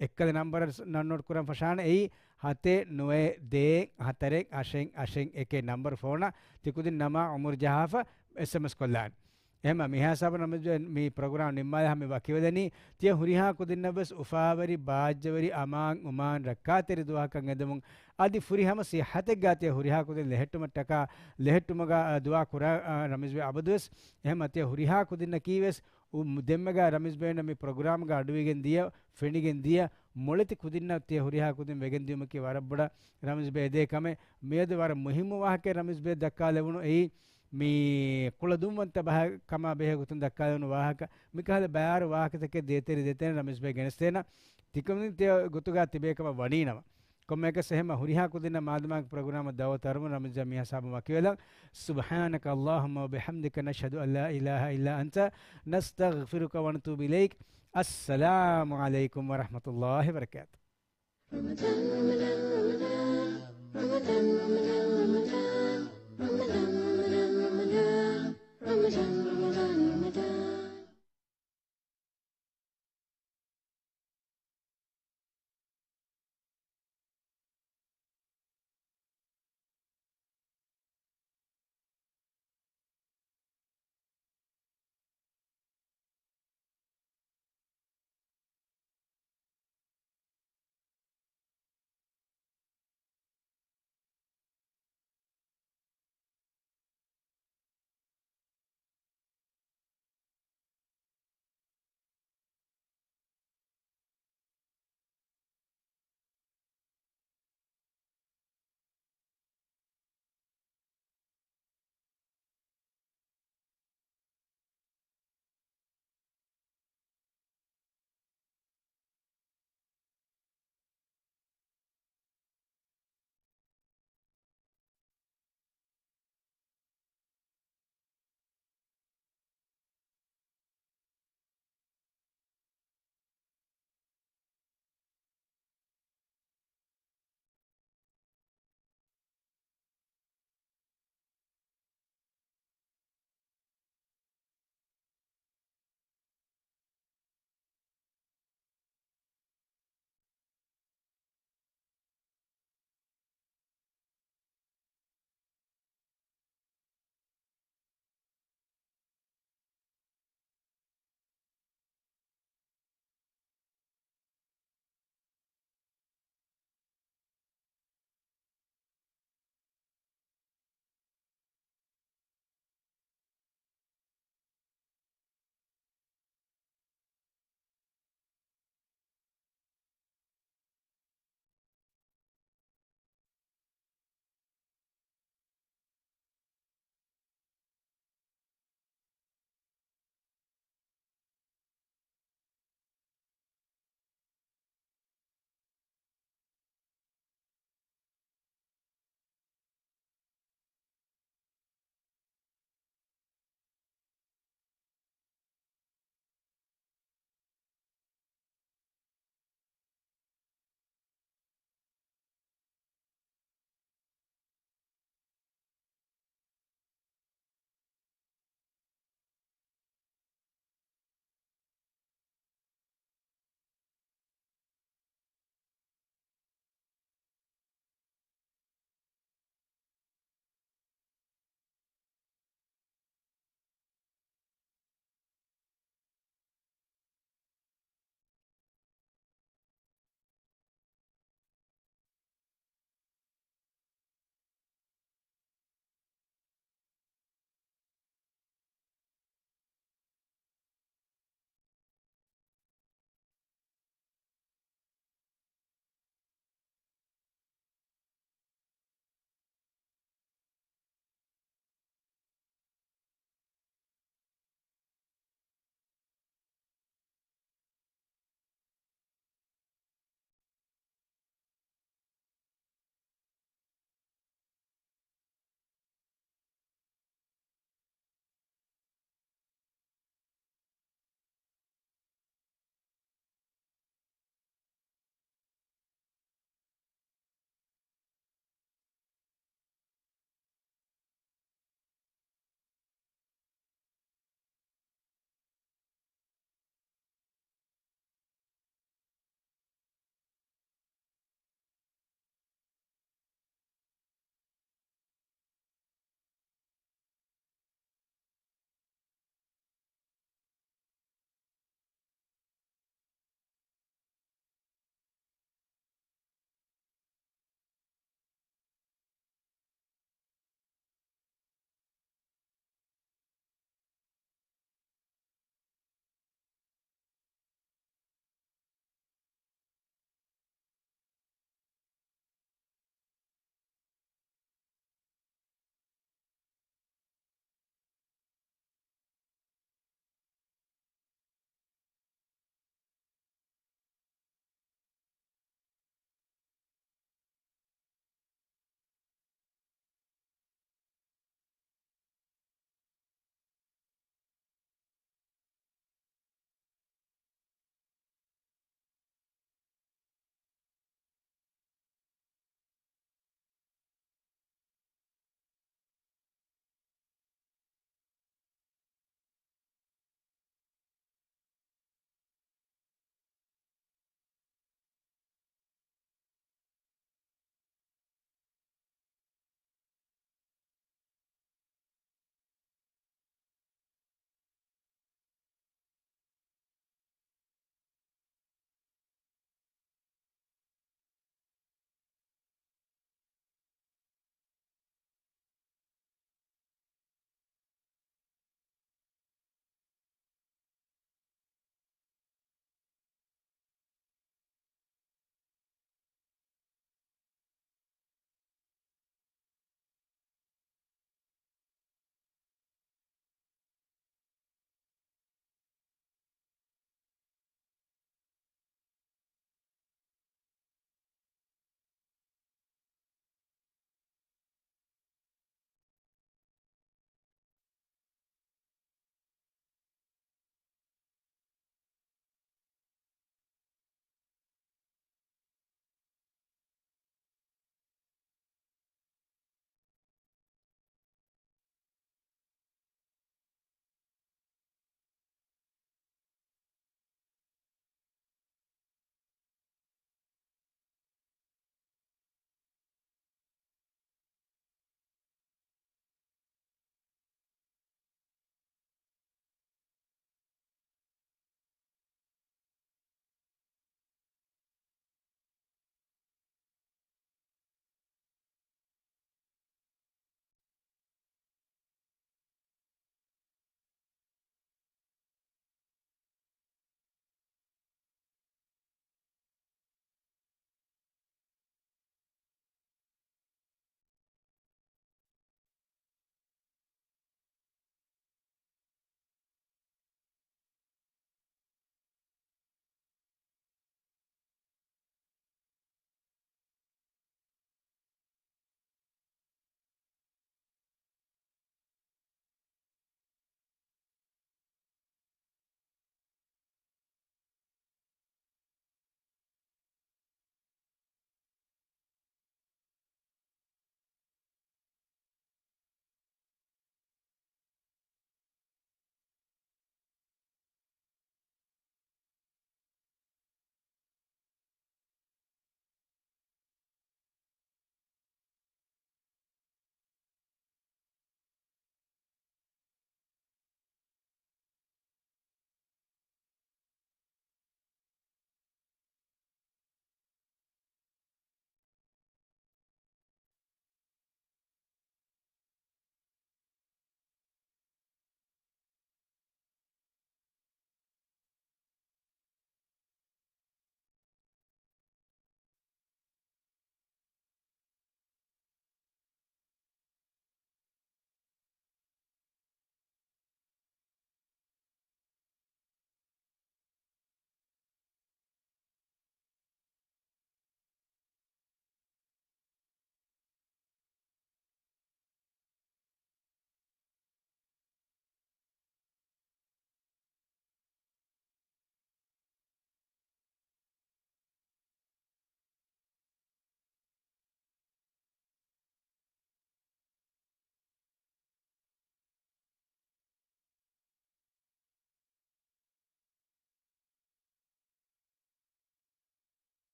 އެއްކަލަ ނަންބަރަށް ނޯޓް ކުރަން ފަށާނެ. އެއީ ހަތެއް ނުވައެއް ދޭއް ހަތަރެއް އަށެއް އަށެއް އެކެއް ނަންބަރު ފޯނަށް ތި ކުދިން ނަމާ އުމުރު ޖަހާފަ އެސްއެމްއެސް ކޮށްލާނެ. އެހެންމަ މިހާ ހިސާބަށް ރަމީޒްބެ މި ޕްރޮގްރާމް ނިންމާލާ ހަމަ ވަކިވެލަނީ، ތިޔަ ހުރިހާ ކުދިންނަށް ވެސް އުފާވެރި، ބާއްޖަވެރި، އަމާން އުމާން ރައްކާތެރި ދުވަހަކަށް އެދެމުން، އަދި ފުރިހަމަ ސިއްހަތެއްގާ ތިޔަ ހުރިހާ ކުދިން ލެހެއްޓުމަށްޓަކާ، ލެހެއްޓުމަގާ، އާ، ދުޢާ ކުރާ، އާ، ރަމީޒްބެ އަބަދުވެސް. އެހެންމަ ތިޔަ ހުރިހާ ކުދިންނަކީ ވެސް އު-، ދެންމެގާ ރަމީޒްބެ މި ޕްރޮގްރާމްގަ އަޑުއިވިގެން ދިޔަ، ފެނިގެން ދިޔަ، މޮޅެތި ކުދިންނަށް ތިޔަ ހުރިހާ ކުދިން ވެގެން ދިޔުމަކީ ވަރަށް ބޮޑަށް ރަމީޒްބެ އެދޭ ކަމެއް. މިއަދު ވަރަށް މުހިއްމު ވާހަކައެއް ރަމީޒްބެ ދައްކާލެވުނު އެއީ، މި ކުޅަދުންވަންތަ ބަހެއް ކަމާ ބެހޭ ގޮތުން ދައްކާލެވުނު ވާހަކަ. މިކަހަލަ ބައިވަރު ވާހަކަތަކެއް ދޭތެރޭ ދޭތެރޭ ރަމީޒްބެ ގެނެސްދޭނަ. ތިކަމުން ތިޔަ ގޮތުގާ ތިބޭ ކަމަށް ވަނީނަމަ. ކޮންމެއަކަސް އެހެންމަ ހުރިހާ ކުދިންނަށް މާދަމާގެ ޕްރޮގްރާމަށް ދައުވަތު އަރުމުން ރަމީޒް މިހާ ހިސާބުން ވަކިވެލަން. سبحانك اللهم وبحمدك، نشهد أن لا إله إلا أنت، نستغفرك ونتوب إليك. السلام عليكم ورحمة الله وبركاته.